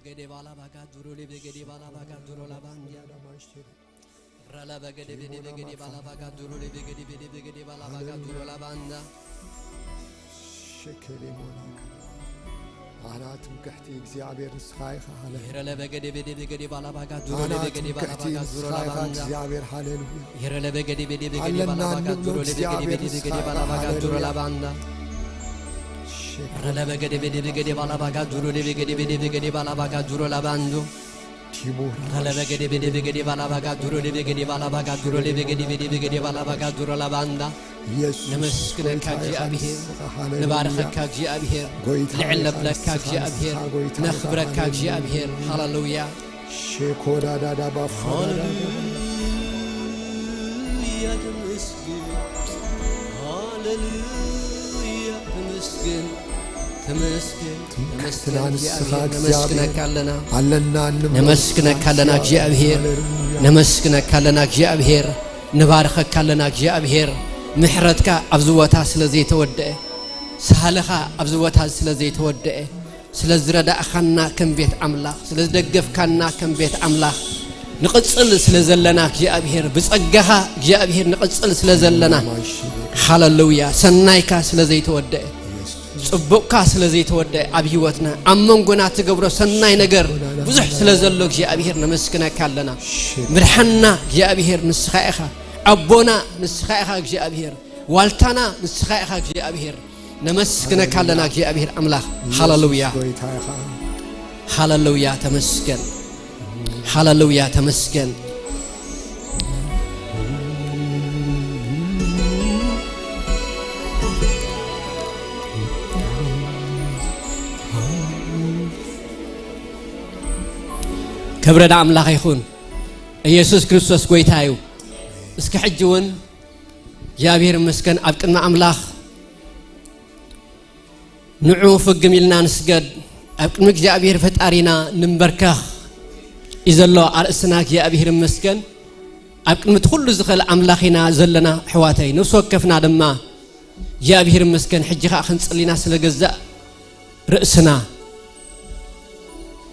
Gede bala baga duro le begede bala baga duro la banda. Rala bagede bede begede bala baga duro le begede bede begede bala baga duro la banda. ሸከሌ ሞናካ ኣና ትምክሕቲ እግዚኣብሔር ንስኻ ኢኻ። ሃሌሉያ። Rala bagede bede begede bala baga duro le ኣና begede bala ትምክሕቲ baga duro ንስኻ la ኢኻ banda. እግዚኣብሔር። ሃሌሉያ። Rala bagede bede begede bala ኣለና baga እንብሎ duro le begede እግዚኣብሔር bede ንስኻ begede ኢኻ። bala baga duro la ሃሌሉያ። banda. ሸከሌ Rala bagede bede begede bala baga duro le begede bede begede bala baga duro la bando. ቲሞራ Rala bagede bede begede bala baga duro le begede bala baga duro le begede bede begede bala baga duro la banda. ኢየሱስ ነመስግነካ ጎይታ ኢኻ፣ እግዚኣብሔር። ንስኻ። ሃሌሉያ። ንባርኸካ እግዚኣብሔር። ጎይታ ልዕል ኢኻ፣ ነብለካ ንስኻ፣ እግዚኣብሔር። ንስኻ ጎይታ ኢኻ። ነኽብረካ ሃሌሉያ። እግዚኣብሔር። ሃሌሉያ። ሸኮዳዳዳ ባፋዳዳ ሃሌሉያ ተመስገን። ሃሌሉያ ተመስገን። ተመስገን። ትምክሕትና ተመስገን ንስኻ እግዚኣብሔር። እግዚኣብሔር። ነመስግነካ ኣለና። ኣለና እንብሎ ነመስግነካ ኣለና እግዚኣብሔር። ሃሌሉያ። ነመስግነካ ኣለና እግዚኣብሔር። ንባርኸካ ኣለና እግዚኣብሔር። ምሕረትካ ኣብዚ ቦታ ስለ ዘይተወደአ፣ ሳህልኻ ኣብዚ ቦታ ስለ ዘይተወደአ፣ ስለ ዝረዳእኻና ከም ቤት ኣምላኽ፣ ስለ ዝደገፍካና ከም ቤት ኣምላኽ፣ ንቕጽል ስለ ዘለና እግዚኣብሔር፣ ብጸጋኻ እግዚኣብሔር ንቕጽል ስለ ዘለና፣ ሃሌሉያ፣ ሰናይካ ስለ ዘይተወደአ፣ ጽቡቕካ ስለ ዘይተወደአ፣ ኣብ ህይወትና ኣብ መንጎና ትገብሮ ሰናይ ነገር ብዙሕ ስለ ዘሎ እግዚኣብሔር ነመስግነካ ኣለና። ምድሓንና እግዚኣብሔር ንስኻ ኢኻ፣ ኣቦና ንስኻ ኢኻ እግዚኣብሔር፣ ዋልታና ንስኻ ኢኻ እግዚኣብሔር። ነመስግነካ ኣለና እግዚኣብሔር ኣምላኽ። ሃሌሉያ። ጎይታ ኢኻ። ሃሌሉያ ተመስገን። ሃሌሉያ ተመስገን። ክብሪ ንኣምላኽ ይኹን። ኢየሱስ ክርስቶስ ጎይታ እዩ። እስኪ ሕጂ እውን እግዚኣብሔር ይመስገን ኣብ ቅድሚ ኣምላኽ ንዑ ፍግም ኢልና ንስገድ። ኣብ ቅድሚ እግዚኣብሔር ፈጣሪና ንንበርከኽ እዩ ዘሎ ኣርእስትና። እግዚኣብሔር ይመስገን። ኣብ ቅድሚ እቲ ኩሉ ዝኽእል ኣምላኽ ኢና ዘለና ኣሕዋተይ። ነፍሲ ወከፍና ድማ እግዚኣብሔር ይመስገን ሕጂ ኸኣ ክንጽሊ ኢና ስለ ገዛእ ርእስና።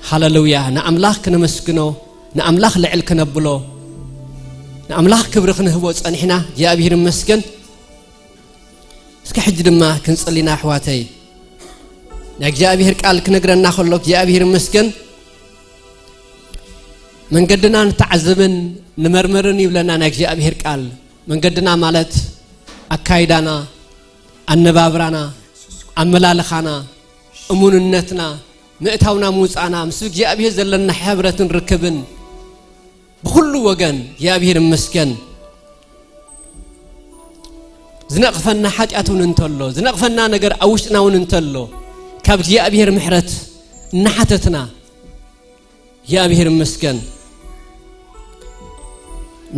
ሃሌሉያ። ንኣምላኽ ክነመስግኖ፣ ንኣምላኽ ልዕል ክነብሎ፣ ንኣምላኽ ክብሪ ክንህቦ ጸኒሕና። እግዚኣብሔር ይመስገን። እስኪ ሕጂ ድማ ክንጽሊ ኢና ኣሕዋተይ። ናይ እግዚኣብሔር ቃል ክነግረና ከሎ እግዚኣብሔር ይመስገን መንገድና ንተዓዘብን ንመርምርን ይብለና ናይ እግዚኣብሔር ቃል። መንገድና ማለት ኣካይዳና፣ ኣነባብራና፣ ኣመላልኻና፣ እሙንነትና፣ ምእታውና ምውጻእና፣ ምስ እግዚኣብሔር ዘለና ሕብረትን ርክብን ብኹሉ ወገን እግዚኣብሔር ይመስገን። ዝነቕፈና ሓጢኣት እውን እንተሎ፣ ዝነቕፈና ነገር ኣብ ውሽጥና እውን እንተሎ፣ ካብ እግዚኣብሔር ምሕረት እናሓተትና እግዚኣብሔር ይመስገን።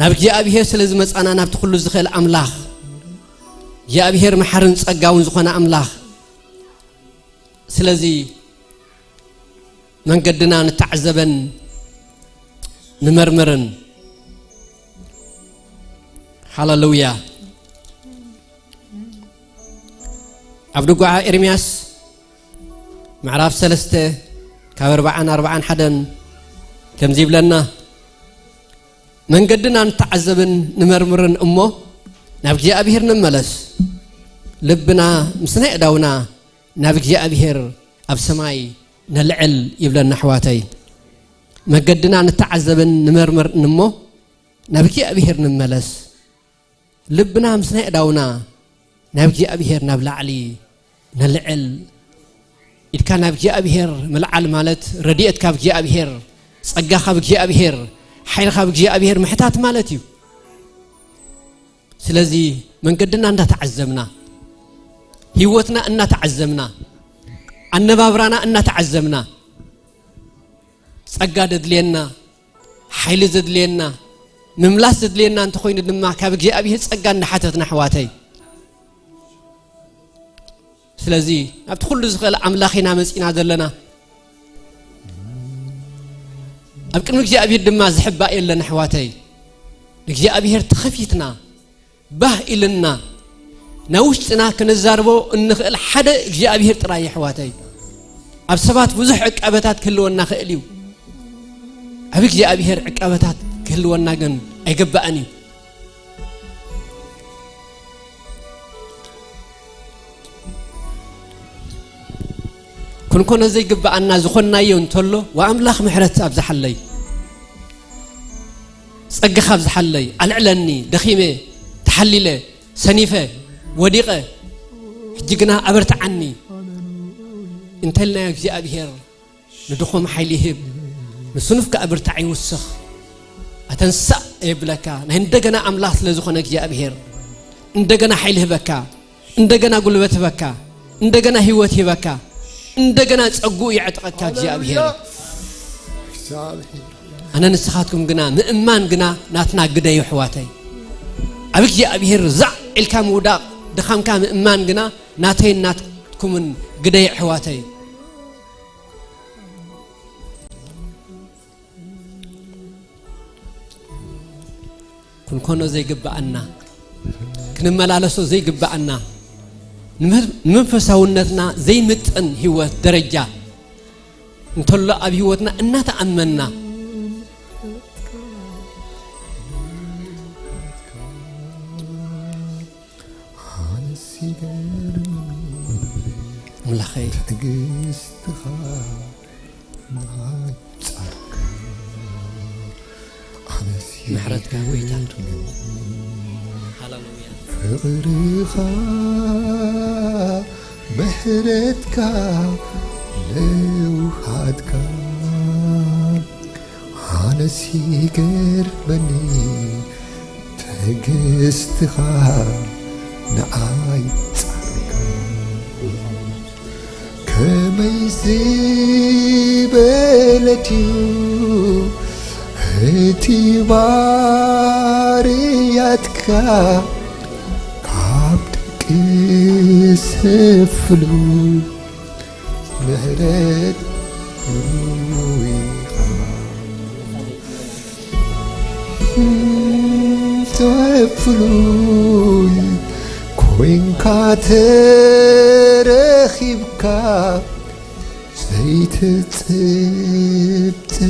ናብ እግዚኣብሔር ስለ ዝመጻና ናብቲ ኩሉ ዝኽእል ኣምላኽ እግዚኣብሔር መሓርን ጸጋውን ዝኾነ ኣምላኽ ስለዚ መንገድና ንተዓዘበን ንመርምርን። ሃሌሉያ። ኣብ ድጓዓ ኤርምያስ ምዕራፍ ሰለስተ ካብ ኣርባዓን ኣርባዓን ሓደን ከምዚ ይብለና፣ መንገድና ንተዓዘብን ንመርምርን እሞ ናብ እግዚኣብሔር ንመለስ፣ ልብና ምስ ናይ ኣእዳውና ናብ እግዚኣብሔር ኣብ ሰማይ ነልዕል ይብለና ኣሕዋተይ። መገድና ንተዓዘብን ንመርምርን እሞ ናብ እግዚኣብሔር ንመለስ፣ ልብና ምስ ናይ ኣእዳውና ናብ እግዚኣብሔር ናብ ላዕሊ ነልዕል ኢልካ ናብ እግዚኣብሔር ምልዓል ማለት ረድኤት ካብ እግዚኣብሔር፣ ጸጋ ካብ እግዚኣብሔር፣ ሓይሊ ካብ እግዚኣብሔር ምሕታት ማለት እዩ። ስለዚ መንገድና እንዳተዓዘብና፣ ህይወትና እናተዓዘብና፣ ኣነባብራና እናተዓዘብና፣ ጸጋ ዘድልየና፣ ሓይሊ ዘድልየና፣ ምምላስ ዘድልየና እንተኾይኑ ድማ ካብ እግዚኣብሔር ጸጋ እናሓተትና ኣሕዋተይ። ስለዚ ናብቲ ኩሉ ዝኽእል ኣምላኽ ኢና መጺና ዘለና። ኣብ ቅድሚ እግዚኣብሔር ድማ ዝሕባእ የለን ኣሕዋተይ። ንእግዚኣብሔር ተኸፊትና ባህ ኢልና ናብ ውሽጥና ክንዛርቦ እንኽእል ሓደ እግዚኣብሔር ጥራይ ኣሕዋተይ። ኣብ ሰባት ብዙሕ ዕቃበታት ክህልወና ክእል እዩ። ኣብ እግዚኣብሔር ዕቃበታት ክህልወና ግን ኣይግባእን እዩ። ክንኮኖ ዘይግባኣና ዝኾንናዮ እንተሎ፣ ወኣምላኽ ምሕረት ኣብዝሓለይ፣ ጸጋኻ ኣብዝሓለይ፣ ኣልዕለኒ፣ ደኺመ፣ ተሓሊለ፣ ሰኒፈ፣ ወዲቐ፣ ሕጂ ግና ኣበርትዓኒ እንተልናዮ፣ እግዚኣብሔር ንድኹም ሓይሊ ይህብ፣ ንስኑፍ ከኣ ብርታዕ ይውስኽ። ኣተንሳእ የብለካ። ናይ እንደገና ኣምላኽ ስለ ዝኾነ እግዚኣብሔር እንደገና ሓይሊ ህበካ፣ እንደገና ጉልበት ህበካ፣ እንደገና ህይወት ህበካ፣ እንደገና ጸጉኡ ይዕጥቐካ እግዚኣብሔር። ኣነ ንስኻትኩም ግና ምእማን ግና ናትና ግደ እዩ ኣሕዋተይ። ኣብ እግዚኣብሔር ዛዕ ኢልካ ምውዳቕ ድኻምካ ምእማን ግና ናተይን ናትኩምን ግደ እዩ ኣሕዋተይ። ክንኮኖ ዘይግብኣና፣ ክንመላለሶ ዘይግብኣና፣ ንመ-፣ ንመንፈሳውነትና ዘይምጥን ህይወት ደረጃ እንተሎ ኣብ ህይወትና እናተኣመንና፣ ኣነስ ይገርመኒ ኣምላኸይ። ትዕግስትኻ ናይ ጻድቃን። ኣነስ ምሕረትካ ጎይታ። ይገርመኒ ሃሌሉያ። ፍቕርኻ ምሕረትካ ለውሃትካ ኣነስ ይገርመኒ ትዕግስትኻ ንዓይ ጻድቃን። ከመይ ዝበለ ድዩ እቲ ባርያትካ ካብ ደቂ ስፍሉ ምሕረት ሩይኻ ተፍሉይ ኮይንካ ተረኺብካ ዘይትጽብጽብ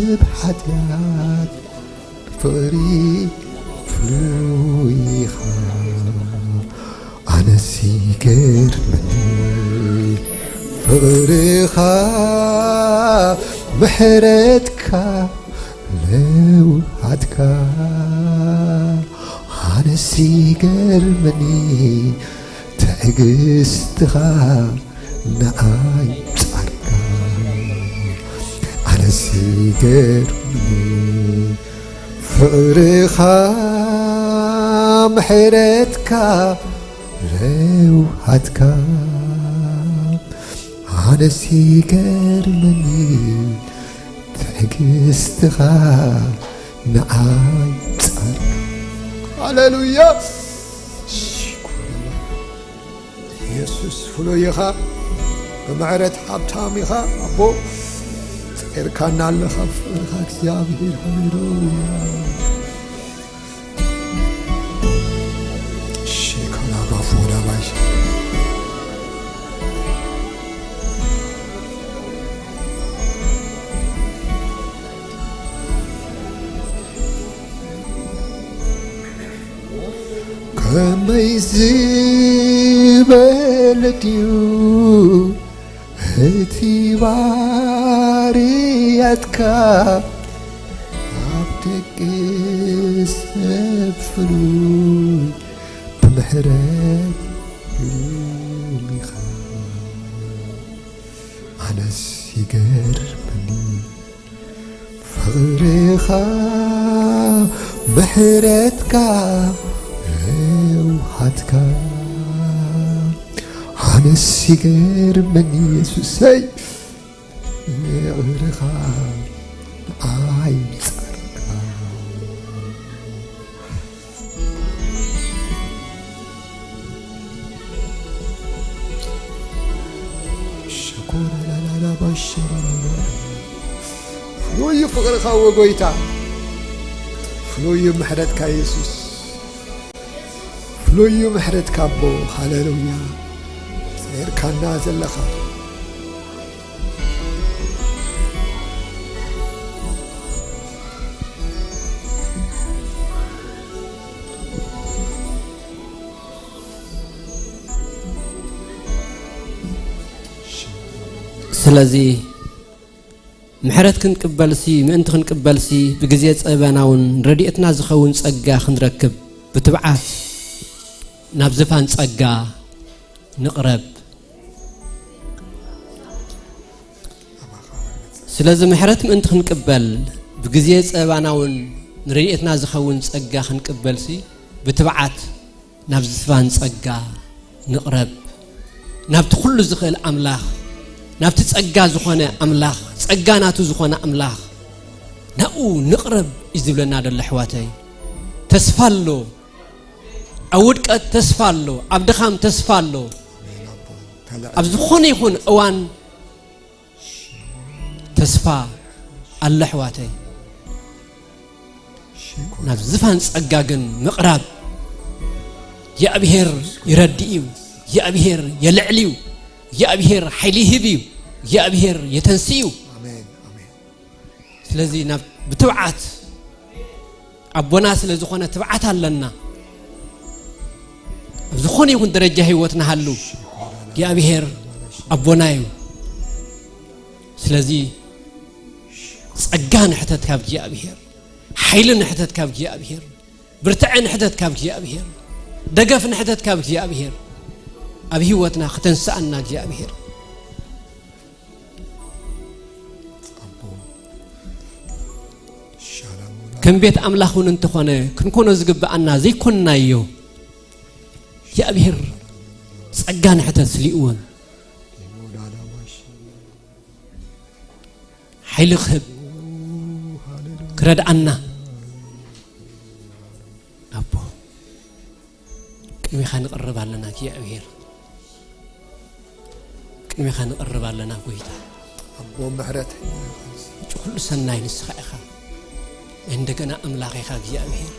ሓጢኣት ፍቕሪ ፍሉይኻ ኣነስ ይገርመኒ ፍቕርኻ ምሕረትካ ለውሃትካ ኣነስ ይገርመኒ ትዕግስትኻ ንዓይ ጻድቃን ኣነስ ይገርመኒ ፍቕርኻ ምሕረትካ ለውሃትካ ኣነስ ይገርመኒ ትዕግስትኻ ንዓይ ጻድቃን። ሃሌሉያ። የሱስ ፍሉይ ኢኻ፣ ብምሕረት ሃብታም ኢኻ ኣቦ። ጸይርካና ኣለኻ ብፍቕርኻ እግዚኣብሔር። ሃሌሉያ። ሼካላ ባፎላ ባይ። ከመይ ዝበለ ድዩ እቲ ባርያትካ ኣብ ደቂ ሰብ ፍሉይ ብምሕረት ግሩም ኢኻ። ኣነስ ይገርመኒ ፍቕርኻ ምሕረትካ ለውሃትካ ኣነስ ይገርመኒ የሱሰይ ፍቕርኻ ንዓይ ጻድቃን። ሸኮራላላላ ባሸራላላ። ፍሉይ ፍቕርኻ ወ ጎይታ፣ ፍሉይ ምሕረትካ የሱስ፣ ፍሉይ ምሕረትካ ኣቦ። ሃሌሉያ። ጸይርካና ዘለኻ ስለዚ ምሕረት ክንቅበልሲ፣ ምእንቲ ክንቅበልሲ፣ ብግዜ ጸበናውን ረድኤትና ዝኸውን ጸጋ ክንረክብ፣ ብትብዓት ናብ ዝፋን ጸጋ ንቕረብ። ስለዚ ምሕረት ምእንቲ ክንቅበል፣ ብግዜ ጸበናውን ንረድኤትና ዝኸውን ጸጋ ክንቅበልሲ፣ ብትብዓት ናብ ዝፋን ጸጋ ንቕረብ። ናብቲ ኩሉ ዝኽእል ኣምላኽ፣ ናብቲ ጸጋ ዝኾነ ኣምላኽ፣ ጸጋ ናቱ ዝኾነ ኣምላኽ፣ ናብኡ ንቕረብ እዩ ዝብለና ዘሎ ኣሕዋተይ። ተስፋ ኣሎ። ኣብ ውድቀት ተስፋ ኣሎ። ኣብ ድኻም ተስፋ ኣሎ። ኣብ ዝኾነ ይኹን እዋን ተስፋ ኣሎ ኣሕዋተይ። ናብ ዝፋን ጸጋ ግን ምቕራብ፣ እግዚኣብሔር ይረድእ እዩ፣ እግዚኣብሔር የልዕል እዩ፣ እግዚኣብሔር ሓይሊ ይህብ እዩ፣ እግዚኣብሔር የተንስእ እዩ። ኣሜን፣ ኣሜን። ስለዚ ናብ ብትብዓት ኣቦና ስለ ዝኾነ ትብዓት ኣለና። ኣብ ዝኾነ ይኹን ደረጃ ህይወት ንሃሉ እግዚኣብሔር ኣቦና እዩ። ስለዚ ጸጋ ንሕተት ካብ እግዚኣብሔር፣ ሓይሊ ንሕተት ካብ እግዚኣብሔር፣ ብርትዐ ንሕተት ካብ እግዚኣብሔር፣ ደገፍ ንሕተት ካብ እግዚኣብሔር፣ ኣብ ህይወትና ክተንስኣና እግዚኣብሔር። ከም ቤት ኣምላኽ እውን እንተኾነ ክንኮኖ ዝግብኣና ዘይኮንናዮ፣ እግዚኣብሔር ጸጋ ንሕተት ስሊእዎን ሓይሊ ክህብ ክረድኣና ኣቦ ቅድሚኻ ንቕርብ ኣለና እግዚኣብሔር፣ ቅድሚኻ ንቕርብ ኣለና ጎይታ። ኣቦ ምሕረት ምንጪ ኩሉ ሰናይ ንስኻ ኢኻ። ናይ እንደገና ኣምላኽ ኢኻ እግዚኣብሔር።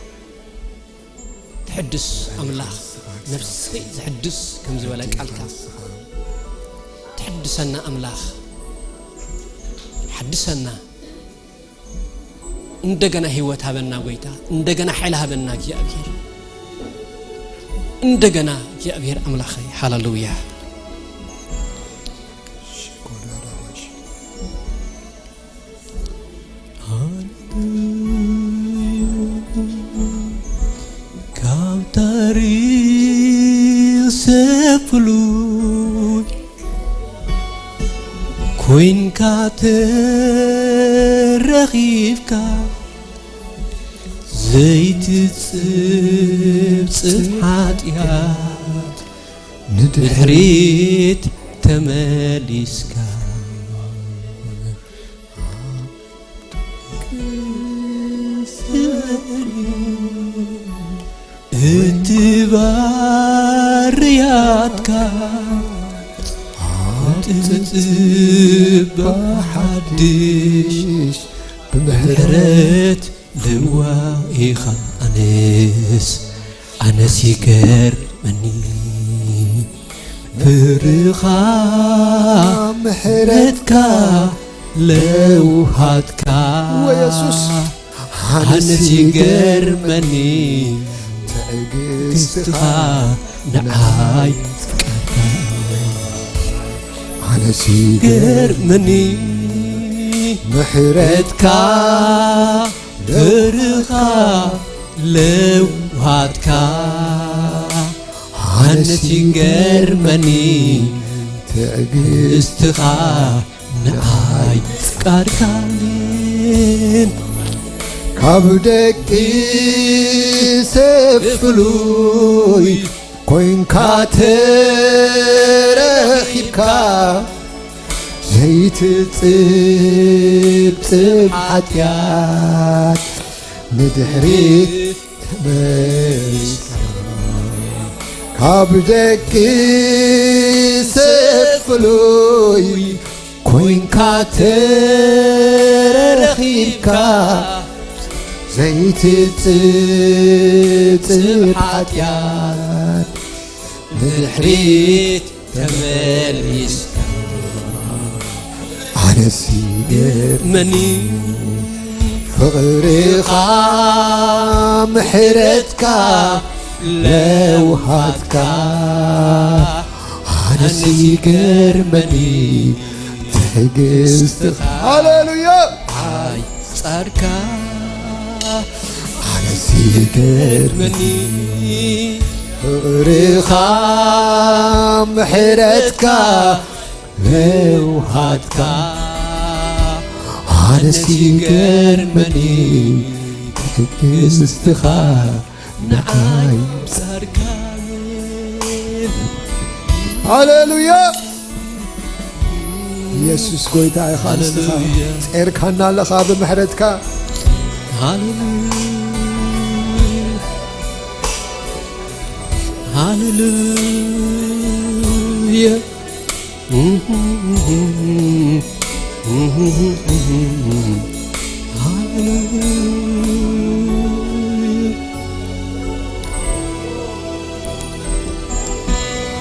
ትሕድስ ኣምላኽ፣ ነፍሲ ዘሕድስ ከም ዝበለ ቃልካ፣ ትሕድሰና ኣምላኽ፣ ሓድሰና። እንደገና ህይወት ሃበና ጎይታ፣ እንደገና ሓይሊ ሃበና እግዚኣብሔር፣ እንደገና እግዚኣብሔር ኣምላኸይ። ሃሌሉያ። ካብ ታሪኽ ሰብ ፍሉይ ኮይንካ ተረኺብካ፣ ዘይትጽብጽብ ሓጢኣት ንድሕሪት ተመሊስካ። እቲ ባርያትካ ኣጥብባ ሓድሽ ብምሕረት ልዋ ኢኻ። ኣነስ ኣነስ ይገርመኒ ፍርኻ ምሕረትካ ለውሃትካ። ወየሱስ ኣነስ ይገርመኒ ትዕግስትኻ ንዓይ ፍቃድካ። ኣነስ ይገርመኒ ምሕረትካ ፍርኻ ለውሃትካ። ኣነስ ይገርመኒ ትዕግስትኻ ንዓይ ፍቃድካን ካብ ደቂ ሰብ ፍሉይ ኮይንካ ተረኺብካ ዘይትጽብጽብ ሓጢኣት ንድሕሪት ተመሊስካ ካብ ደቂ ሰብ ፍሉይ ኮይንካ ተረኺብካ ዘይትጽብጽብ ሓጢኣት ንድሕሪት ተመሊስካ። ኣነስ ይገርመኒ ፍቕርኻ ምሕረትካ ለውሃትካ። ኣነስ ይገርመኒ ትዕግስትኻ ሃሌሉያ ኣይጻርካ ኣነሲ ይገርመኒ ፍቕርኻ ምሕረትካ ምውሃድካ ኣነሲ ይገርመኒ ትዕግስትኻ ንዓይ ጻርካ ሃሌሉያ ኢየሱስ ጎይታ ኢኻ ንስኻ ጼርካና ኣለኻ ብምሕረትካ ሃሌሉያ ሃሌሉያ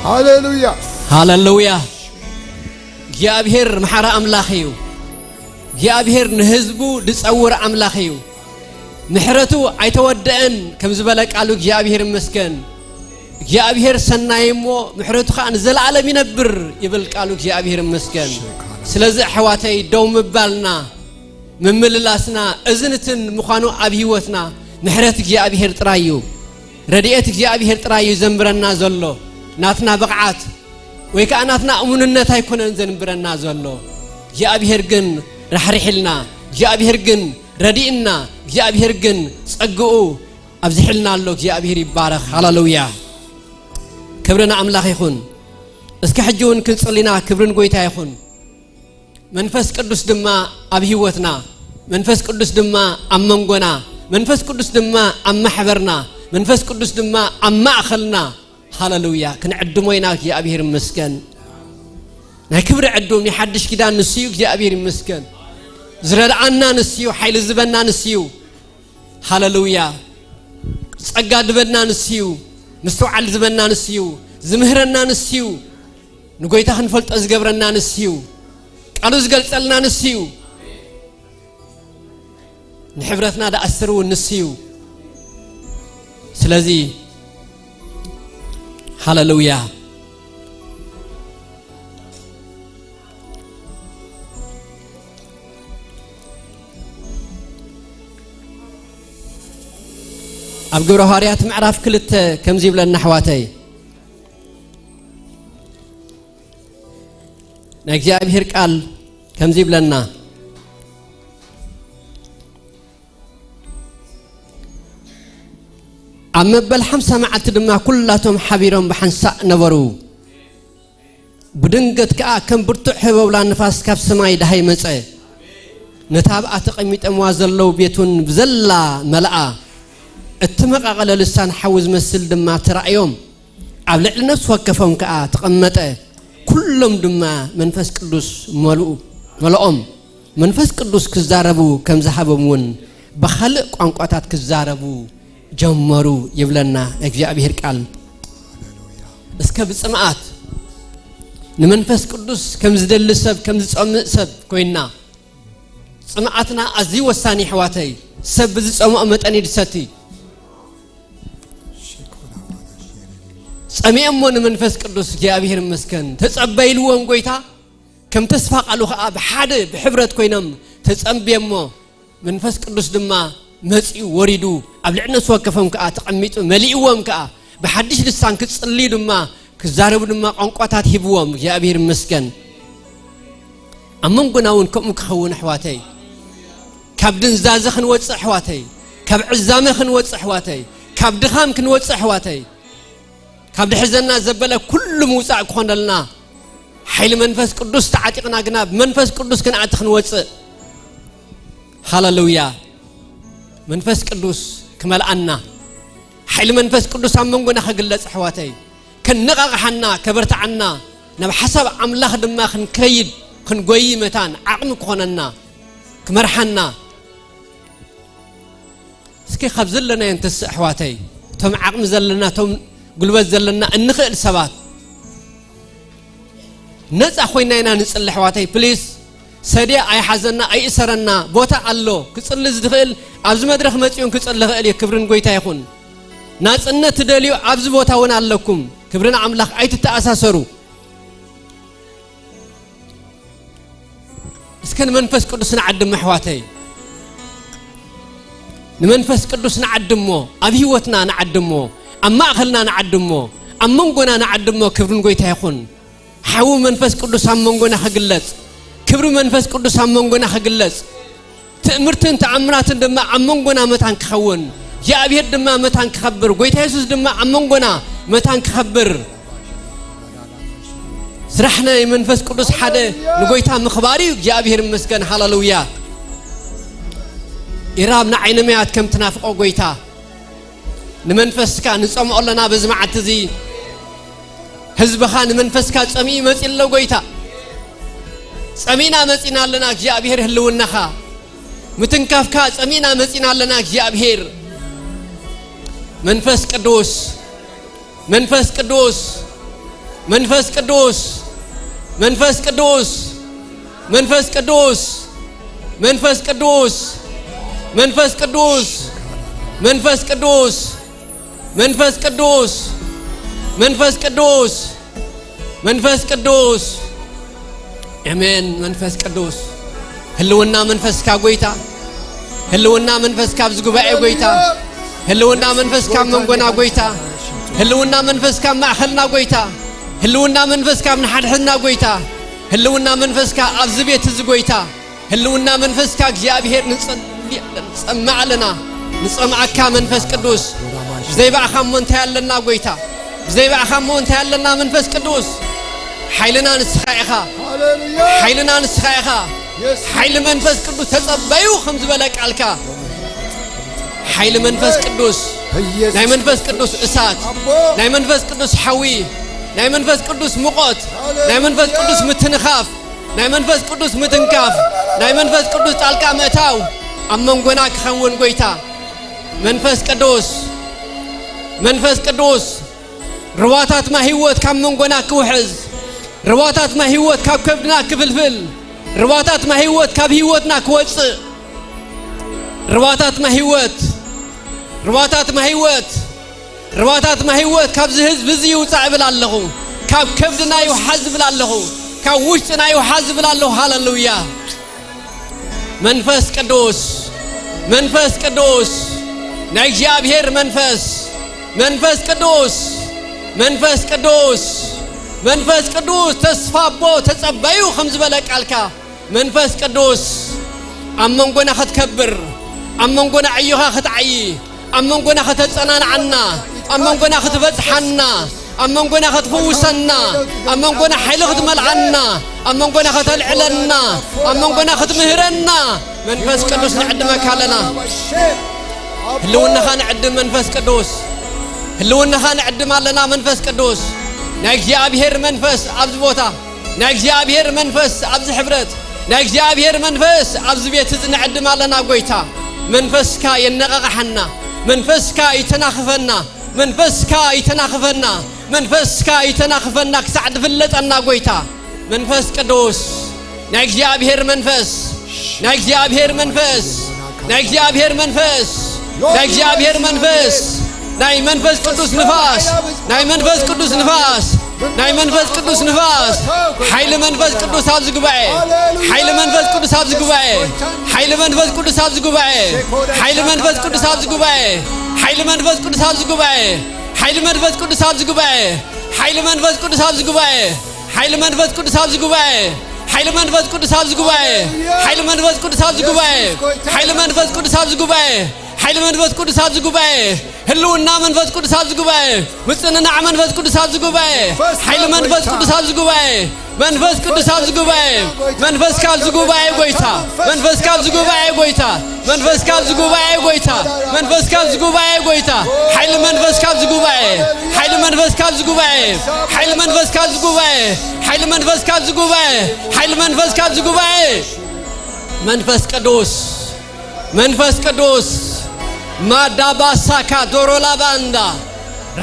ሃሌሉያ ሃሌሉያ እግዚኣብሔር መሓሪ ኣምላኽ እዩ እግዚኣብሔር ንህዝቡ ዝጸውር ኣምላኽ እዩ ምሕረቱ ኣይተወደአን ከም ዝበለ ቃሉ እግዚኣብሔር ይመስገን እግዚኣብሔር ሰናይ እሞ ምሕረቱ ከዓ ንዘለዓለም ይነብር ይብል ቃሉ እግዚኣብሔር ይመስገን ስለዚ ኣሕዋተይ ደው ምባልና ምምልላስና እዝንትን ምዃኑ ኣብ ህይወትና ምሕረት እግዚኣብሔር ጥራይ እዩ ረድኤት እግዚኣብሔር ጥራይ እዩ ዘንብረና ዘሎ ናትና ብቕዓት ወይ ከዓ ናትና እሙንነት ኣይኮነን ዘንብረና ዘሎ እግዚኣብሔር ግን ራሕሪሕልና እግዚኣብሔር ግን ረዲእና እግዚኣብሔር ግን ጸግኡ ኣብዚሕልና ኣሎ እግዚኣብሔር ይባረኽ ሃሌሉያ ክብሪ ንኣምላኽ ይኹን እስከ ሕጂ እውን ክንጽሊና ክብርን ጎይታ ይኹን መንፈስ ቅዱስ ድማ ኣብ ህይወትና መንፈስ ቅዱስ ድማ ኣብ መንጎና መንፈስ ቅዱስ ድማ ኣብ ማሕበርና መንፈስ ቅዱስ ድማ ኣብ ማእኸልና ሃሌሉያ ክንዕድሞ ኢና እግዚኣብሔር ይመስገን ናይ ክብሪ ዕዱም ናይ ሓድሽ ኪዳን ንስዩ እግዚኣብሔር ይመስገን ዝረድኣና ንስዩ ሓይሊ ዝበና ንስዩ ሃሌሉያ ጸጋ ዝበና ንስዩ ምስትውዓል ዝበና ንስዩ ዝምህረና ንስዩ ንጎይታ ክንፈልጦ ዝገብረና ንስዩ ቃሉ ዝገልጸልና ንስዩ ንሕብረትና ደኣስር እውን ንስዩ ስለዚ ሃሌሉያ ኣብ ግብረ ሃዋርያት ምዕራፍ ክልተ ከምዚ ይብለና ኣሕዋተይ ናይ እግዚኣብሔር ቃል ከምዚ ይብለና ኣብ መበል ሓምሳ መዓልቲ ድማ ኩላቶም ሓቢሮም ብሓንሳእ ነበሩ ብድንገት ከኣ ከም ብርቱዕ ህበብላ ንፋስ ካብ ሰማይ ደሃይ መጸ ነታ ኣብኣ ተቐሚጠምዋ ዘለዉ ቤት እውን ብዘላ መልኣ እተመቓቐለ ልሳን ሓዊ ዝመስል ድማ ተራእዮም ኣብ ልዕሊ ነፍሲ ወከፎም ከኣ ተቐመጠ ኩሎም ድማ መንፈስ ቅዱስ መልኡ መልኦም መንፈስ ቅዱስ ክዛረቡ ከም ዝሃቦም እውን ብኻልእ ቋንቋታት ክዛረቡ ጀመሩ ይብለና እግዚኣብሔር ቃል እስከ ብፅምኣት ንመንፈስ ቅዱስ ከም ዝደሊ ሰብ ከም ዝፀምእ ሰብ ኮይና ፅምኣትና ኣዝዩ ወሳኒ ኣሕዋተይ ሰብ ብዝፀምኦ መጠን እዩ ዝሰቲ ፀሚኦሞ ንመንፈስ ቅዱስ እግዚኣብሔር ይመስገን ተፀበይልዎም ጎይታ ከም ተስፋ ቃሉ ከዓ ብሓደ ብሕብረት ኮይኖም ተፀንብየሞ መንፈስ ቅዱስ ድማ መፂኡ ወሪዱ ኣብ ልዕሊ ነፍሲ ወከፎም ከዓ ተቐሚጡ መሊእዎም ከዓ ብሓድሽ ልሳን ክፅልዩ ድማ ክዛረቡ ድማ ቋንቋታት ሂብዎም እግዚኣብሔር ይመስገን ኣብ መንጎና እውን ከምኡ ክኸውን ኣሕዋተይ ካብ ድንዛዘ ክንወፅእ ኣሕዋተይ ካብ ዕዛመ ክንወፅእ ኣሕዋተይ ካብ ድኻም ክንወፅእ ኣሕዋተይ ካብ ድሕዘና ዘበለ ኩሉ ምውፃእ ክኾነልና ሓይሊ መንፈስ ቅዱስ ተዓጢቕና ግና ብመንፈስ ቅዱስ ክንኣቲ ክንወፅእ ሃለሉያ መንፈስ ቅዱስ ክመልኣና ሓይሊ መንፈስ ቅዱስ ኣብ መንጎና ክግለፅ ኣሕዋተይ ከነቓቕሓና ከበርትዓና ናብ ሓሳብ ኣምላኽ ድማ ክንከይድ ክንጎይ መታን ዓቕሚ ክኾነና ክመርሓና እስኪ ካብ ዘለናዮ እንተስእ ኣሕዋተይ እቶም ዓቕሚ ዘለና እቶም ጉልበት ዘለና እንኽእል ሰባት ነፃ ኮይና ኢና ንፅሊ ኣሕዋተይ ፕሊስ ሰድያ ኣይሓዘና ኣይእሰረና ቦታ ኣሎ ክፅሊ ዝኽእል ኣብዚ መድረኽ መፂኡን ክፅሊ ክእል እዩ ክብርን ጎይታ ይኹን ናፅነት ትደልዩ ኣብዚ ቦታ እውን ኣለኩም ክብርን ኣምላኽ ኣይትተኣሳሰሩ ከ ንመንፈስ ቅዱስ ንዓድሞ ኣሕዋተይ። ንመንፈስ ቅዱስ ንዓድሞ፣ ኣብ ህይወትና ንዓድሞ፣ ኣብ ማእኸልና ንዓድሞ፣ ኣብ መንጎና ንዓድሞ። ክብሪ ንጎይታ ይኹን። ሓዊ መንፈስ ቅዱስ ኣብ መንጎና ክግለጽ፣ ክብሪ መንፈስ ቅዱስ ኣብ መንጎና ክግለጽ፣ ትእምርትን ተኣምራትን ድማ ኣብ መንጎና መታን ክኸውን፣ እግዚኣብሔር ድማ መታን ክኸብር፣ ጎይታ የሱስ ድማ ኣብ መንጎና መታን ክኸብር። ስራሕ ናይ መንፈስ ቅዱስ ሓደ ንጎይታ ምኽባር እዩ። እግዚኣብሔር ይመስገን። ሃሌሉያ። ኢራብ ንዓይኒ መያት ከም ትናፍቆ ጎይታ፣ ንመንፈስካ ንጸምኦ ኣለና በዚ መዓልቲ እዚ። ህዝብኻ ንመንፈስካ ጸሚኡ መጺኡ ኣሎ ጎይታ። ጸሚእና መጺና ኣለና እግዚኣብሔር ህልውናኻ። ምትንካፍካ ጸሚእና መጺና ኣለና እግዚኣብሔር። መንፈስ ቅዱስ፣ መንፈስ ቅዱስ፣ መንፈስ ቅዱስ፣ መንፈስ ቅዱስ፣ መንፈስ ቅዱስ፣ መንፈስ ቅዱስ፣ መንፈስ ቅዱስ፣ መንፈስ ቅዱስ፣ መንፈስ ቅዱስ፣ መንፈስ ቅዱስ፣ መንፈስ ቅዱስ። ኣሜን። መንፈስ ቅዱስ፣ ህልውና መንፈስካ ጎይታ፣ ህልውና መንፈስካ ኣብዚ ጉባኤ ጎይታ፣ ህልውና መንፈስካ ኣብ መንጎና ጎይታ፣ ህልውና መንፈስካ ኣብ ማእኸልና ጎይታ፣ ህልውና መንፈስካ ኣብ ንሓድሕድና ጎይታ፣ ህልውና መንፈስካ ኣብዚ ቤት እዚ ጎይታ፣ ህልውና መንፈስካ እግዚኣብሔር ንጸሊ-፣ ንጸምእ ኣለና። ንጸምኣካ መንፈስ ቅዱስ። ብዘይ ባዕኻ እሞ እንታይ ኣለና ጎይታ? ብዘይ ባዕኻ እሞ እንታይ ኣለና መንፈስ ቅዱስ? ሓይልና ንስኻ ኢኻ። ሓይልና ንስኻ ኢኻ። ሓይሊ መንፈስ ቅዱስ ተጸበዩ ከም ዝበለ ቃልካ፣ ሓይሊ መንፈስ ቅዱስ፣ ናይ መንፈስ ቅዱስ እሳት፣ ናይ መንፈስ ቅዱስ ሓዊ፣ ናይ መንፈስ ቅዱስ ሙቐት፣ ናይ መንፈስ ቅዱስ ምትንኻፍ፣ ናይ መንፈስ ቅዱስ ምትንካፍ፣ ናይ መንፈስ ቅዱስ ጣልቃ ምእታው ኣብ መንጎና ክኸውን ጎይታ። መንፈስ ቅዱስ፣ መንፈስ ቅዱስ፣ ርዋታት ማይ ህይወት ካብ መንጎና ክውሕዝ፣ ርዋታት ማይ ህይወት ካብ ከብድና ክፍልፍል፣ ርዋታት ማይ ህይወት ካብ ህይወትና ክወጽእ፣ ርዋታት ማይ ህይወት፣ ርዋታት ማይ ህይወት፣ ርዋታት ማይ ህይወት ካብዚ ህዝቢ እዚ ይውጻእ እብል ኣለኹ። ካብ ከብድና ይውሓዝ እብል ኣለኹ። ካብ ውሽጥና ይውሓዝ እብል ኣለኹ። ሃሌሉያ። መንፈስ ቅዱስ፣ መንፈስ ቅዱስ፣ ናይ እግዚኣብሔር መንፈስ፣ መንፈስ ቅዱስ፣ መንፈስ ቅዱስ፣ መንፈስ ቅዱስ፣ ተስፋ ኣቦ ተጸበዩ ከም ዝበለ ቃልካ፣ መንፈስ ቅዱስ ኣብ መንጎና ክትከብር፣ ኣብ መንጎና ዕዮኻ ክትዓዪ፣ ኣብ መንጎና ከተጸናንዓና፣ ኣብ መንጎና ክትበጽሓና፣ ኣብ መንጎና ክትፍውሰና፣ ኣብ መንጎና ሓይሊ ክትመልኣና፣ ኣብ መንጎና ከተልዕለና፣ ኣብ መንጎና ክትምህረና መንፈስ ቅዱስ ንዕድመካ ኣለና። ህልውናኻ ንዕድም መንፈስ ቅዱስ፣ ህልውናኻ ንዕድም ኣለና መንፈስ ቅዱስ። ናይ እግዚኣብሔር መንፈስ ኣብዚ ቦታ፣ ናይ እግዚኣብሔር መንፈስ ኣብዚ ሕብረት፣ ናይ እግዚኣብሔር መንፈስ ኣብዚ ቤት እዚ ንዕድም ኣለና ጎይታ። መንፈስካ የነቓቕሓና፣ መንፈስካ ይተናኽፈና፣ መንፈስካ ይተናኽፈና፣ መንፈስካ ይተናኽፈና ክሳዕ ዝፍለጠና ጎይታ። መንፈስ ቅዱስ፣ ናይ እግዚኣብሔር መንፈስ፣ ናይ እግዚኣብሔር መንፈስ፣ ናይ እግዚኣብሔር መንፈስ፣ ናይ እግዚኣብሔር መንፈስ፣ ናይ መንፈስ ቅዱስ ንፋስ፣ ናይ መንፈስ ቅዱስ ንፋስ፣ ናይ መንፈስ ቅዱስ ንፋስ፣ ሓይሊ መንፈስ ቅዱስ ኣብዚ ጉባኤ፣ ሓይሊ መንፈስ ቅዱስ ኣብዚ ጉባኤ፣ ሓይሊ መንፈስ ቅዱስ ኣብዚ ጉባኤ፣ ሓይሊ መንፈስ ቅዱስ ኣብዚ ጉባኤ፣ ሓይሊ መንፈስ ቅዱስ ኣብዚ ጉባኤ፣ ሓይሊ መንፈስ ቅዱስ ኣብዚ ጉባኤ፣ ሓይሊ መንፈስ ቅዱስ ኣብዚ ጉባኤ፣ ሓይሊ መንፈስ ቅዱስ ኣብዚ ጉባኤ፣ ሓይሊ መንፈስ ቅዱስ ኣብዚ ጉባኤ፣ ሓይሊ መንፈስ ቅዱስ ኣብዚ ጉባኤ፣ ሓይሊ መንፈስ ቅዱስ ኣብዚ ጉባኤ፣ ሓይሊ መንፈስ ቅዱስ ኣብዚ ጉባኤ፣ ህልውና መንፈስ ቅዱስ ኣብዚ ጉባኤ፣ ምጽንናዕ መንፈስ ቅዱስ ኣብዚ ጉባኤ፣ ሓይሊ መንፈስ ቅዱስ ኣብዚ ጉባኤ፣ መንፈስ ቅዱስ ኣብዚ ጉባኤ፣ መንፈስካ ኣብዚ ጉባኤ ጎይታ፣ መንፈስካ ኣብዚ ጉባኤ ጎይታ፣ መንፈስካ ኣብዚ ጉባኤ ጎይታ፣ መንፈስካ ኣብዚ ጉባኤ ጎይታ፣ ሓይሊ መንፈስካ ኣብዚ ጉባኤ፣ ሓይሊ መንፈስካ ኣብዚ ጉባኤ፣ ሓይሊ መንፈስካ ኣብዚ ጉባኤ፣ ሓይሊ መንፈስካ ኣብዚ ጉባኤ፣ ሓይሊ መንፈስካ ኣብዚ ጉባኤ። መንፈስ ቅዱስ፣ መንፈስ ቅዱስ፣ ማዳ ባሳካ ዶሮ ላባንዳ፣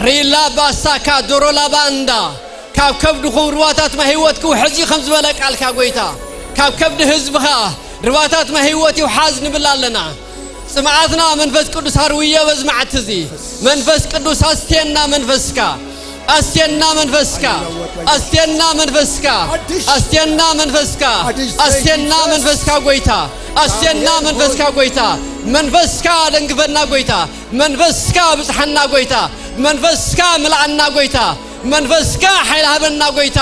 ሪላ ባሳካ ዶሮ ላባንዳ፣ ካብ ከብድኹም ርዋታት ማይ ህይወት ክውሕዝ እዩ ከም ዝበለ ቃልካ ጎይታ፣ ካብ ከብዲ ህዝብኻ ርዋታት ማይ ህይወት ይውሓዝ ንብል ኣለና። ጽምኣትና መንፈስ ቅዱስ ኣርውዮ በዚ መዓልቲ እዚ። መንፈስ ቅዱስ ኣስትየና መንፈስካ። ኣስቴና መንፈስካ፣ ኣስቴና መንፈስካ፣ ኣስቴና መንፈስካ፣ ኣስቴና መንፈስካ ጎይታ፣ ኣስቴና መንፈስካ ጎይታ። መንፈስካ ደንግፈና ጎይታ፣ መንፈስካ ብጽሓና ጎይታ፣ መንፈስካ ምልኣና ጎይታ፣ መንፈስካ ሓይል ሃበና ጎይታ።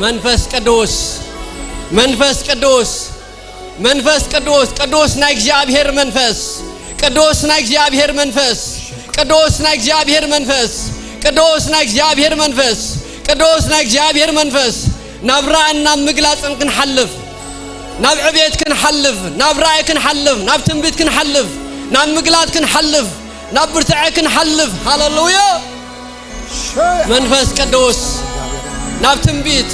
መንፈስ ቅዱስ፣ መንፈስ ቅዱስ፣ መንፈስ ቅዱስ፣ ቅዱስ ናይ እግዚኣብሔር መንፈስ፣ ቅዱስ ናይ እግዚኣብሔር መንፈስ፣ ቅዱስ ናይ እግዚኣብሔር መንፈስ፣ ቅዱስ ናይ እግዚኣብሔር መንፈስ፣ ቅዱስ ናይ እግዚኣብሔር መንፈስ፣ ናብ ራእን ናብ ምግላጽን ክንሓልፍ፣ ናብ ዕቤት ክንሓልፍ፣ ናብ ራእይ ክንሓልፍ፣ ናብ ትንቢት ክንሓልፍ፣ ናብ ምግላጥ ክንሓልፍ፣ ናብ ብርትዐ ክንሓልፍ። ሃሌሉያ! መንፈስ ቅዱስ፣ ናብ ትንቢት፣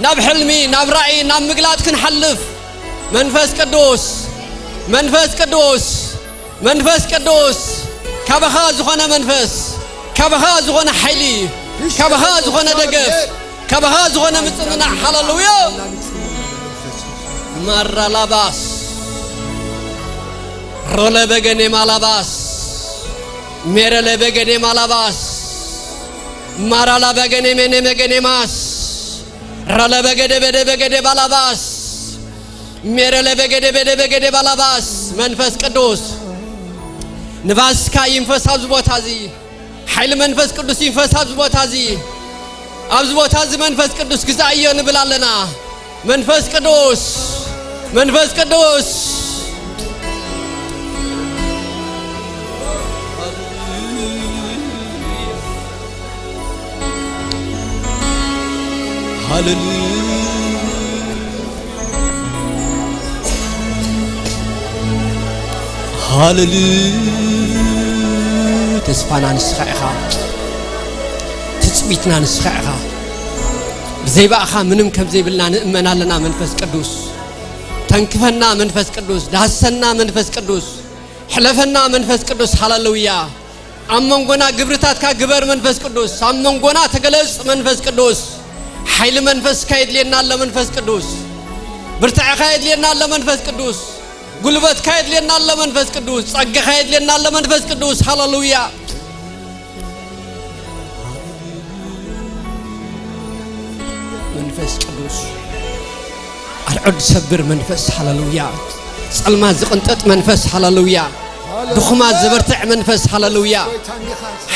ናብ ሕልሚ፣ ናብ ራእይ፣ ናብ ምግላጥ ክንሓልፍ። መንፈስ ቅዱስ፣ መንፈስ ቅዱስ፣ መንፈስ ቅዱስ፣ ካባኻ ዝኾነ መንፈስ፣ ካባኻ ዝኾነ ሓይሊ፣ ካባኻ ዝኾነ ደገፍ፣ ካባኻ ዝኾነ ምጽንናዕ። ሃሌሉያ! ማራላባስ፣ ሮለበገኔ ማላባስ፣ ሜረለበገኔ ማላባስ፣ ማራላበገኔ ሜኔ መገኔ ማስ፣ ረለበገደ በደ በገደ ባላባስ፣ ሜረለበገደ በደ በገደ ባላባስ። መንፈስ ቅዱስ፣ ንፋስካ ይንፈስ ኣብዚ ቦታ እዚ። ሓይሊ መንፈስ ቅዱስ ይንፈስ ኣብዚ ቦታ እዚ። ኣብዚ ቦታ እዚ መንፈስ ቅዱስ ግዛእዮ ንብል ኣለና። መንፈስ ቅዱስ፣ መንፈስ ቅዱስ። ሃሌሉያ፣ ሃሌሉያ። ተስፋና ንስኻ ኢኻ፣ ትጽቢትና ንስኻ ኢኻ። ብዘይ ብኣኻ ምንም ከም ዘይብልና ንእመን ኣለና። መንፈስ ቅዱስ፣ ተንክፈና መንፈስ ቅዱስ፣ ዳህሰና መንፈስ ቅዱስ፣ ሕለፈና መንፈስ ቅዱስ። ሃሌሉያ። ኣብ መንጎና ግብርታትካ ግበር መንፈስ ቅዱስ፣ ኣብ መንጎና ተገለጽ መንፈስ ቅዱስ። ሓይሊ መንፈስካ የድልየና ኣሎ መንፈስ ቅዱስ፣ ብርታዕኻ የድልየና ኣሎ መንፈስ ቅዱስ፣ ጉልበትካ የድልየና ኣሎ መንፈስ ቅዱስ፣ ጸጋኻ የድልየና ኣሎ መንፈስ ቅዱስ። ሃሌሉያ። መንፈስ ቅዱስ፣ ኣርዑት ዝሰብር መንፈስ። ሃሌሉያ። ጸልማት ዝቕንጥጥ መንፈስ። ሃሌሉያ። ድኹማት ዘበርትዕ መንፈስ። ሃሌሉያ።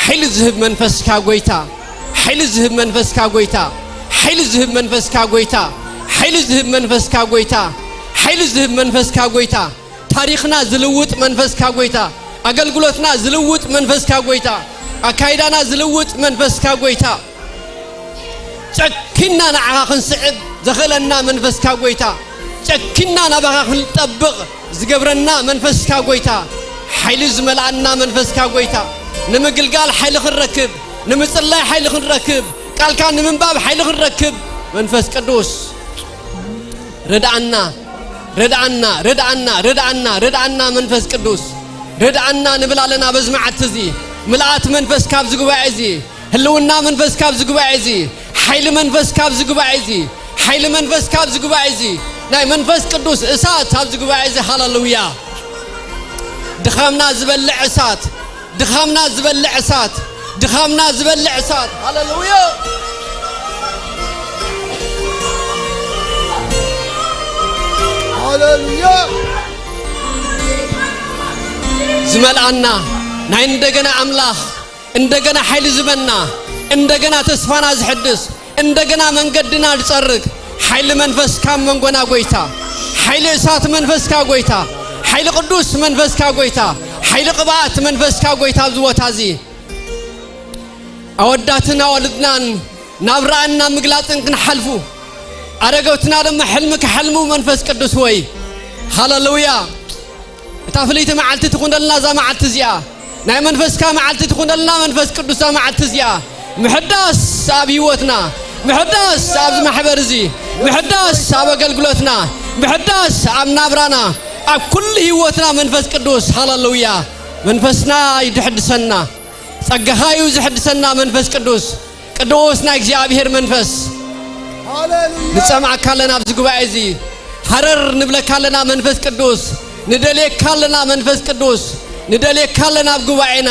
ሓይሊ ዝህብ መንፈስካ ጎይታ፣ ሓይሊ ዝህብ መንፈስካ ጎይታ፣ ሓይሊ ዝህብ መንፈስካ ጎይታ፣ ሓይሊ ዝህብ መንፈስካ ጎይታ፣ ሓይሊ ዝህብ መንፈስካ ጎይታ። ታሪኽና ዝልውጥ መንፈስካ ጎይታ፣ ኣገልግሎትና ዝልውጥ መንፈስካ ጎይታ፣ ኣካይዳና ዝልውጥ መንፈስካ ጎይታ፣ ጨኪና ንዓኻ ክንስዕብ ዘኽእለና መንፈስካ ጎይታ፣ ጨኪና ናባኻ ክንጠብቕ ዝገብረና መንፈስካ ጎይታ፣ ሓይሊ ዝመልኣና መንፈስካ ጎይታ፣ ንምግልጋል ሓይሊ ክንረክብ፣ ንምጽላይ ሓይሊ ክንረክብ፣ ቃልካ ንምንባብ ሓይሊ ክንረክብ መንፈስ ቅዱስ ርድኣና፣ ርድኣና፣ ርድኣና፣ ርድኣና፣ ርድኣና መንፈስ ቅዱስ ርድኣና ንብል ኣለና። በዚ መዓልቲ እዚ ምልኣት መንፈስ ካብዚ ጉባኤ እዚ፣ ህልውና መንፈስ ካብዚ ጉባኤ እዚ፣ ሓይሊ መንፈስ ካብዚ ጉባኤ እዚ፣ ሓይሊ መንፈስ ካብዚ ጉባኤ እዚ፣ ናይ መንፈስ ቅዱስ እሳት ኣብዚ ጉባኤ እዚ። ሃሌሉያ። ድኻምና ዝበልዕ እሳት፣ ድኻምና ዝበልዕ እሳት፣ ድኻምና ዝበልዕ እሳት። ሃሌሉያ። ሃሌሉያ። ዝመልኣና ናይ እንደገና ኣምላኽ፣ እንደገና ሓይሊ ዝበና፣ እንደገና ተስፋና ዝሕድስ፣ እንደገና መንገድና ዝጸርግ ሓይሊ መንፈስካ ኣብ መንጎና ጎይታ፣ ሓይሊ እሳት መንፈስካ ጎይታ፣ ሓይሊ ቅዱስ መንፈስካ ጎይታ፣ ሓይሊ ቅብኣት መንፈስካ ጎይታ ኣብዚ ቦታ እዚ ኣወዳትን ኣዋልድናን ናብ ራእና ምግላጽን ክንሓልፉ፣ ኣረገውትና ድማ ሕልሚ ክሐልሙ መንፈስ ቅዱስ ወይ። ሃሌሉያ። እታ ፍልይቲ መዓልቲ ትኹነልና እዛ መዓልቲ እዚኣ፣ ናይ መንፈስካ መዓልቲ ትኹነልና መንፈስ ቅዱስ እዛ መዓልቲ እዚኣ። ምሕዳስ ኣብ ህይወትና፣ ምሕዳስ ኣብዚ ማሕበር እዚ፣ ምሕዳስ ኣብ ኣገልግሎትና፣ ምሕዳስ ኣብ ናብራና፣ ኣብ ኩሉ ህይወትና መንፈስ ቅዱስ። ሃሌሉያ። መንፈስና እዩ ድሕድሰና፣ ጸጋኻ እዩ ዝሕድሰና መንፈስ ቅዱስ። ቅዱስ ናይ እግዚኣብሔር መንፈስ፣ ሃሌሉያ። ንጸምዓካ ኣለና ኣብዚ ጉባኤ እዚ፣ ሃረር ንብለካ ኣለና መንፈስ ቅዱስ፣ ንደልየካ ኣለና መንፈስ ቅዱስ፣ ንደልየካ ኣለና ኣብ ጉባኤና፣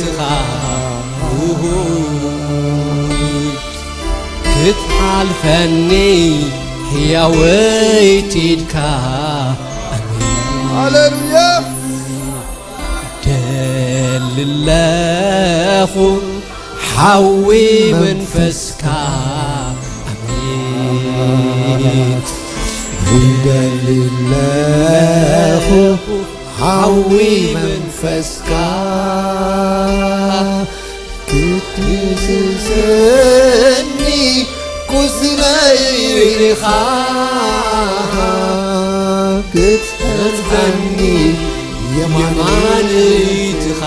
ክትሓልፈኒ ሕያወይቲ ኢድካ። ኣሜን። ሃሌሉያ። ደሊ ኣለኹ ሓዊ መንፈስካ። ኣሜን። ይደሊ ኣለኹ ሓዊ መንፈስካ ክትድህስሰኒ ቁስለይ ርኢኻ ክትሕልፈኒ የማነይትኻ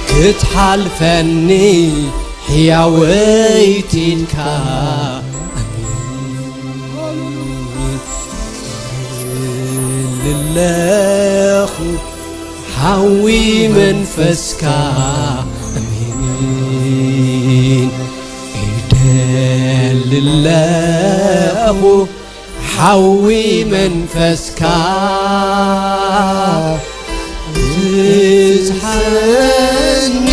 ክትሓልፈኒ ሕያወይቲ ኢድካ። ኣሜን። ልለኹ ሓዊ መንፈስካ። ኣሜን። ይደሊ ኣለኹ ሓዊ መንፈስካ። ክትድህስሰኒ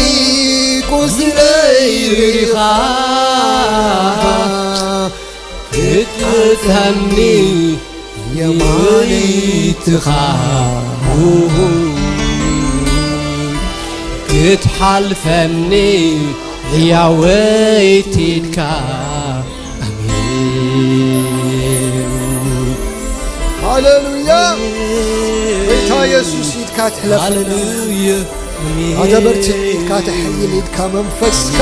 ቁስለይ ርኢኻ ክትሕልፈኒ የማነይትኻ። ክትሓልፈኒ ሕያወይቲ ኢድካ። ኣሜን። ሃሌሉያ። ጌታ ኢየሱስ ኢድካ ትሕለፍ። ሃሌሉያ። ኣሜን። ኣታ በርትዕ ኢድካ ተሐይል ኢድካ መንፈስካ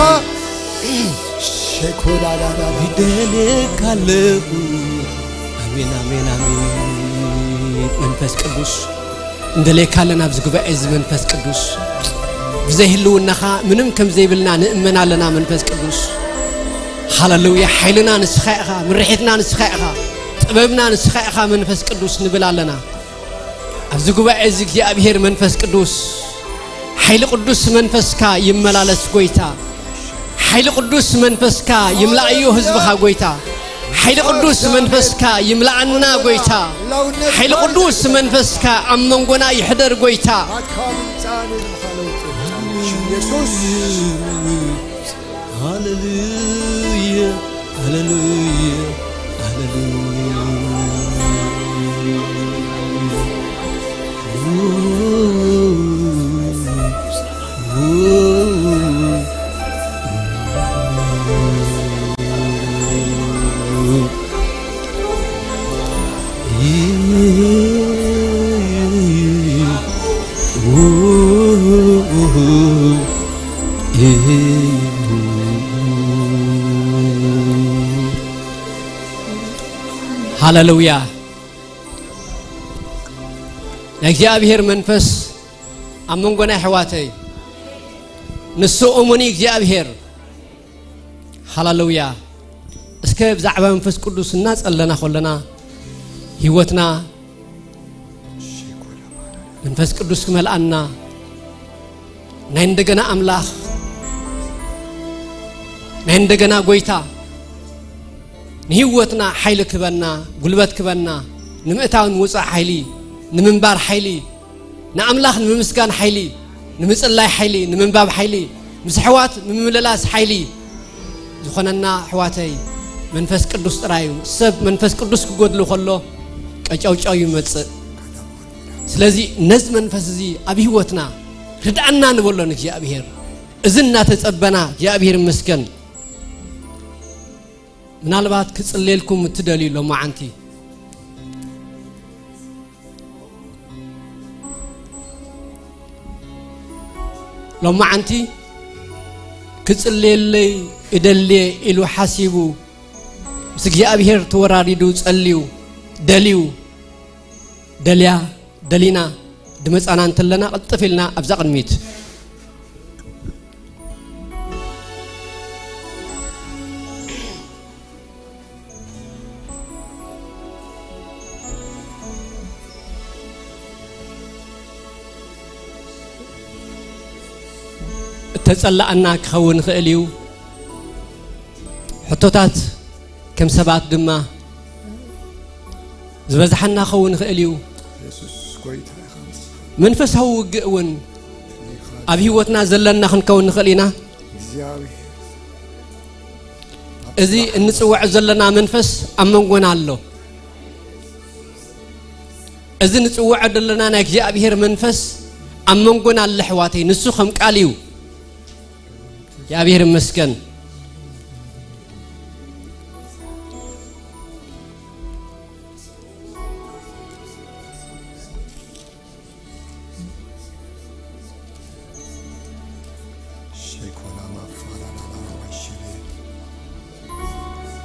ሸኮዳዳዳዳ ይደልየካ ኣለኹ። ኣሜን፣ ኣሜን፣ ኣሜን። መንፈስ ቅዱስ እንደልየካ ኣለና ኣብዚ ጉባኤ እዚ መንፈስ ቅዱስ። ብዘይ ህልውናኻ ምንም ከም ዘይብልና ንእመን ኣለና መንፈስ ቅዱስ። ሃሌሉያ። ሓይልና ንስኻ ኢኻ፣ ምርሒትና ንስኻ ኢኻ፣ ጥበብና ንስኻ ኢኻ መንፈስ ቅዱስ ንብል ኣለና። ኣብዚ ጉባኤ እዚ እግዚኣብሔር መንፈስ ቅዱስ ሓይሊ ቅዱስ መንፈስካ ይመላለስ ጎይታ። ሓይሊ ቅዱስ መንፈስካ ይምላእዮ ህዝብኻ ጎይታ። ሓይሊ ቅዱስ መንፈስካ ይምላኣና ጎይታ። ሓይሊ ቅዱስ መንፈስካ ኣብ መንጎና ይሕደር ጎይታ። ኣትካ ምምጻእ ንልኻ ለውጢ ምምጻእ ኢየሱስ ሃሌሉያ ሃሌሉያ ሃሌሉያ። ሃሌሉያ። ናይ እግዚኣብሔር መንፈስ ኣብ መንጎና ኣሕዋተይ፣ ንሱ እሙን እግዚኣብሔር። ሃሌሉያ። እስከ ብዛዕባ መንፈስ ቅዱስ እናጸለና ከለና ህይወትና መንፈስ ቅዱስ ክመልኣና፣ ናይ እንደገና ኣምላኽ፣ ናይ እንደገና ጎይታ፣ ንህይወትና ሓይሊ ክበና፣ ጉልበት ክበና፣ ንምእታው ንምውጻእ ሓይሊ፣ ንምንባር ሓይሊ፣ ንኣምላኽ ንምምስጋን ሓይሊ፣ ንምጽላይ ሓይሊ፣ ንምንባብ ሓይሊ፣ ምስ ኣሕዋት ንምምልላስ ሓይሊ ዝኾነና ኣሕዋተይ መንፈስ ቅዱስ ጥራይ እዩ። ሰብ መንፈስ ቅዱስ ክጎድሉ ከሎ ቀጫውጫው ይመጽእ። ስለዚ ነዚ መንፈስ እዚ ኣብ ህይወትና ርድኣና ንበሎ ንእግዚኣብሔር። እዚ እናተጸበና እግዚኣብሔር ይመስገን። ምናልባት ክጽልየልኩም እትደልዩ ሎማዓንቲ፣ ሎማዓንቲ ክጽልየለይ እደልየ ኢሉ ሓሲቡ ምስ እግዚኣብሔር ተወራሪዱ ጸልዩ ደልዩ ደልያ ደሊና ድመጻና እንተለና ቅልጥፍ ኢልና ኣብዛ ቅድሚት እተጸላኣና ክኸውን ይኽእል እዩ። ሕቶታት ከም ሰባት ድማ ዝበዝሓና ክኸውን ይኽእል እዩ። ኢየሱስ ጎይታ ኢኻ። መንፈሳዊ ውግእ እውን ኣብ ህይወትና ዘለና ክንከውን ንኽእል ኢና። እዚ እንጽውዖ ዘለና መንፈስ ኣብ መንጎና ኣሎ። እዚ ንጽውዖ ዘለና ናይ እግዚኣብሔር መንፈስ ኣብ መንጎና ኣሎ ኣሕዋተይ። ንሱ ከም ቃል እዩ። እግዚኣብሔር ይመስገን።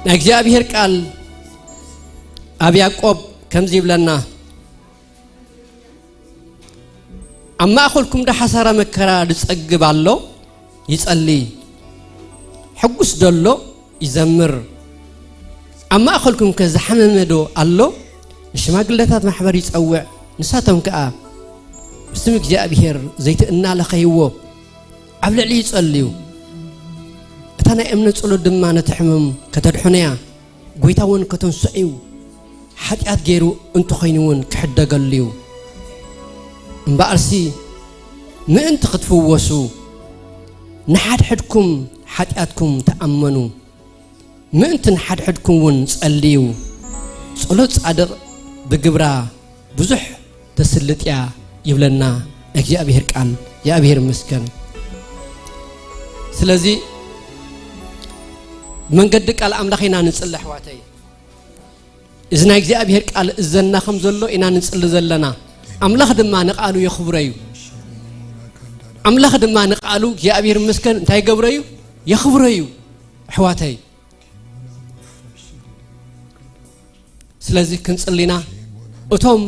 ናይ እግዚኣብሔር ቃል ኣብ ያዕቆብ ከምዚ ይብለና፣ ኣብ ማእኸልኩም ዶ ሓሳረ መከራ ዝጸግብ ኣሎ? ይጸሊ። ሕጉስ ዶ ኣሎ? ይዘምር። ኣብ ማእኸልኩም ከ ዝሓመመ ዶ ኣሎ? ንሽማግለታት ማሕበር ይጸውዕ። ንሳቶም ከኣ ብስም እግዚኣብሔር ዘይቲ እናለኸይዎ ኣብ ልዕሊ ይጸልዩ። እታ ናይ እምነት ጸሎት ድማ ነቲ ሕሙም ከተድሕኖ እያ። ጎይታ እውን ከተንስኦ እዩ። ሓጢኣት ገይሩ እንተኾይኑ እውን ክሕደገሉ እዩ። እምበኣርሲ ምእንቲ ክትፍወሱ ንሓድሕድኩም ሓጢኣትኩም ተኣመኑ፣ ምእንቲ ንሓድሕድኩም እውን ጸልዩ። ጸሎት ጻድቕ ብግብራ ብዙሕ ተስልጥ እያ ይብለና እግዚኣብሔር ቃል። እግዚኣብሔር ይመስገን። ስለዚ መንገዲ ቃል ኣምላኽ ኢና ንጽሊ ኣሕዋተይ። እዚ ናይ እግዚኣብሔር ቃል እዘና ከም ዘሎ ኢና ንጽሊ ዘለና። ኣምላኽ ድማ ንቃሉ የኽብሮ እዩ። ኣምላኽ ድማ ንቃሉ እግዚኣብሔር ይመስገን እንታይ ይገብሮ እዩ? የኽብሮ እዩ ኣሕዋተይ። ስለዚ ክንጽሊ ኢና። እቶም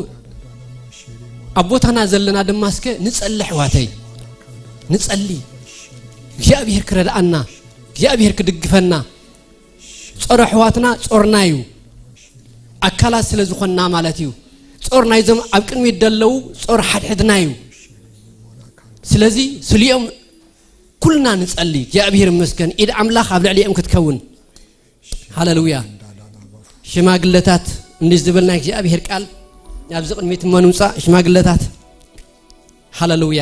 ኣብ ቦታና ዘለና ድማ እስከ ንጸሊ ኣሕዋተይ። ንጸሊ። እግዚኣብሔር ክረድኣና፣ እግዚኣብሔር ክድግፈና። ጾር ኣሕዋትና ጾርና እዩ። ኣካላት ስለ ዝኾንና ማለት እዩ። ጾር ናይዞም ኣብ ቅድሚት ደለዉ ጾር ሓድሕድና እዩ። ስለዚ ስሊኦም ኩልና ንጸሊ። እግዚኣብሔር ይመስገን። ኢድ ኣምላኽ ኣብ ልዕሊኦም ክትከውን። ሃሌሉያ። ሽማግለታት እንዲ ዝብል ናይ እግዚኣብሔር ቃል ናብዚ ቅድሚት እሞ ንምጻእ ሽማግለታት። ሃሌሉያ።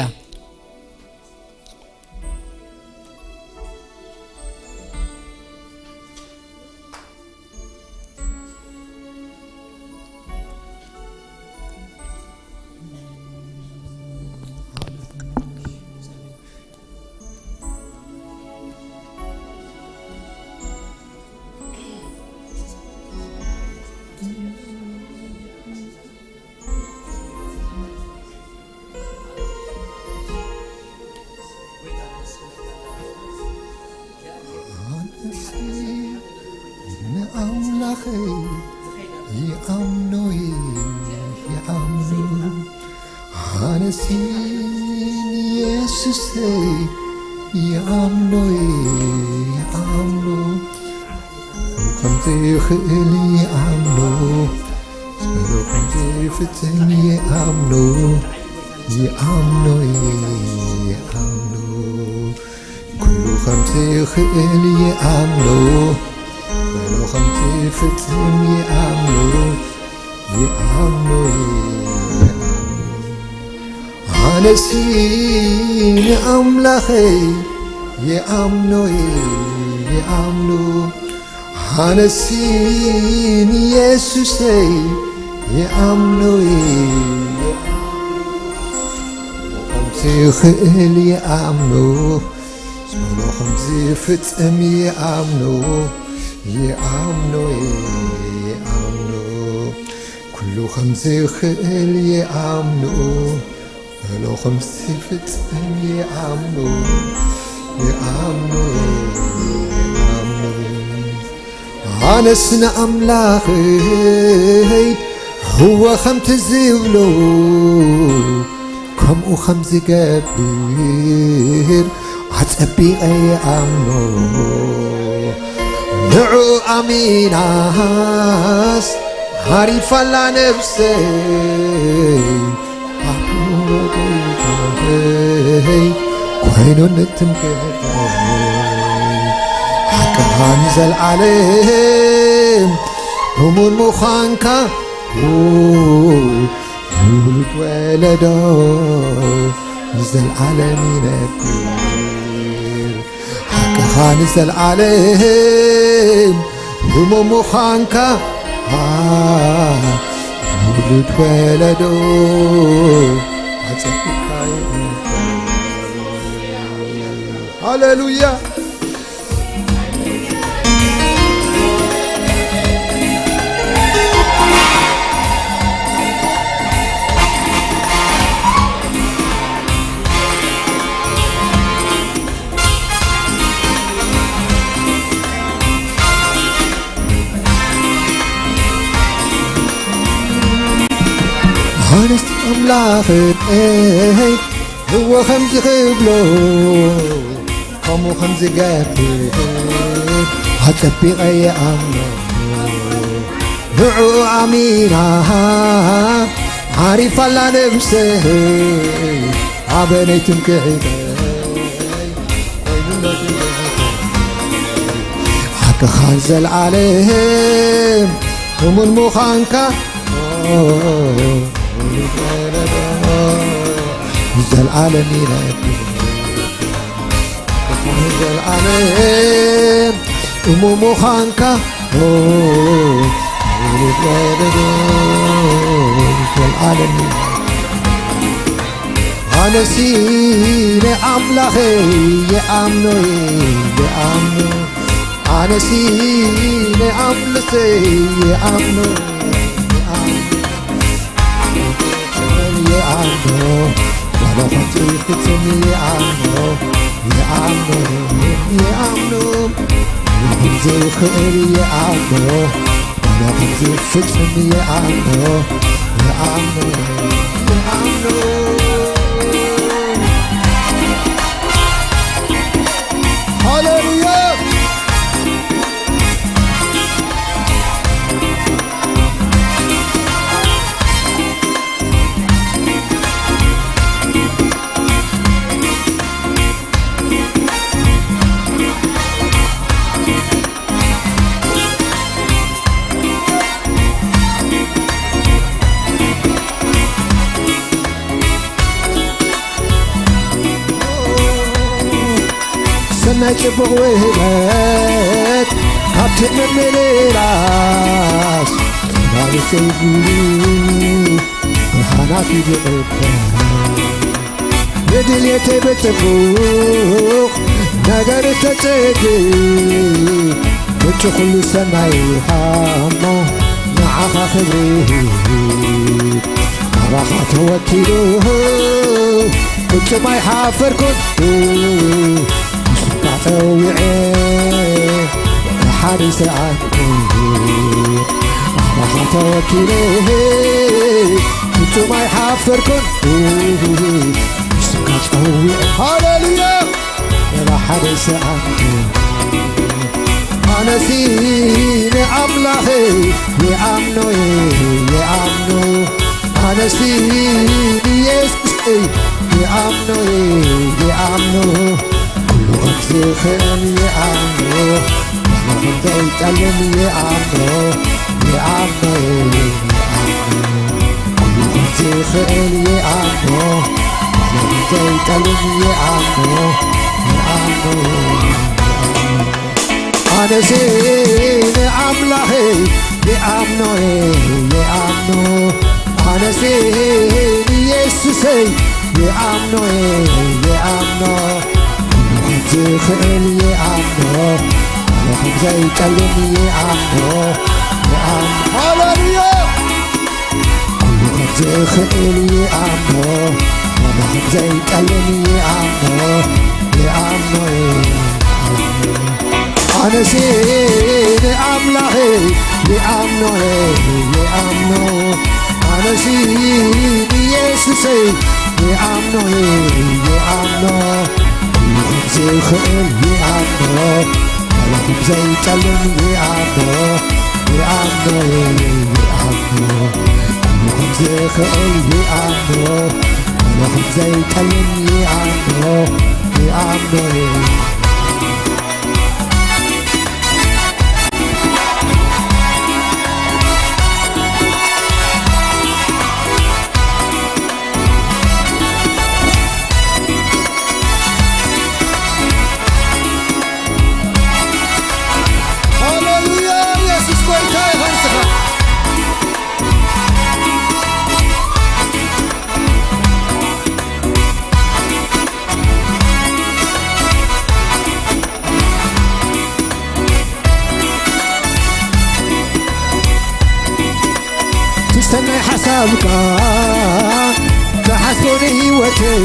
ኣነሲ ንኣምላኸይ ይኣምኖ፣ ይኣምኖ። ኣነሲ ንየሱሰይ ይኣምኖ፣ ይኣምኖ። ከምዚ ይኽእል ይኣምኖ፣ ስለ ከምዚ ይፍጽም ይኣምኖ፣ ይኣምኖ፣ ይኣምኖ። ኩሉ ከምዚ ይኽእል ይኣምኖ፣ ስለ ከምዚ ይፍጽም ይኣምኖ፣ ይኣምኖ፣ ይኣምኖ። ኣነሲ ንኣምላኸይ ይኣምኖ፣ ይኣምኖ። ኣነሲ ንየሱሰይ ይኣምኖ፣ ይኣምኖ። ከምዚ ይኽእል ይኣምኖ፣ ስለ ከምዚ ይፍጽም ይኣምኖ፣ ይኣምኖ፣ ይኣምኖ። ኩሉ ከምዚ ይኽእል ይኣምኖ፣ በሎ ከምዚ ይፍጽም ይኣምኖ፣ ይኣምኖ፣ ይኣምኖ። ኣነስ ንኣምላኸይ ህወ ከምቲ ዝብሎ ከምኡ ከም ዝገብር ኣጸቢቐ ይኣምኖ። ንዑ ኣሚናስ ዓሪፋላ ነብሰይ፣ ኣምኖ ጎይታይ ኮይኑ ንትምክሕተይ። ሓቅኻ ንዘለዓለም እሙን ምዃንካ ውሉድ ወለዶ ንዘለዓለም ይነብር፣ ሓቅኻ ንዘለዓለም ህሙም ምዃንካ። ውሉድ ወለዶ ኣጸቢቕካ ይነብር። ሃሌሉያ። ኣነስ ኣምላኸይ እዎ ከምዚ ክብሎ፣ ከምኡ ከምዚ ገብር ኣጸቢቐ ይኣምኖ። ንዕኡ ኣሚና ዓሪፋላ ነብሰይ፣ ኣበነይ ትምክሒተይ ሓቅኻ ንዘለዓለም እሙን ምዃንካ፣ ንዘለዓለም ይነብር። ሓቅኻ ንዘለዓለም እሙን ምዃንካ፣ ንዘለዓለም ይነብር። ኣነሲ ንኣምላኸይ ይኣምኖ፣ ይኣምኖ። ኣነሲ ንኣምልሰይ ይኣምኖ፣ ይኣምኖ። ይኣምኖ። ዋላ ከምዚ ፍጹም ይኣምኖ፣ ይኣምኖ፣ ይኣምኖ። ዋላ ከምዚ ይኽእል ይኣምኖ። ኣነ ከምዚ ፍጹም ይኣምኖ፣ ይኣምኖ፣ ይኣምኖ። ሃሌሉያ። ሰናይ ጽቡቕ ውህበት ካብቲ ምምልላስ፣ ናብሰይ ጉሉ ብርሃናት ይድቕበ። ንድልየተይ ብጽቡቕ ነገር ተጸግ፣ ምንጪ ኩሉ ሰናይ ሃሞ ንዓኻ ክብሪ። ኣባኻ ተወኪሉ ፍጹም ኣይሓፈርኩን፣ ንስምካ ጸዊዐ ሓደ ሰዓት ኣባኻ ተወኪለ ፍጹም ኣይሓፈርኩን፣ ንስምካ ጸዊዐ። ሃሌሉያ። ወላ ሓደ ሰኣንኩ። ኣነሲ ንኣምላኸይ ይኣምኖ፣ ይኣምኖ። ኣነሲ ንየሱሰይ ይኣምኖ፣ ይኣምኖ። ኩሉ ከም ዝኽእል ይኣምኖ። ዋላ ከም ዘይጠልም ይኣምኖ፣ ይኣምኖ፣ ይኣምኖ። ኩሉ ከም ዝኽእል ይኣምኖ፣ ዓለም ዘይጠልም ይኣምኖ፣ ይኣምኖ፣ ይኣምኖ። ኣነሲ ንኣምላኸይ ይኣምኖ፣ ይኣምኖ። ኣነሲ ንየሱሰይ ይኣምኖ፣ ይኣምኖ። ኩሉ ከም ዝኽእል ይኣምኖ፣ ዓለም ከም ዘይጠልም ይኣምኖ፣ ይኣምኖ። ሃሌሉያ። ኩሉ ከም ዝኽእል ይኣምኖ፣ ዋላ ከም ዘይጠልም ይኣምኖ፣ ይኣምኖ፣ ይኣምኖ። ኣነሲ ንኣምላኸይ ይኣምኖ፣ ይኣምኖ። ኣነሲ ንየሱሰይ ይኣምኖ፣ ይኣምኖ። ኩሉ ከም ዝኽእል ይኣምኖ፣ ዋላ ከም ዘይጠልም ይኣምኖ፣ ይኣምኖ፣ ይኣምኖ። ኩሉ ከም ዝኽእል ይኣምኖ፣ ዋላ ከም ዘይጠልም ይኣምኖ፣ ይኣምኖ። ሓሳብካ ተሓስቦ ንህይወተይ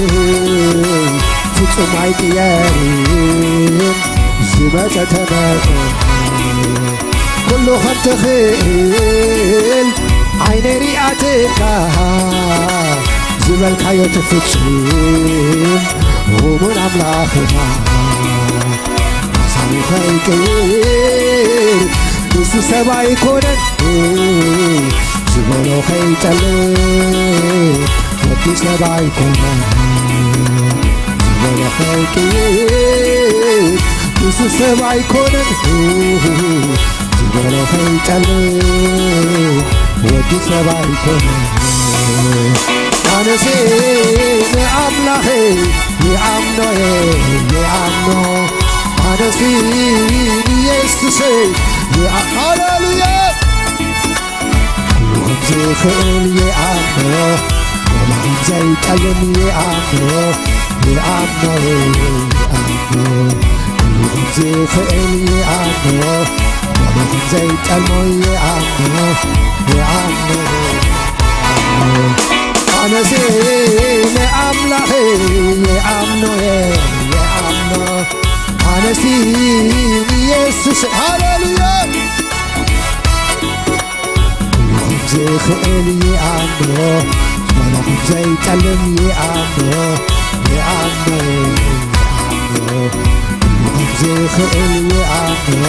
ፍጹም ኣይቅየርን። ዝመጸ ተመጸ ኩሉ ከም ትኽእል ዓይነይ ሪኣትካ ዝበልካዮ ትፍጽም እሙን ኣምላኽና። ሓሳቡ ከይቅይር ንሱ ሰብ ኣይኮነን፣ ዝበሎ ከይጠልም ወዲ ሰብ ኣይኮነን። ዝበሎ ከይቅይር ንሱ ሰብ ኣይኮነን፣ ዝበሎ ከይጠልም ወዲ ሰብ ኣይኮነን። ኣነሲ ንኣምላኸይ ይኣምኖ እየ፣ ይኣምኖ። ኣነሲ ንየሱሰይ ይኣ-፣ ሃሌሉያ። ኩሉ ከም ዝኽእል ይኣምኖ፣ ኩሉ ከም ዘይጠልም ይኣምኖ፣ ይኣምኖ፣ ይኣምኖ። ኩሉ ከም ዝኽእል ይኣምኖ፣ ኩሉ ከም ዘይጠልሞ ይኣምኖ፣ ይኣምኖ፣ ይኣምኖ። ኣነሲ ንኣምላኸይ ይኣምኖ፣ ይኣምኖ። ኣነሲ ንየሱስ፣ ሃሌሉያ። ኩሉ ከም ዝኽእል ይኣምኖ፣ ዋላ ከም ዘይጠልም ይኣምኖ፣ ይኣምኖ፣ ይኣምኖ። ኩሉ ከም ዝኽእል ይኣምኖ፣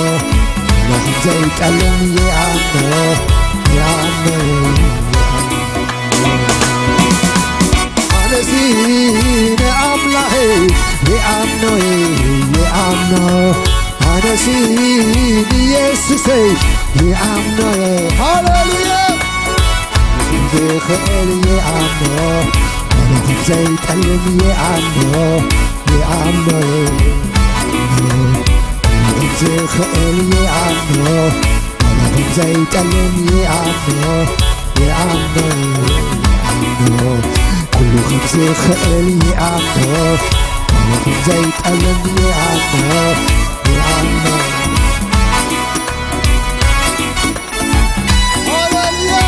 ዋላ ከም ዘይጠልም ይኣምኖ፣ ይኣምኖ፣ ይኣምኖ። ኣነሲ ንኣምላኸይ ይኣምኖ፣ ይኣምኖ። ኣነሲ ንየሱሰይ ይኣምኖ። ሃሌሉያ። ዝኽእል ይኣምኖ፣ ዘይጠልም ይኣምኖ፣ ይኣምኖ። ዝኽእል ይኣምኖ፣ ዘይጠልም ይኣምኖ፣ ይኣምኖ፣ ይኣምኖ። ኩሉ ከም ዝኽእል ይኣምኖ፣ ዘይጠልም ይኣምኖ፣ ይኣምኖ። ሃሌሉያ።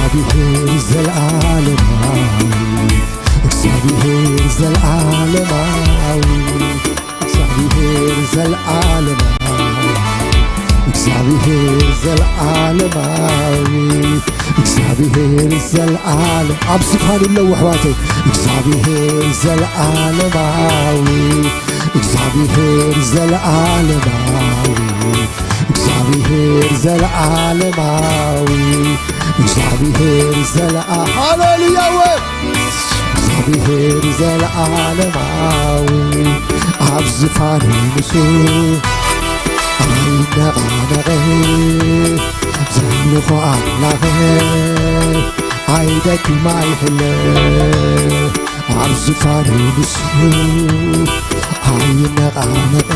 እግዚኣብሔር ዘለዓለማዊ፣ እግዚኣብሔር ዘለዓለማዊ፣ እግዚኣብሔር ዘለዓለማዊ፣ እግዚኣብሔር ዘለዓለማዊ፣ እግዚኣብሔር ዘለዓለም ኣብ ዝፋኑ ኣለዉ ኣሕዋተይ። እግዚኣብሔር ዘለዓለማዊ፣ እግዚኣብሔር ዘለዓለማዊ፣ እግዚኣብሔር ዘለዓለማዊ፣ እግዚኣብሔር ዘለዓ-፣ ሃሌሉያ። እግዚኣብሔር ዘለዓለማዊ ኣብ ዝፋኑ ንሱ ኣይነቓነቕ። ዘምልኾ ኣምላኽ ኣይደክም ኣይሕለ፣ ኣብ ዝፋኑ ንሱ ኣይነቓነቕ።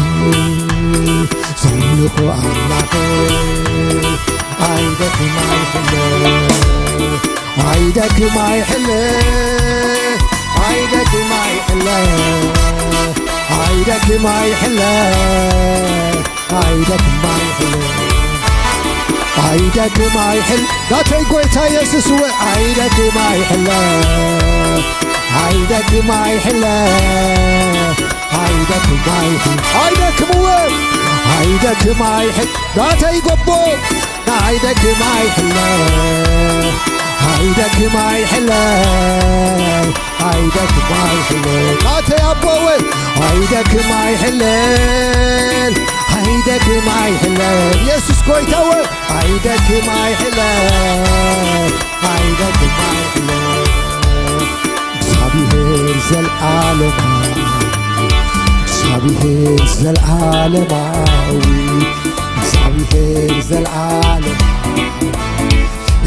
ዘምልኾ ኣምላኽ ኣይደክም ኣይሕለ፣ ኣይደክም ኣይሕለ፣ ኣይደክም ኣይሕለ፣ ኣይደክም ኣይሕለ፣ ኣይደክም ኣይሕለ፣ ኣይደክም ኣይሕለ። ናተይ ጎይታ የሱስ እወ፣ ኣይደክም ኣይሕለ፣ ኣይደክም ኣይሕለ፣ ኣይደክም ኣይሕለ፣ ኣይደክም እወ፣ ኣይደክም ኣይሕለ። ናተይ ጎቦ፣ ኣይደክም ኣይሕለ፣ ኣይደክም ኣይሕለ፣ ኣይደክም ኣይሕለ። ናተይ ኣቦ እወ፣ ኣይደክም ኣይሕለ፣ ኣይደክም ኣይሕለ። የሱስ ጎይታ እወ፣ ኣይደክም ኣይሕለ፣ ኣይደክም ኣይሕለ። እግዚኣብሔር ዘለዓለማዊ፣ እግዚኣብሔር ዘለዓለማዊ፣ እግዚኣብሔር ዘለዓለማዊ፣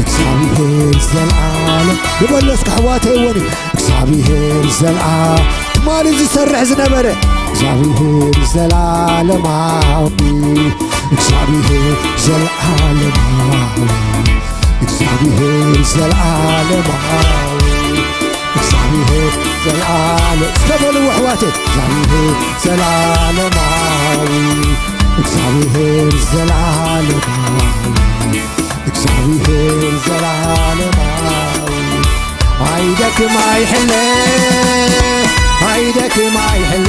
እግዚኣብሔር ዘለዓለም። ንበሎ እስከ ኣሕዋተይ እውን እግዚኣብሔር ዘለዓ-፣ ትማሊ ዝሰርሕ ዝነበረ እግዚኣብሔር ዘለዓለማዊ፣ እግዚኣብሔር ዘለዓለማዊ፣ እግዚኣብሔር ዘለዓለማዊ፣ እግዚኣብሔር ዘለዓለ-፣ እስከ በልዎ ኣሕዋተይ፣ እግዚኣብሔር ዘለዓለማዊ፣ እግዚኣብሔር ዘለዓለማዊ፣ እግዚኣብሔር ዘለዓለማዊ። ኣይደክም ኣይሕለ፣ ኣይደክም ኣይሕለ፣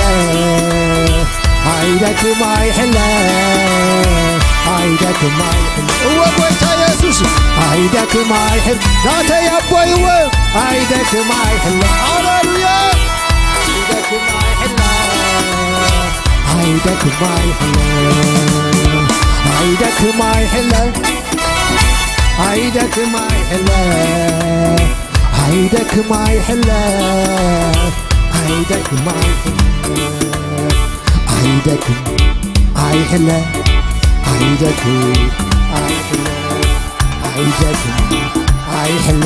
ኣይደክም ኣይሕለ፣ ኣይደክም ኣይሕለ። እወ ጎይታ የሱስ፣ ኣይደክም ኣይሕለ፣ ናተይ ኣቦይ እወ፣ ኣይደክም ኣይሕለ። ሃሌሉያ። ኣይደክም ኣይሕለ፣ ኣይደክም ኣይሕለ፣ ኣይደክም ኣይሕለ፣ ኣይደክም ኣይሕለ፣ ኣይደክም ኣይሕለ፣ ኣይደክም ኣይሕለ፣ ኣይደክም ኣይሕለ፣ ኣይደክም ኣይሕለ፣ ኣይደክም ኣይሕለ፣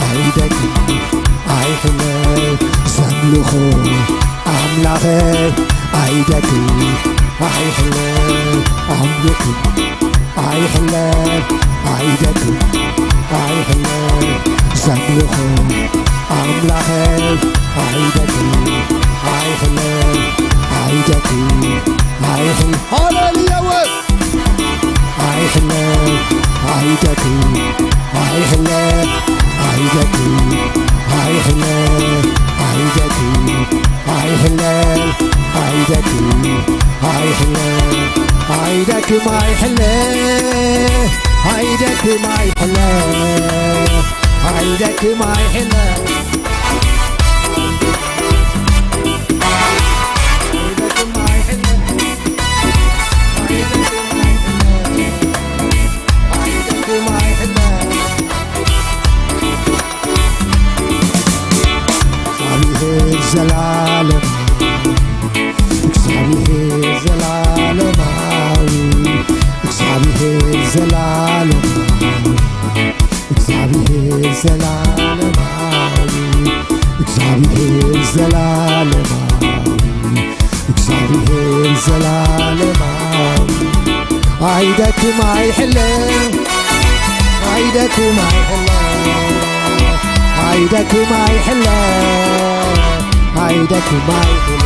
ኣይደክም ኣይሕለ፣ ዘምልኾ ኣምላኸይ ኣይደክም ኣይሕለ፣ ኣይደክም ኣይሕለ፣ ኣይደክም ኣይሕለ፣ ዘምልኾ ኣምላኸይ ኣይደክም ኣይሕለ፣ ኣይደክም ኣይሕለ። ሃሌሉያ። ኣይሕለ፣ ኣይደክም ኣይሕለ፣ ኣይደክም ኣይሕለ፣ ኣይደክም ኣይሕለ፣ ኣይደክም ኣይሕለ፣ ኣይደክም ኣይሕለ፣ ኣይደክም ኣይሕለ፣ ኣይደክም ኣይሕለ፣ ኣይደክም ኣይሕለ፣ ኣይደክም ኣይሕለ፣ ኣይደክም ኣይሕለ። እግዚኣብሔር ዘላለም፣ እግዚኣብሔር ዘላለማዊ፣ እግዚኣብሔር ዘላለማዊ፣ እግዚኣብሔር ዘላለማዊ፣ እግዚኣብሔር ዘላለማዊ፣ እግዚኣብሔር ዘላለማዊ። ኣይደክም ኣይሕለ፣ ኣይደክም ኣይሕለ፣ ኣይደክም ኣይሕለ፣ ኣይደክም ኣይሕለ፣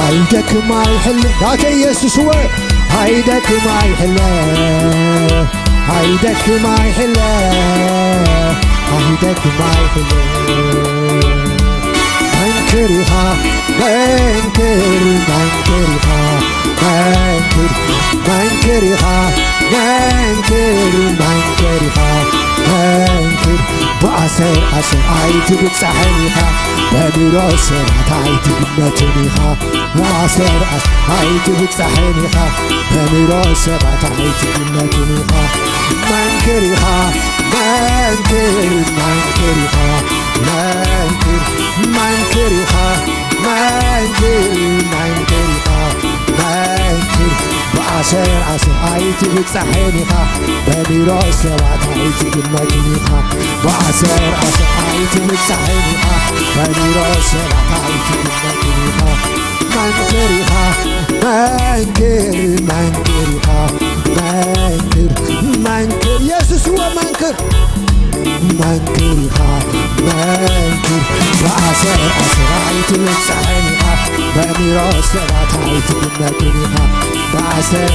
ኣይደክም ኣይሕለ። ናተይ የሱስ እወ፣ ኣይደክም ኣይሕለ፣ ኣይደክም ኣይሕለ፣ ኣይደክም ኣይሕለ። መንክር ኢኻ መንክር፣ መንክር ኢኻ መንክር፣ መንክር ኢኻ መንክር፣ መንክር ኢኻ መንክር። ብኣሰር ኣሰር ኣይትብጻሕን ኢኻ፣ በኑሮ ሰባት ኣይትግመትን ኢኻ። ብኣሰር ኣሰር ኣይትብጻሕን ኢኻ፣ በኑሮ ሰባት ኣይትግመትን ኢኻ። መንክር ኢኻ መንክር፣ መንክር ኢኻ መንክር፣ መንክር ኢኻ መንክር፣ መንክር ኢኻ መንክር። ብኣሰር ኣሰር ኣይትብጻሕን ኢኻ፣ በኑሮ ሰባት ኣይትግመትን ኢኻ። ብኣሰር ኣሰር ኣይትብጻሕን ኢኻ፣ በኑሮ ሰባት ኣይትግመትን ኢኻ። መንክር ኢኻ መንክር፣ መንክር ኢኻ መንክር፣ መንክር የሱስ እወ መንክር። መንክር ኢኻ መንክር፣ ብኣሰር ኣሰር ኣይትብጻሕን ኢኻ፣ በኑሮ ሰባት ኣይትግመትን ኢኻ። ብኣሰር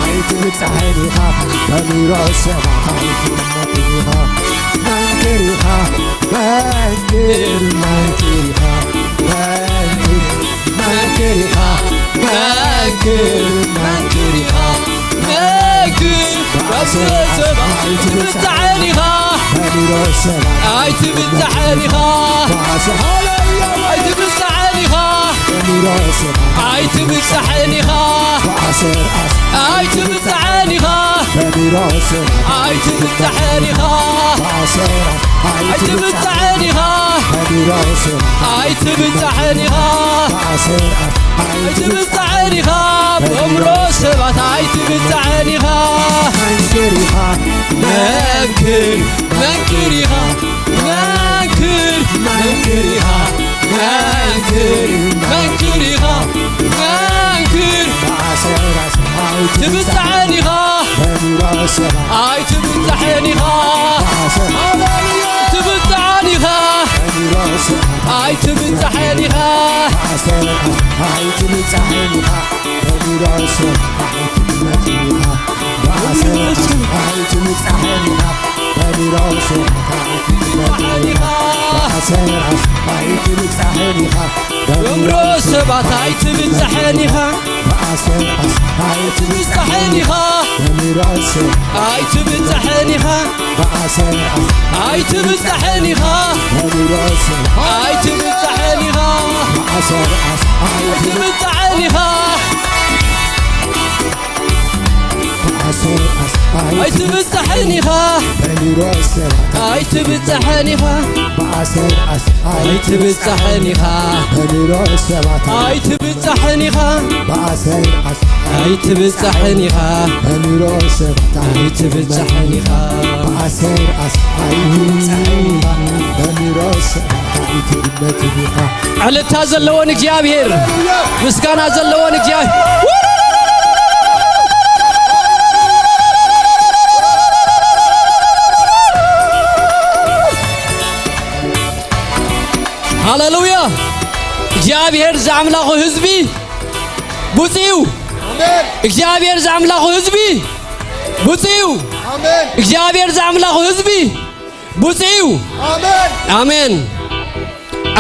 ኣይትብጻሕን ኢኻ፣ በኑሮ ሰባት ኣይትግመትን ኢኻ። መንክር ኢኻ መንክር፣ መንክር ኢኻ መንክር፣ መንክር ኢኻ መንክር፣ መንክር ኢኻ መንክር። ብኣሰር ኣሰር ኣይትብጻሕን ኢኻ፣ በኑሮ ሰባት ኣይትብጻሕን ኢኻ። ብኣሰር ሃሌሉያ። ኣይትብጻሕን ኢኻ፣ በኑሮ ሰባት ኣይትብጻሕን ኢኻ። ብኣሰር ኣሰር ኣይትብጻሕን ኢኻ፣ ኣይትብጻሕን ኢኻ። ኣይትብጻሕን ኢኻ። ኣይትብጻሕን ኢኻ። ኣይትብጻሕን ኢኻ። ብኣእምሮ ሰባት ኣይትብጻሕን ኢኻ። መንክር ኢኻ። መንክር፣ መንክር ኢኻ። መንክር፣ መንክር ኢኻ። መንክር፣ መንክር ኢኻ። መንክር። ትብጻሕን ኢኻ። ኣይትብጻሕን ኢኻ። ትብጻሕን ኢኻ። ኣይትብጻሕን ኢኻ። ኣእምሮ ሰባት ኣይትብጻሕን ኢኻ። ኣይትብጻሕን ኢኻ። ኣይትብጻሕን ኢኻ። ኣይትብጻሕን ኢኻ። ኣይትብጻሕን ኢኻ። ኣይትብጻሕን ኢኻ። ኣይትብጻሕን ኢኻ። ኣይትብጻሕን ኢኻ። ኣይትብጻሕን ኢኻ። ኣይትብጻሕን ኢኻ። ኣይትብጻሕን ኢኻ። ኣይትብጻሕን ኢኻ። ዕልልታ ዘለዎ ንእግዚኣብሔር፣ ምስጋና ዘለዎ ንእግዚኣብሔር። ሃሌሉያ። እግዚኣብሔር ዝኣምላኹ ህዝቢ ብፁዕ እዩ። ኣሜን። እግዚኣብሔር ዝኣምላኹ ህዝቢ ብፁዕ እዩ። ኣሜን። እግዚኣብሔር ዝኣምላኹ ህዝቢ ብፁዕ እዩ። ኣሜን። ኣሜን።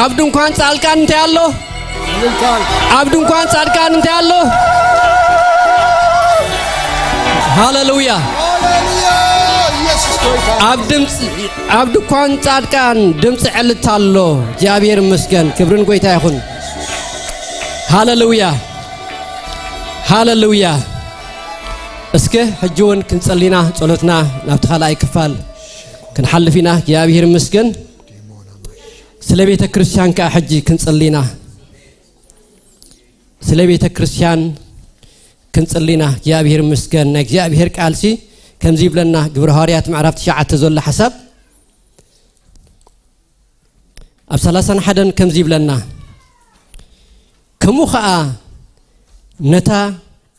ኣብ ድንኳን ጻድቃን እንታይ ኣሎ? እልልታ። ኣብ ድንኳን ጻድቃን እንታይ ኣሎ? ሃሌሉያ። ሃሌሉያ። ኢየሱስ ጎይታ። ኣብ ድምፅ-፣ ኣብ ድንኳን ጻድቃን ድምፂ ዕልልታ ኣሎ። እግዚኣብሔር ይመስገን። ክብርን ጎይታ ይኹን። ሃሌሉያ። ሃሌሉያ። እስከ ሕጂ እውን ክንጸሊና ጸሎትና ናብቲ ካልኣይ ክፋል ክንሓልፍ ኢና። እግዚኣብሔር ይመስገን። ስለ ቤተ ክርስቲያን ከኣ ሕጂ ክንጽሊና። ስለ ቤተ ክርስቲያን ክንጽሊና። እግዚኣብሔር ይመስገን። ናይ እግዚኣብሔር ቃልሲ ከምዚ ይብለና፣ ግብረ ሃዋርያት ምዕራፍ ትሽዓተ ዘሎ ሓሳብ ኣብ ሰላሳን ሓደን ከምዚ ይብለና፣ ከምኡ ኸኣ ነታ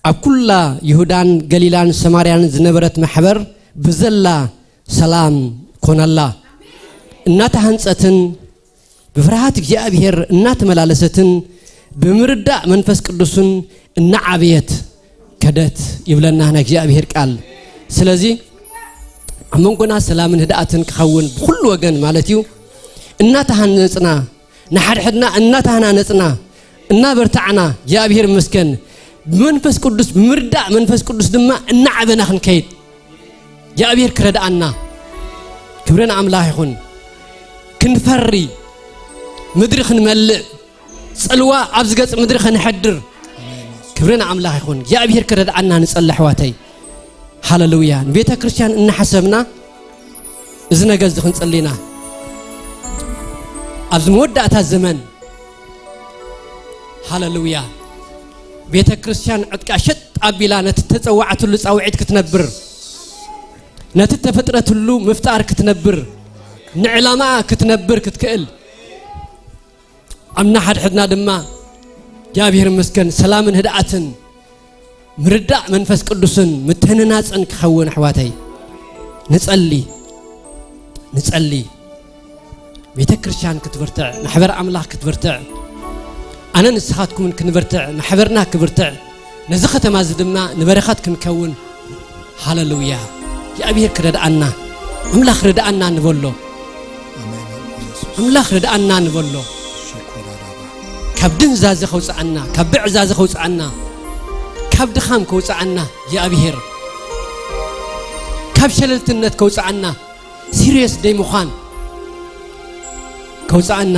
ኣብ ኩላ ይሁዳን ገሊላን ሰማርያን ዝነበረት ማሕበር ብዘላ ሰላም ኮነላ። እናተሃንጸትን ብፍርሃት እግዚኣብሔር እናተመላለሰትን ብምርዳእ መንፈስ ቅዱስን እናዓበየት ከደት ይብለና ናይ እግዚኣብሔር ቃል። ስለዚ ኣብ መንጎና ሰላምን ህድኣትን ክኸውን ብኹሉ ወገን ማለት እዩ። እናተሃነጽና ንሓድሕድና እናተሃናነጽና፣ እናበርታዕና፣ እግዚኣብሔር ይመስገን፣ ብመንፈስ ቅዱስ፣ ብምርዳእ መንፈስ ቅዱስ ድማ እናዓበና ክንከይድ እግዚኣብሔር ክረድኣና። ክብሪ ንኣምላኽ ይኹን። ክንፈሪ፣ ምድሪ ክንመልእ፣ ጽልዋ ኣብዚ ገጽ ምድሪ ከነሕድር። ክብሪ ንኣምላኽ ይኹን። እግዚኣብሔር ክረድኣና ንጸሊ ኣሕዋተይ። ሃሌሉያ። ንቤተ ክርስቲያን እናሓሰብና እዚ ነገር እዚ ክንጽሊ ኢና። ኣብዚ መወዳእታ ዘመን፣ ሃሌሉያ፣ ቤተ ክርስቲያን ዕጥቃ ሸጥ ኣቢላ ነቲ ተጸዋዕትሉ ጻውዒት ክትነብር፣ ነቲ ተፈጥረትሉ ምፍጣር ክትነብር፣ ንዕላማኣ ክትነብር ክትክእል፣ ኣምና ሓድሕድና ድማ እግዚኣብሔር ይመስገን ሰላምን ህድኣትን ምርዳእ መንፈስ ቅዱስን ምትህንናጽን ክኸውን ኣሕዋተይ ንጸሊ፣ ንጸሊ። ቤተ ክርስቲያን ክትብርትዕ፣ ማሕበር ኣምላኽ ክትብርትዕ፣ ኣነ ንስኻትኩምን ክንብርትዕ፣ ማሕበርና ክብርትዕ፣ ነዚ ከተማ እዚ ድማ ንበረኸት ክንከውን። ሃሌሉያ። እግዚኣብሔር ክረድኣና፣ ኣምላኽ ርድኣና ንበሎ። ኣምላኽ ርድኣና ንበሎ። ካብ ድንዛዘ ከውፅኣና፣ ካብ ብዕዛዘ ከውፅኣና፣ ካብ ድኻም ከውፅኣና እግዚኣብሔር፣ ካብ ሸለልትነት ከውፅኣና፣ ሲሪየስ ደይ ምዃን ከውፅኣና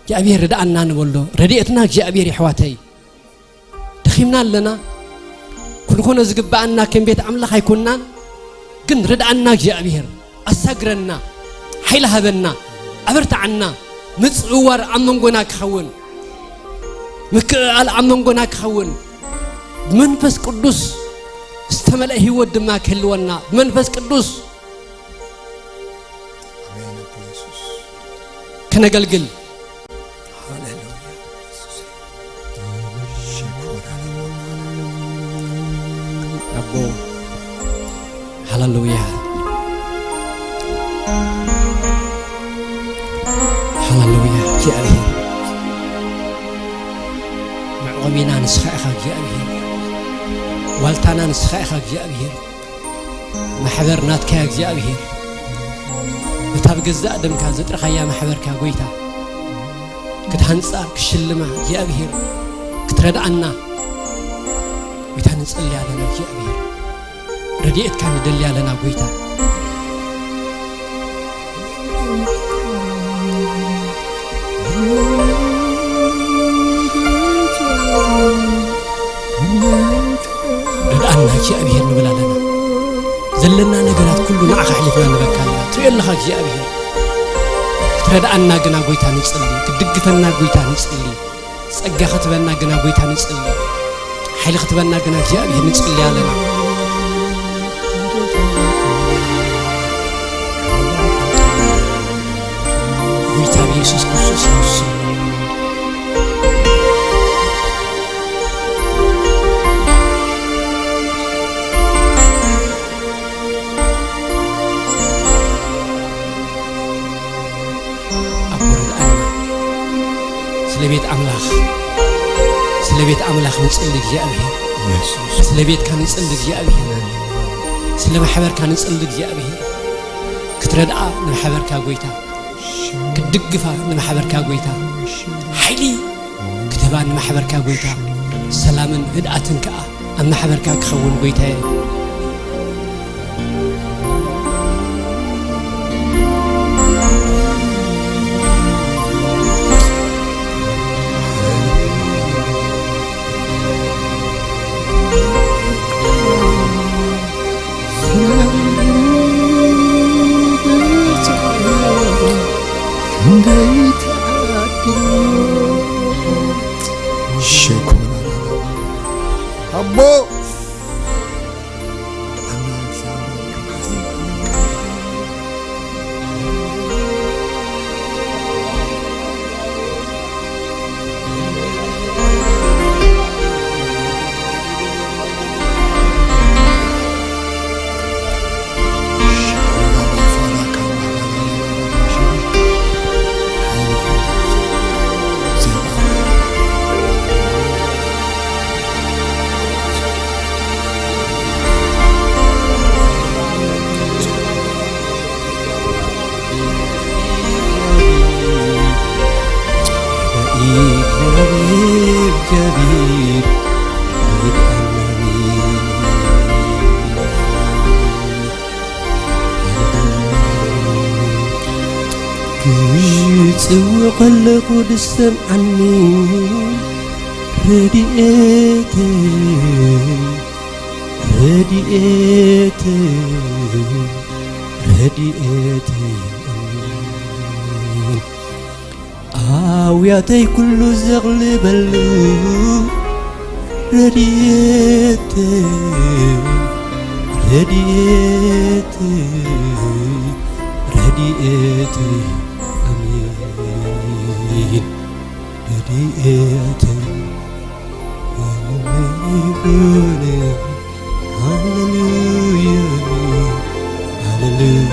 እግዚኣብሔር ርድኣና ንበሎ። ረድኤትና እግዚኣብሔር የሕዋተይ። ደኺምና ኣለና። ኩሉ ዝኾነ ዝግብኣና ከም ቤት ኣምላኽ ኣይኮንናን። ግን ርድኣና እግዚኣብሔር፣ ኣሳግረና፣ ሓይሊ ሃበና፣ ኣበርትዓና። ምጽውዋር ኣብ መንጎና ክኸውን፣ ምክእኣል ኣብ መንጎና ክኸውን፣ ብመንፈስ ቅዱስ ዝተመልአ ህይወት ድማ ክህልወና፣ ብመንፈስ ቅዱስ ኣሜን። ኣቦ የሱስ። ክነገልግል። ሃሌሉያ። ኣቦ። ሃሌሉያ። ሃሌሉያ። እግዚኣብሔር መዕቆቢና ንስኻ ኢኻ እግዚኣብሔር። ዋልታና ንስኻ ኢኻ እግዚኣብሔር። ማሕበር ናትካ እግዚኣብሔር። እታ ብገዛእ ደምካ ዘጥረኻያ ማሕበርካ ጎይታ ክትሃንጻ ክሽልማ እግዚኣብሔር ክትረድኣና ጎይታ ንጸልይ ኣለና እግዚኣብሔር። ረድኤትካ ንደሊ ኣለና ጎይታ። ርድኣና እግዚኣብሔር ንብል ኣለና። ዘለና ነገራት ኩሉ ንዓኻ ኣሕሊፍና ንበካ ኣለና። ትሪኦ ኣለኻ እግዚኣብሔር። ክትረድኣና ግና ጎይታ ንጽሊ፣ ክትድግፈና ጎይታ ንጽሊ፣ ጸጋ ክትበና ግና ጎይታ ንጽሊ፣ ሓይሊ ክትበና ግና እግዚኣብሔር ንጽሊ ኣለና። ጎይታ ብየሱስ ክርስቶስ ይመስል። ኣቦ ርድኣና። ስለ ቤት ኣምላኽ፣ ስለ ቤት ኣምላኽ ንጽሊ እግዚኣብሔር። የሱስ። ስለ ቤትካ ንጽሊ እግዚኣብሔር። ስለ ማሕበርካ ንጽሊ እግዚኣብሔር። ክትረድኣ ንማሕበርካ ጎይታ፣ ክትድግፋ ንማሕበርካ ጎይታ፣ ሓይሊ ክትህባ ንማሕበርካ ጎይታ፣ ሰላምን ህድኣትን ከኣ ኣብ ማሕበርካ ክኸውን ጎይታየ። ኣቦ ክጽውዕ ከለኹ ዝሰምዓኒ ረድኤተይ፣ ረድኤተይ፣ ረድኤተይ። ኣውያተይ ኩሉ ዘቕልበሉ ረድኤተይ፣ ረድኤተይ፣ ረድኤተይ፣ ኣሜን። ረድኤተይ ይኹን። ሃሌሉያ፣ ሃሌሉያ።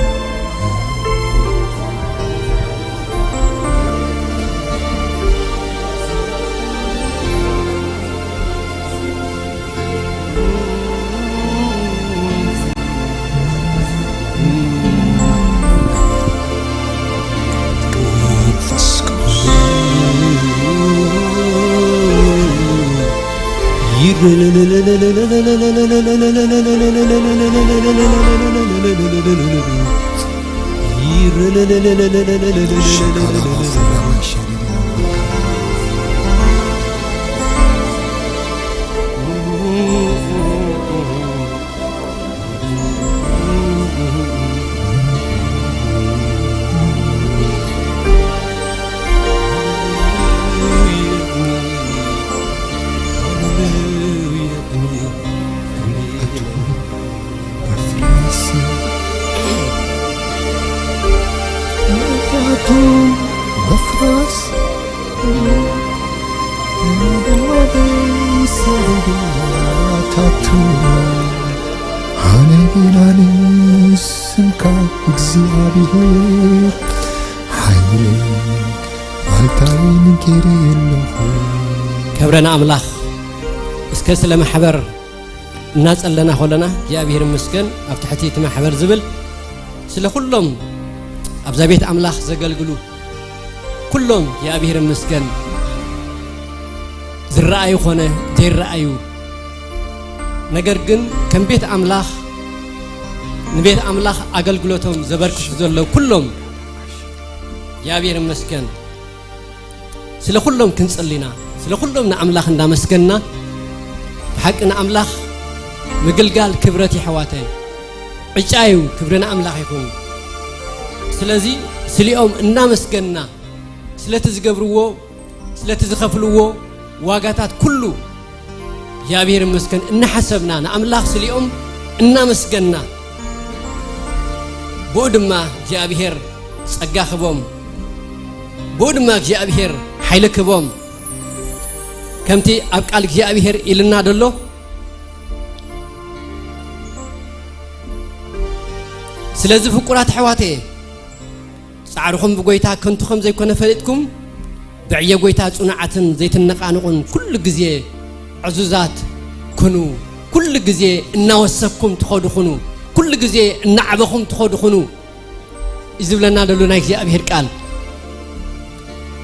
መንፈስ ቅዱስ ወደይ ሰረገላታቱ ኣነ ግና ንስምካ እግዚኣብሔር ሓይለይ ዋልታይን ገይረ ኣለኹ። ክብረ ንኣምላኽ። እስከ ስለ ማሕበር እናጸለና ከለና እግዚኣብሔር ይመስገን። ኣብ ትሕቲ እቲ ማሕበር ዝብል ስለ ኩሎም ኣብዛ ቤት ኣምላኽ ዘገልግሉ ኩሎም እግዚኣብሔር ይመስገን። ዝረኣዩ ኾነ ዘይረኣዩ፣ ነገር ግን ከም ቤት ኣምላኽ ንቤት ኣምላኽ ኣገልግሎቶም ዘበርክቱ ዘለዉ ኩሎም እግዚኣብሔር ይመስገን። ስለ ኩሎም ክንጽሊ ኢና። ስለ ኩሎም ንኣምላኽ እንዳመስገንና፣ ብሓቂ ንኣምላኽ ምግልጋል ክብረት የሕዋተይ ዕጫ እዩ። ክብሪ ንኣምላኽ ይኹን። ስለዚ ስሊኦም እናመስገንና፣ ስለቲ ዝገብርዎ፣ ስለቲ ዝኸፍልዎ ዋጋታት ኩሉ እግዚኣብሔር ይመስገን እናሓሰብና፣ ንኣምላኽ ስሊኦም እናመስገንና፣ ብኡ ድማ እግዚኣብሔር ጸጋ ክቦም፣ ብኡ ድማ እግዚኣብሔር ሓይሊ ክቦም። ከምቲ ኣብ ቃል እግዚኣብሔር ኢልና ደሎ፣ ስለዚ ፍቁራት ኣሕዋተየ፣ ጻዕርኹም ብጎይታ ከንቱ ከም ዘይኮነ ፈሊጥኩም፣ ብዕየ ጎይታ ጽኑዓትን ዘይትነቓንቑን፣ ኩሉ ግዜ ዕዙዛት ኩኑ፣ ኩሉ ግዜ እናወሰኩም ትኸዱ ኩኑ፣ ኩሉ ግዜ እናዓበኹም ትኸዱ ኩኑ እዩ ዝብለና ደሎ ናይ እግዚኣብሔር ቃል።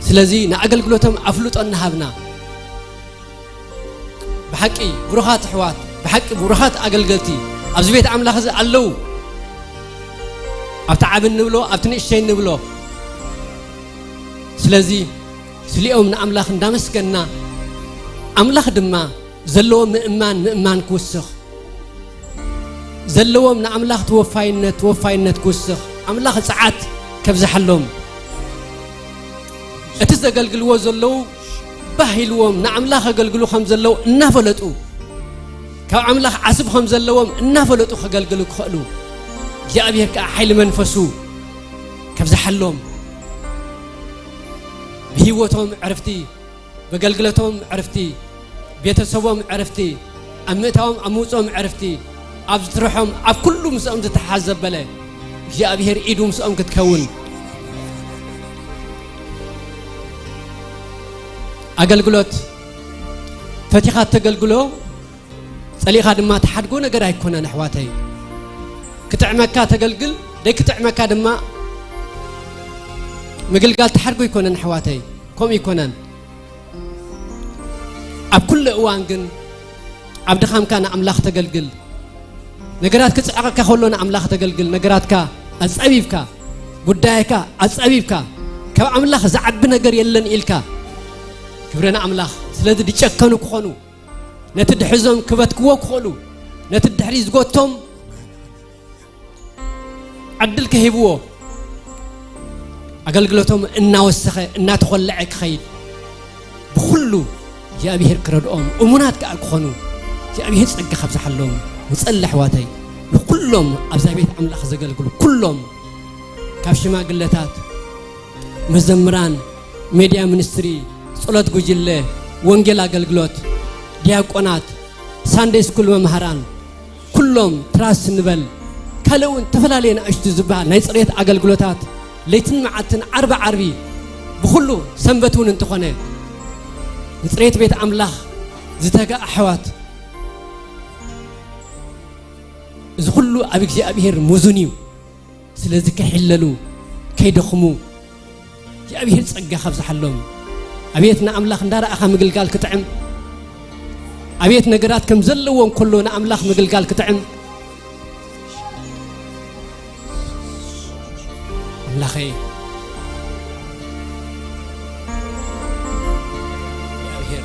ስለዚ ንኣገልግሎቶም ኣፍልጦ እናሃብና፣ ብሓቂ ብሩኻት ኣሕዋት፣ ብሓቂ ብሩኻት ኣገልገልቲ ኣብዚ ቤት ኣምላኽ እዚ ኣለዉ። ኣብቲ ዓቢ እንብሎ፣ ኣብቲ ንእሽተይ እንብሎ። ስለዚ ስሊኦም ንኣምላኽ እንዳመስገንና፣ ኣምላኽ ድማ ዘለዎም ምእማን ምእማን ክውስኽ፣ ዘለዎም ንኣምላኽ ተወፋይነት ተወፋይነት ክውስኽ፣ ኣምላኽ ጽዓት ከብዝሓሎም፣ እቲ ዘገልግልዎ ዘለዉ ባህ ኢልዎም ንኣምላኽ ኣገልግሉ ከም ዘለዉ እናፈለጡ፣ ካብ ኣምላኽ ዓስብ ከም ዘለዎም እናፈለጡ ከገልግሉ ክኽእሉ፣ እግዚኣብሔር ከኣ ሓይሊ መንፈሱ ከብዝሓሎም፣ ብህይወቶም ዕርፍቲ፣ በገልግለቶም ዕርፍቲ፣ ቤተሰቦም ዕርፍቲ፣ ኣብ ምእታዎም ኣብ ምውፅኦም ዕርፍቲ፣ ኣብ ዝትርሖም ኣብ ኩሉ ምስኦም ዝተሓዝ ዘበለ እግዚኣብሔር ኢዱ ምስኦም ክትከውን። ኣገልግሎት ፈቲኻ ተገልግሎ፣ ጸሊኻ ድማ ትሓድጎ ነገር ኣይኮነን ኣሕዋተይ። ክጥዕመካ ተገልግል፣ ደይ ክጥዕመካ ድማ ምግልጋል ትሓድጎ ኣይኮነን ኣሕዋተይ። ከምኡ ኣይኮነን። ኣብ ኩሉ እዋን ግን ኣብ ድኻምካ ንኣምላኽ ተገልግል። ነገራት ክጽዕቐካ ከሎ ንኣምላኽ ተገልግል። ነገራትካ ኣጸቢብካ፣ ጉዳይካ ኣጸቢብካ፣ ካብ ኣምላኽ ዝዓቢ ነገር የለን ኢልካ፣ ክብሪ ንኣምላኽ። ስለዚ ዝጨከኑ ክኾኑ፣ ነቲ ድሕዞም ክበትክዎ ክኽእሉ፣ ነቲ ድሕሪ ዝጎቶም ዕድል ከሂብዎ፣ ኣገልግሎቶም እናወሰኸ እናተኾለዐ ክኸይድ፣ ብኹሉ እግዚኣብሔር ክረድኦም፣ እሙናት ከኣ ክኾኑ እግዚኣብሔር ጸጋ ካብዝሓሎም ንጸሊ። ኣሕዋተይ፣ ንኹሎም ኣብዛ ቤት ኣምላኽ ዘገልግሉ ኩሎም፣ ካብ ሽማግለታት፣ መዘምራን፣ ሜድያ ሚኒስትሪ፣ ጸሎት ጉጅለ፣ ወንጌል ኣገልግሎት፣ ዲያቆናት፣ ሳንደይ ስኩል መምሃራን፣ ኩሎም ትራስ ንበል። ካልእ እውን ዝተፈላለየ ንኣሽቱ ዝበሃል ናይ ጽሬት ኣገልግሎታት ለይትን መዓልትን፣ ዓርቢ ዓርቢ፣ ብኹሉ ሰንበት እውን እንተኾነ ንጽሬት ቤት ኣምላኽ ዝተጋ ኣሕዋት፣ እዚ ኩሉ ኣብ እግዚኣብሔር ሙዙን እዩ። ስለዚ ከይሕለሉ፣ ከይደኽሙ እግዚኣብሔር ጸጋ ካብዝሓሎም። ኣቤት ንኣምላኽ እንዳረኣኻ ምግልጋል ክጥዕም፣ ኣቤት ነገራት ከም ዘለዎ እንከሎ ንኣምላኽ ምግልጋል ክጥዕም። ኣምላኸይ እግዚኣብሔር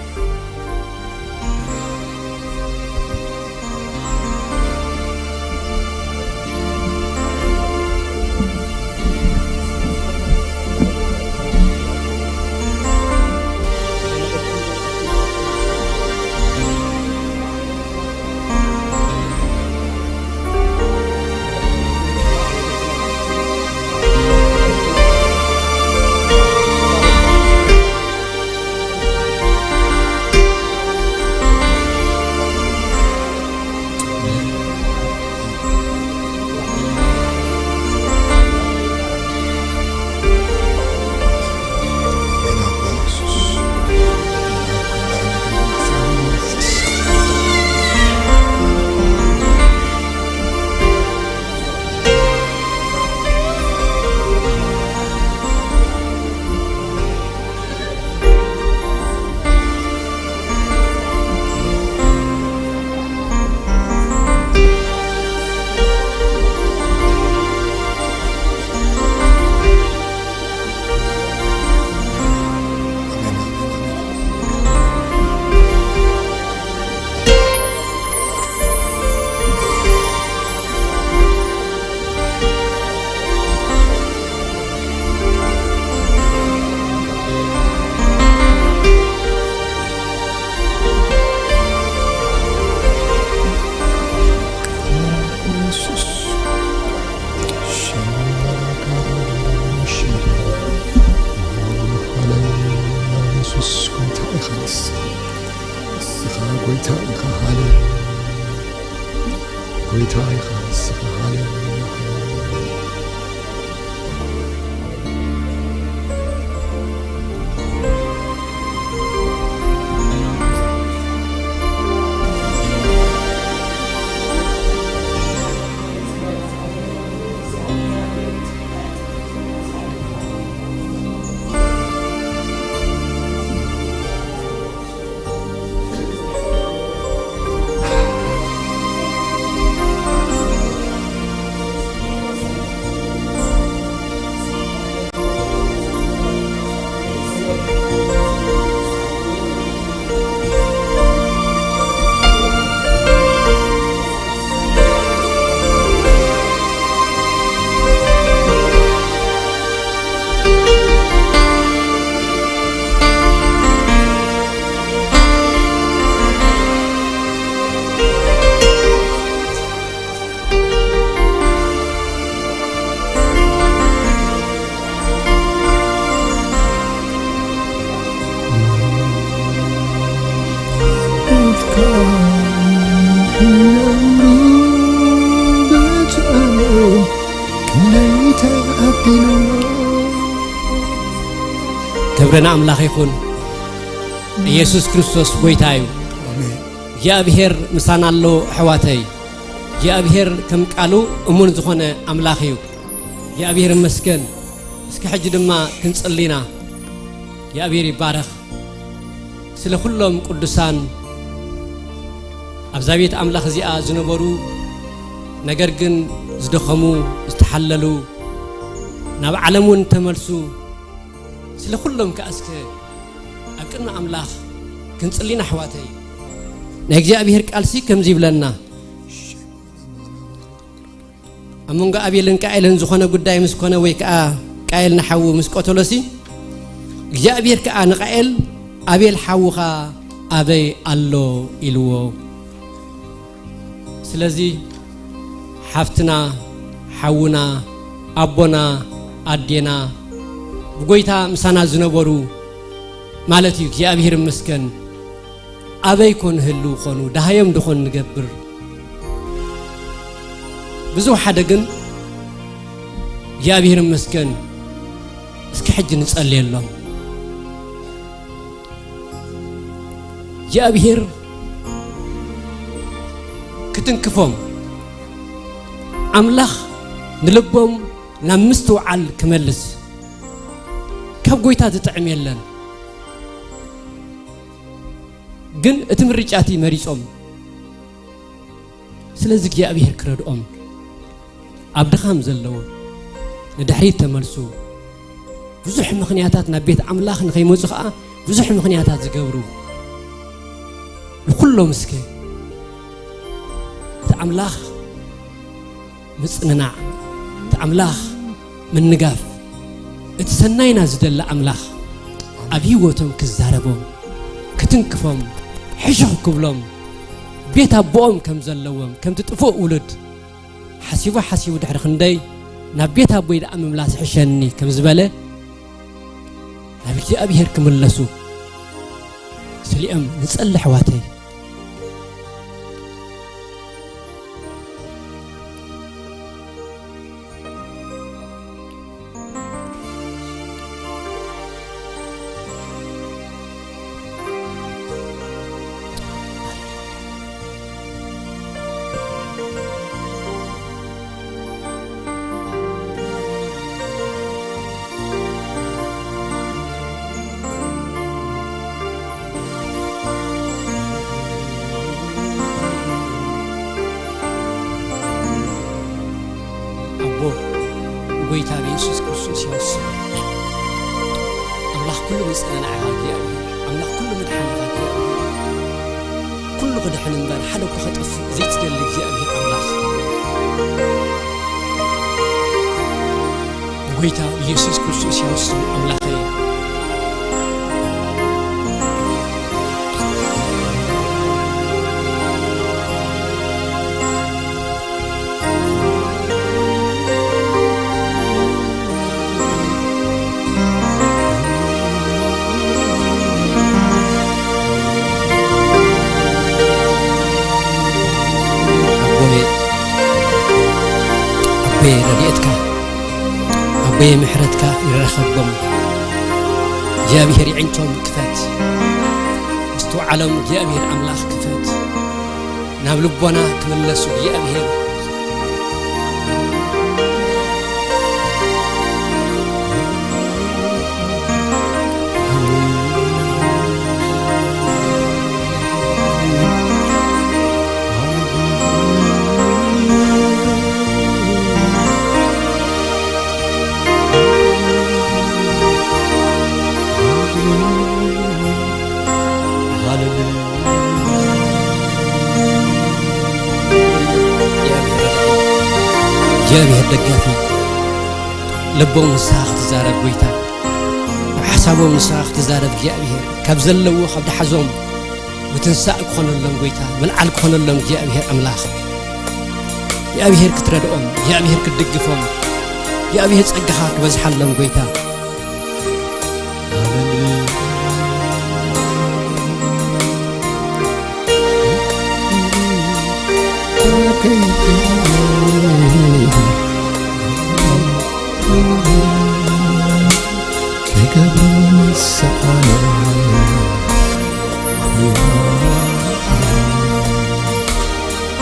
ኢኻ ንስኻ፣ ንስኻ ጎይታ ኢኻ። ሃሌሉያ። ጎይታ ኢኻ ንስኻ። ሃሌሉያ፣ ሃሌሉያ። ክብሪ ንኣምላኽ ይኹን። ኢየሱስ ክርስቶስ ጎይታ እዩ። ኣሜን። እግዚኣብሔር ምሳና ኣሎ ኣሕዋተይ። እግዚኣብሔር ከም ቃሉ እሙን ዝኾነ ኣምላኽ እዩ። እግዚኣብሔር ይመስገን። እስኪ ሕጂ ድማ ክንጽሊ ኢና። እግዚኣብሔር ይባረኽ። ስለ ኩሎም ቅዱሳን ኣብዛ ቤት ኣምላኽ እዚኣ ዝነበሩ፣ ነገር ግን ዝደኸሙ፣ ዝተሓለሉ፣ ናብ ዓለም እውን ተመልሱ፣ ስለ ኩሎም ከኣ እስከ ኣብ ቅድሚ ኣምላኽ ክንጽሊ ኢና ኣሕዋተይ። ናይ እግዚኣብሔር ቃልሲ ከምዚ ይብለና። ኣብ መንጎ ኣቤልን ቃኤልን ዝኾነ ጉዳይ ምስ ኮነ፣ ወይ ከኣ ቃኤል ንሓዉ ምስ ቀተሎሲ፣ እግዚኣብሔር ከኣ ንቃኤል፣ "ኣቤል ሓውኻ ኣበይ ኣሎ?" ኢልዎ። ስለዚ ሓፍትና፣ ሓውና፣ ኣቦና፣ ኣዴና፣ ብጎይታ ምሳና ዝነበሩ ማለት እዩ። እግዚኣብሔር ይመስገን። ኣበይ ኮን ህልው ኮኑ? ደሃዮም ድኾን ንገብር? ብዙሕ ሓደ ግን እግዚኣብሔር ይመስገን። እስኪ ሕጂ ንጸልየሎም። እግዚኣብሔር ክትንክፎም፣ ኣምላኽ ንልቦም ናብ ምስትውዓል ክመልስ፣ ካብ ጎይታ ዝጥዕም የለን። ግን እቲ ምርጫ እቲ መሪጾም። ስለዚ እግዚኣብሔር ክረድኦም፣ ኣብ ድኻም ዘለዉ ንድሕሪት ተመልሱ። ብዙሕ ምኽንያታት ናብ ቤት ኣምላኽ ንኸይመጹ ኸኣ ብዙሕ ምኽንያታት ዝገብሩ፣ ንኹሎም እስከ እቲ ኣምላኽ ምጽንናዕ፣ እቲ ኣምላኽ ምንጋፍ፣ እቲ ሰናይና ዝደሊ ኣምላኽ ኣብ ህይወቶም ክዛረቦም፣ ክትንክፎም፣ ሕሹኽ ክብሎም፣ ቤት ኣቦኦም ከም ዘለዎም፣ ከምቲ ጥፉእ ውሉድ ሓሲቡ ሓሲቡ ድሕሪ ክንደይ ናብ ቤት ኣቦይ ደኣ ምምላስ ይሕሸኒ ከም ዝበለ፣ ናብ እግዚኣብሔር ክምለሱ ስሊኦም ንጸሊ ኣሕዋተይ። ኣቦ፣ ጎይታ ብየሱስ ክርስቶስ ይወስን። ኣምላኽ ኩሉ ምጽንናዕኻ እግዚኣብሔር፣ ኣምላኽ ኩሉ ምድሓንኻ እግዚኣብሔር፣ ኩሉ ክድሕን እምበር ሓደ እኳ ከጠፍእ ዘይትደሊ እግዚኣብሔር ኣምላኽ፣ ጎይታ ብየሱስ ክርስቶስ ይወስን ኣምላኸይ። ወይ ምሕረትካ ይረኸቦም። እግዚኣብሔር የዒንቶም ክፈት፣ ምስትውዓሎም እግዚኣብሔር ኣምላኽ ክፈት። ናብ ልቦና ክምለሱ እግዚኣብሔር። እግዚኣብሔር ደጋፊ፣ ልቦም ንስኻ ክትዛረብ ጎይታ፣ ኣብ ሓሳቦም ንስኻ ክትዛረብ እግዚኣብሔር፣ ካብ ዘለዎ ካብ ደሓዞም ምትንሳእ ክኾነሎም ጎይታ፣ ምልዓል ክኾነሎም እግዚኣብሔር ኣምላኽ። እግዚኣብሔር ክትረድኦም፣ እግዚኣብሔር ክትድግፎም፣ እግዚኣብሔር ጸጋኻ ክበዝሓሎም ጎይታ።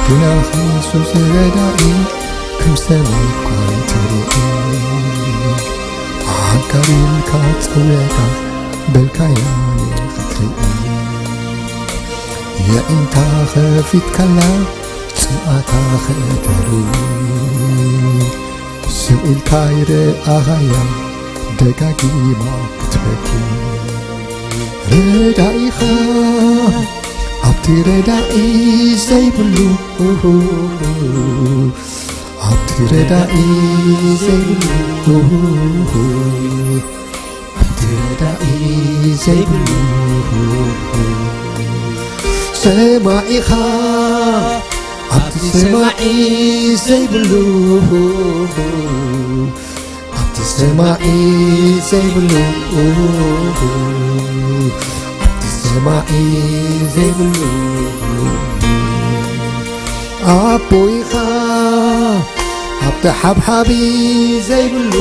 ግናኺ የሱስ ረዳኢ፣ ከም ሰማይ እኳ እንተርኢ፣ ኣጋር ኢልካ ጸዊዕካ፣ በልካያ ክትርኢ። የዒንታ ኸፊትካላ፣ ጽምኣታ ኸእተሪ፣ ስቕ ኢልካ ይረኣኻያ፣ ደጋጊማ ክትበኪ። ረዳኢኻ ኣብቲ ረዳኢ ዘይብሉ፣ ኣብቲ ረዳኢ ዘይብሉ፣ ኣብቲ ረዳኢ ዘይብሉ፣ ሰማዒኻ ኣብቲ ሰማዒ ዘይብሉ፣ ኣብቲ ሰማዒ ዘይብሉ፣ ኣብቲ ሰማዒ ዘይብሉ፣ ኣቦይኻ ኣብቲ ሓብሓቢ ዘይብሉ፣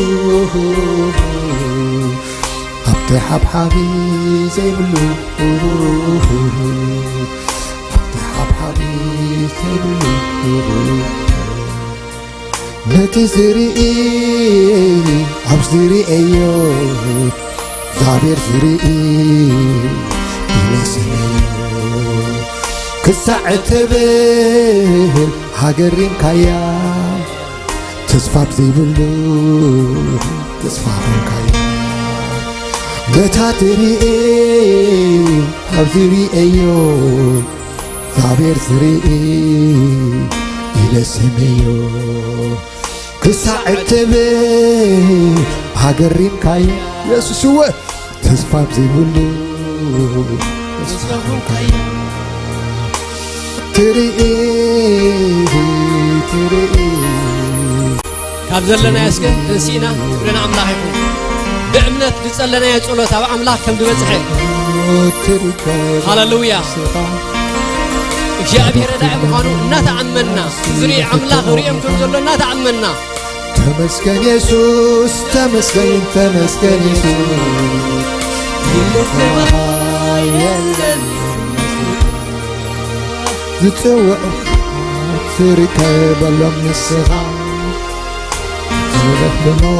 ኣብቲ ሓብሓቢ ዘይብሉ፣ ኣብቲ ሓብሓቢ ዘይብሉ፣ ነቲ ዝርኢ ኣብ ዝርእዮ፣ እግዚኣብሔር ዝርኢ ኢለ ስመዮ። ክሳዕ እትብል ሃገሪምካያ፣ ተስፋ ብዘይብሉ ተስፋ ኾንካያ። ነታ ትርኢ ኣብ ዝርእዮ፣ እግዚኣብሔር ዝርኢ ኢለ ስመዮ። ክሳዕ እትብል ሃገሪምካያ፣ የሱስ እወ፣ ተስፋ ብዘይብሉ ተስፋ ኾንካያ። ትርኢ፣ ትርኢ። ካብ ዘለናዮ እስከ ተንሲእና ክብሪ ንኣምላኽ ይኹን። ብእምነት ዝጸለናዮ ጸሎት ኣብ ኣምላኽ ከም ዝበጽሐ። ትርከብ ሃሌሉያ። ንስኻ እግዚኣብሔር ረዳኢ ምዃኑ እናተኣመንና፣ ዝርኢ ኣምላኽ ርእዮም ከም ዘሎ እናተኣመንና። ተመስገን የሱስ፣ ተመስገን፣ ተመስገን የሱስ። ይልከማ የለን። ዝጽውዑ ትርከበሎም ንስኻ፣ ዝረኽብሎም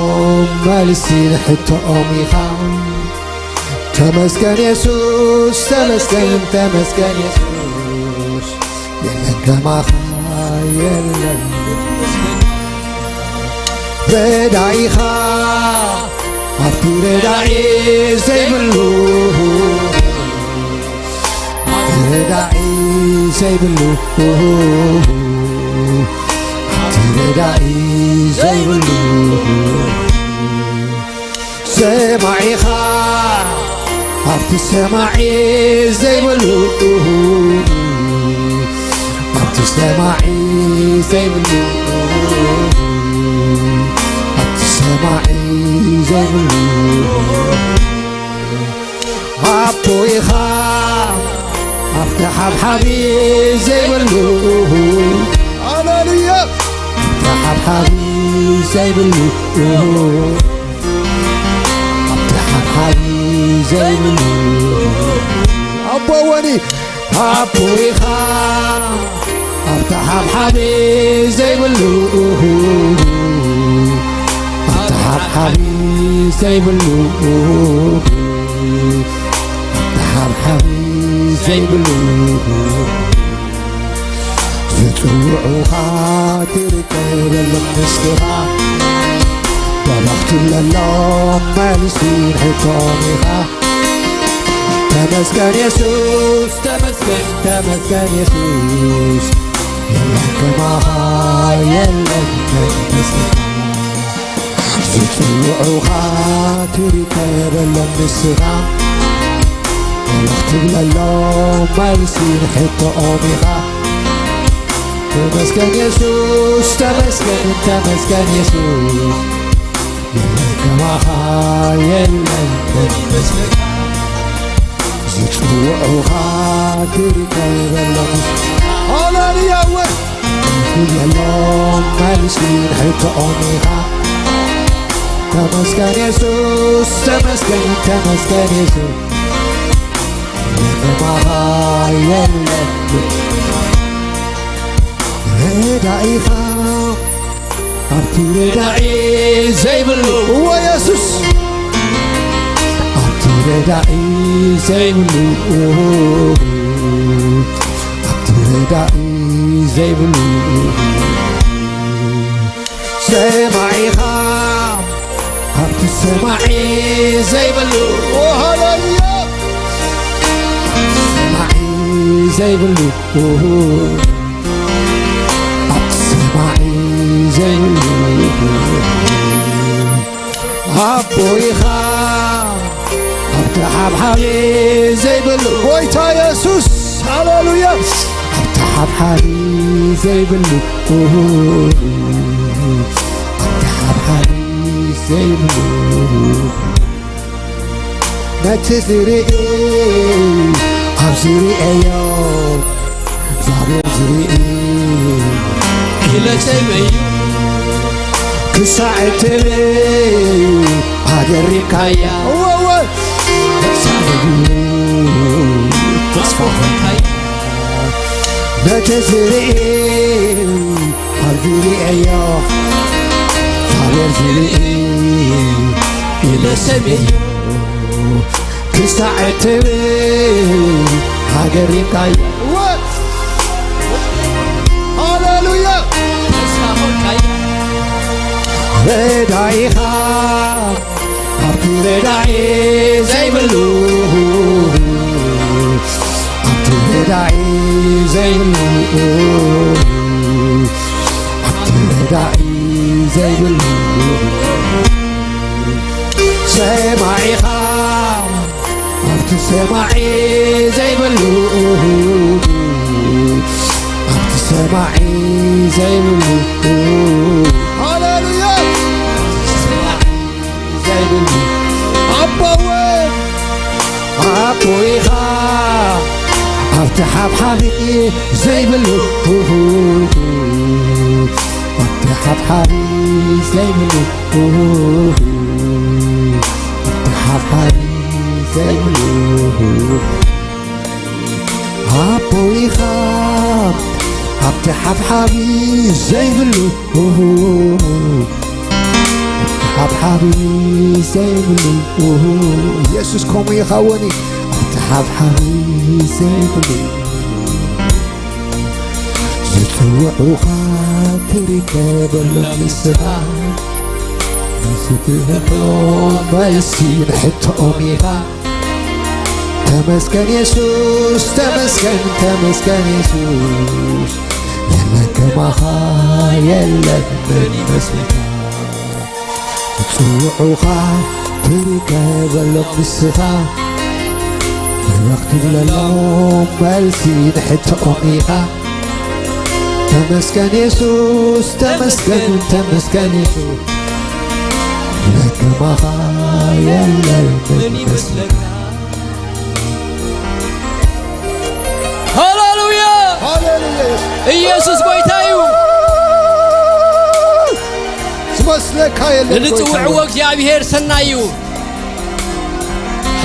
መልሲ ንሕቶኦም ኢኻ። ተመስገን የሱስ፣ ተመስገን፣ ተመስገን የሱስ። የለን ከማኻ የለን። ረዳኢኻ ኣብቲ ረዳኢ ዘይብሉ፣ ኣብቲ ረዳኢ ዘይብሉ፣ ኣብቲ ረዳኢ ዘይብሉ፣ ሰማዒኻ ኣብቲ ሰማዒ ዘይብሉ፣ ኣብቲ ሰማዒ ዘይብሉ፣ ኣብቲ ሰማዒ ዘይብሉ፣ ኣቦ ኢኻ ኣብቲ ሓብሓቢ ዘይብሉ፣ ሃሌሉያ፣ ኣብቲ ሓብሓቢ ዘይብሉ፣ ሓሓቢ ዘይብሉ ኣቦ ወኒ ኣቦ ኢኻ ኣብታ ሓብሓቢ ዘይብሉ ኣብታ ሓብሓቢ ዘይብሉ ኣብታ ሓብሓቢ ዘይብሉ ዝጽውዑኻ ትርከበሎም ንስኻ በረኽቲ ለሎም መልሲ ንሕቶኦም ኢኻ ተመስገን የሱስ ተመስገን ተመስገን የሱስ የለን ከማኻ የለን ተመስገን ዝጽውዑኻ ትርከበሎም ንስኻ ትብለሎም መልሲ ንሕቶኦም ኢኻ ተመስገን የሱስ ተመስገን ተመስገን የሱስ የለን ከማኻ የለን ዝጽውዑኻ ትርከበሎም ሃሌሉያ እወ የሎም መልሲ ንሕቶኦም ኢኻ ተመስገን የሱስ ተመስገን ተመስገን የሱስ ከማኻ የለን ረዳኢኻ ኣብቲ ረዳኢ ዘይብሉ እወ የሱስ ኣብቲ ረዳኢ ዘይብሉ ኣብቲ ረዳኢ ዘይብሉ ሰማዒኻ ኣብቲ ሰማዒ ዘይብሉ ሃሌሉያ ሰማዒ ዘይብሉ ኣብቲ ሰማዒ ዘይብሉ ኣቦ ኢኻ ኣብቲ ሓብሓቢ ዘይብሉ ጎይታ የሱስ ሃሌሉያ ኣብቲ ሓብሓቢ ዘይብሉ ኣብቲ ሓብሓቢ ዘይብሉ ነቲ ዝርኢ ኣብዚ ርእዮ እግዚኣብሔር ዝርኢ ኢለ ሰመዩ ክሳዕ እትብል ኣደሪካያ ወወ ተስፋ ኾንካያ ነቲ ዝርኢ ኣብ ዝርእዮ እግዚኣብሔር ዝርኢ ኢለ ሰመዩ ክሳዕ እትብል ሃገር ይብቃይ ሃሌሉያ ረዳኢኻ ኣብቲ ረዳኢ ዘይብሉ ኣብቲ ረዳኢ ዘይብሉ ኣብቲ ረዳኢ ዘይብሉ ሰማዒኻ ኣብቲ ሰማዒ ዘይብሉ ኣብቲ ሰማዒ ዘይብሉ ሃሌሉያ ዘይብሉ ኣቦወ ኣቦ ኢኻ ኣብቲ ሓብሓቢ ዘይብሉ ኣብቲ ሓብሓቢ ዘይብሉ ኣብቲ ሓብሓቢ ዘይብሉ ኣቦ ኢኻ ኣብቲ ሓብሓቢ ዘይብሉ ሓብሓቢ ዘይብሉ የሱስ ከምኡ ይኸውን ኣብቲ ሓብሓቢ ዘይብሉ ዝፅውዑኻ ትርከበሎም ንስኻ ንስክህኖ መልሲ ንሕቶኦም ኢኻ ተመስገን የሱስ ተመስገን ተመስገን የሱስ የለን ከማኻ የለን መን ይመስልካ ዝፅውዑኻ ትርከበሎም ንስኻ ትረኽብለሎም መልሲ ንሕቶኦም ኢኻ ተመስገን የሱስ ተመስገን ተመስገን የሱስ የለን ከማኻ የለን መን ይመስልካ ሃሌሉያ ሃሌሉያ ኢየሱስ ጎይታ እዩ ዝመስለካ የለን ንዝፅውዕዎ እግዚኣብሔር ሰናይ እዩ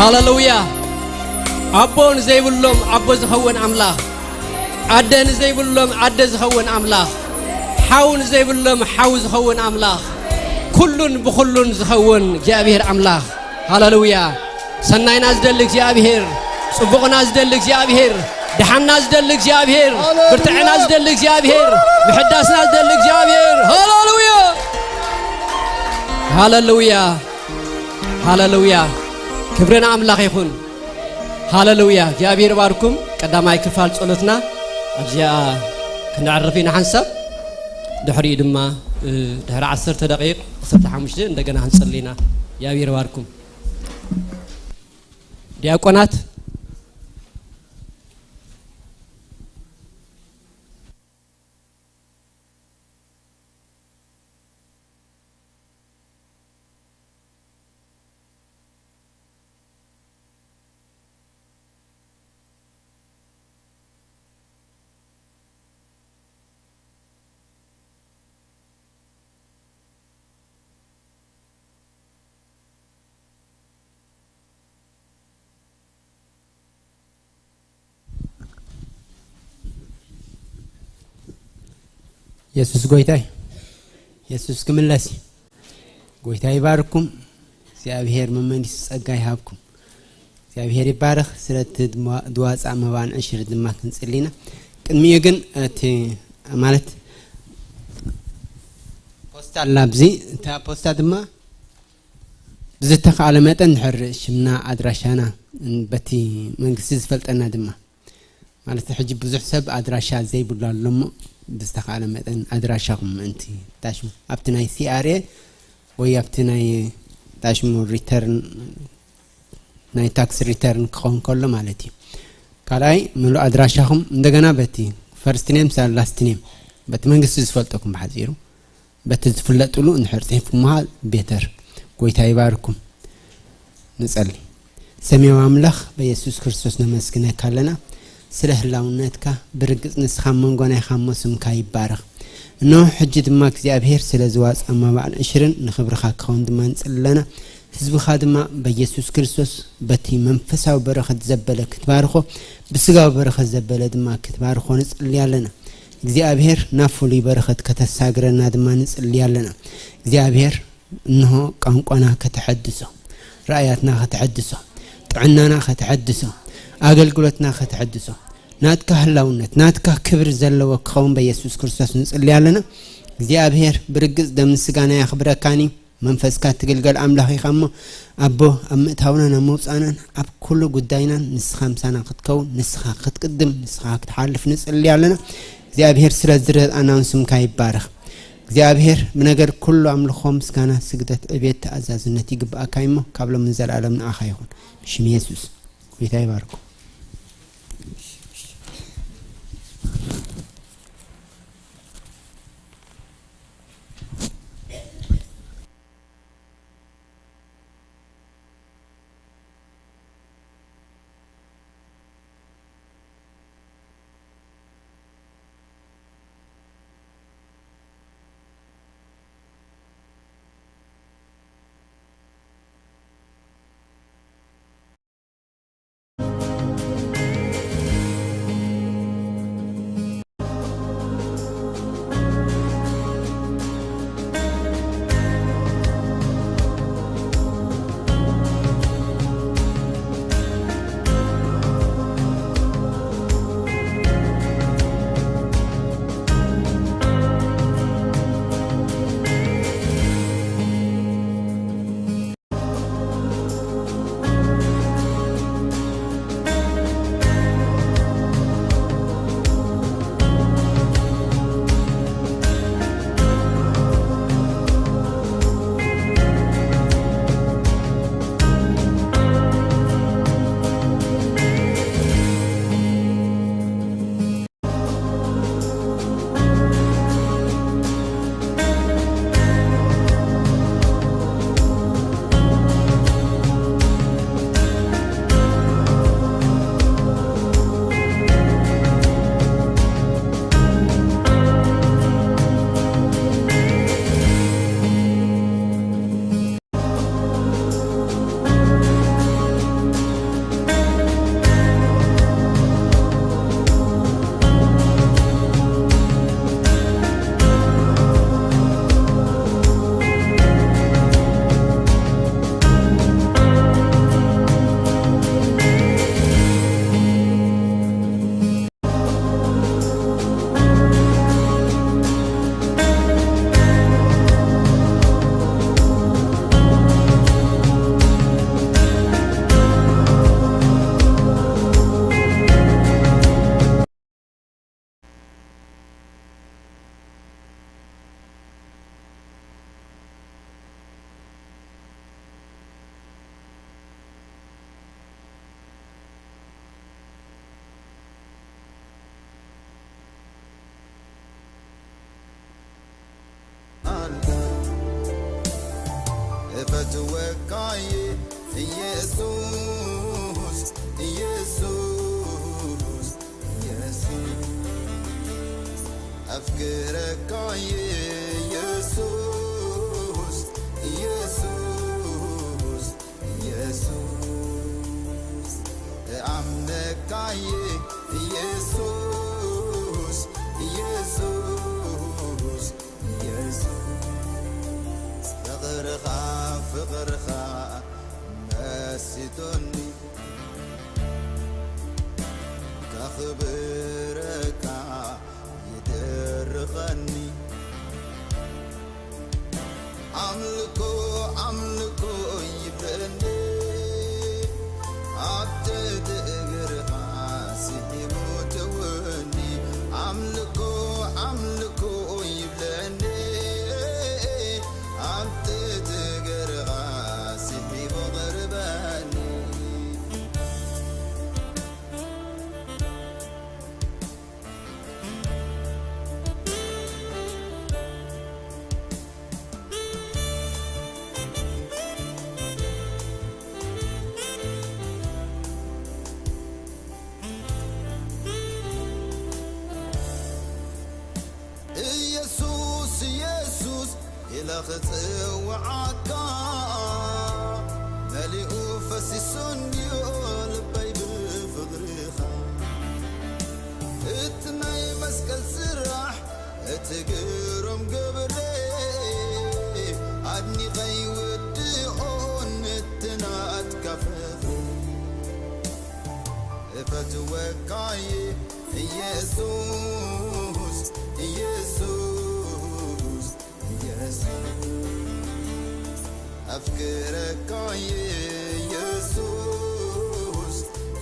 ሃሌሉያ። ኣቦ ንዘይብሎም ኣቦ ዝኸውን ኣምላኽ፣ ኣደ ንዘይብሎም ኣደ ዝኸውን ኣምላኽ፣ ሓው ንዘይብሎም ሓው ዝኸውን ኣምላኽ፣ ኩሉን ብኹሉን ዝኸውን እግዚኣብሔር ኣምላኽ። ሃሌሉያ። ሰናይና ዝደሊ እግዚኣብሔር፣ ጽቡቕና ዝደሊ እግዚኣብሔር፣ ደሓንና ዝደሊ እግዚኣብሔር፣ ሃሌሉያ። ብርትዕና ዝደሊ እግዚኣብሔር፣ ምሕዳስና ዝደሊ እግዚኣብሔር። ሃሌሉያ። ሃሌሉያ። ሃሌሉያ። ክብሪ ንኣምላኽ ይኹን። ሃሌሉያ። እግዚኣብሔር ይባርኩም። ቀዳማይ ክፋል ጸሎትና ኣብዚኣ ክንዕርፍ ኢና ሓንሳብ። ድሕሪኡ ድማ፣ እ፣ ድሕሪ ዓሰርተ ደቂቕ፣ ዓሰርተ ሓሙሽተ እንደገና ክንጽሊ ኢና። እግዚኣብሔር ይባርኩም። ዲያቆናት፣ የሱስ ጎይታይ፣ የሱስ ክምለስ እዩ። ጎይታ ይባርኩም። እግዚኣብሔር መመሊሱ ጸጋ ይሃብኩም። እግዚኣብሔር ይባረኽ። ስለቲ ድማ ድዋጻ መባን ዕሽር ድማ ክንጽሊ ኢና። ቅድሚኡ ግን እቲ ማለት ፖስታ ኣላ ኣብዚ፣ እታ ፖስታ ድማ ብዝተኻእለ መጠን ድሕር ሽምና ኣድራሻና በቲ መንግስቲ ዝፈልጠና ድማ ማለት ሕጂ ብዙሕ ሰብ ኣድራሻ ዘይብሉ ኣሎ እሞ ብዝተኻእለ መጠን ኣድራሻኹም ምእንቲ ታሽሙ ኣብቲ ናይ ሲኣርኤ ወይ ኣብቲ ናይ ታሽሙ ሪተርን ናይ ታክስ ሪተርን ክኸውን ከሎ ማለት እዩ። ካልኣይ ምሉእ ኣድራሻኹም እንደገና በቲ ፈርስት ኔም ሳብ ላስት ኔም በቲ መንግስቲ ዝፈልጠኩም ብሓፂሩ በቲ ዝፍለጥሉ እንድሕር ጽሒፍኩምሃ ቤተር። ጎይታ ይባርኩም። ንጸሊ። ሰማያዊ ኣምላኽ በየሱስ ክርስቶስ ነመስግነካ ኣለና ስለ ህላውነትካ። ብርግጽ ንስኻ ኣብ መንጎና ኢኻ እሞ ስምካ ይባረኽ። እንሆ ሕጂ ድማ እግዚኣብሔር ስለ ዝዋጻ መባዕን ዕሽርን ንኽብርኻ ክኸውን ድማ ንጽሊ ኣለና። ህዝብኻ ድማ በየሱስ ክርስቶስ በቲ መንፈሳዊ በረኸት ዘበለ ክትባርኾ፣ ብስጋዊ በረኸት ዘበለ ድማ ክትባርኾ ንጽሊ ኣለና። እግዚኣብሔር ናብ ፍሉይ በረኸት ከተሳግረና ድማ ንጽሊ ኣለና። እግዚኣብሔር እንሆ ቋንቋና ከተሐድሶ፣ ራእያትና ከተሐድሶ፣ ጥዕናና ከተሐድሶ፣ ኣገልግሎትና ከተሐድሶ፣ ናትካ ህላውነት፣ ናትካ ክብሪ ዘለዎ ክኸውን በየሱስ ክርስቶስ ንጽሊ ኣለና። እግዚኣብሔር ብርግጽ ደም ስጋና ያኽብረካኒ። መንፈስካ ትግልገል ኣምላኽ ኢኻ እሞ፣ ኣቦ፣ ኣብ ምእታውናን ኣብ መውጻእናን ኣብ ኩሉ ጉዳይናን ንስኻ ምሳና ክትከውን፣ ንስኻ ክትቅድም፣ ንስኻ ክትሓልፍ ንጽሊ ኣለና። እግዚኣብሔር ስለ ዝረኣና እውን ስምካ ይባረኽ። እግዚኣብሔር ብነገር ኩሉ ኣምልኾ፣ ምስጋና፣ ስግደት፣ ዕቤት፣ ተኣዛዝነት ይግብኣካ እሞ፣ ካብ ሎምን ዘላለም ንኣኻ ይኹን። ብሽም የሱስ። ጎይታ ይባርኩም። ወካይ ኢየሱስ፣ ኢየሱስ፣ ኢየሱስ፣ ኣፍቅረካይ ኢየሱስ፣ ኢየሱስ፣ ኢየሱስ፣ እኣምነካይ ኢየሱስ፣ ኢየሱስ፣ ኢየሱስ፣ ፍቕርኻ፣ ፍቕርኻ መሲቶኒ፣ ከኽብረካ ይደርኸኒ። ኣምልኮ፣ ኣምልኮ ይብለኒ፣ ኣብ ትሕቲ እግርኻ ስሒቡ ተወኒ። ኣምልኮ፣ ኣምልኮ ይብለኒ፣ ኣብ ትሕቲ እግርኻ ስሒቡ ቅርበኒ። ኢየሱስ፣ ኢየሱስ ኢለ ኽጽውዓካ፣ መሊኡ ፈሲሱ እንድዮ ልበይ ብፍቕርኻ። እቲ ናይ መስቀል ስራሕ፣ እቲ ግሩም ግብሪ፣ ኣድኒቐ ይውድኦን እቲ ናትካ ፍቕሪ። እፈትወካይ ኢየሱስ፣ ኢየሱስ፣ ኢየሱስ፣ ኣፍቅረካይ ኢየሱስ፣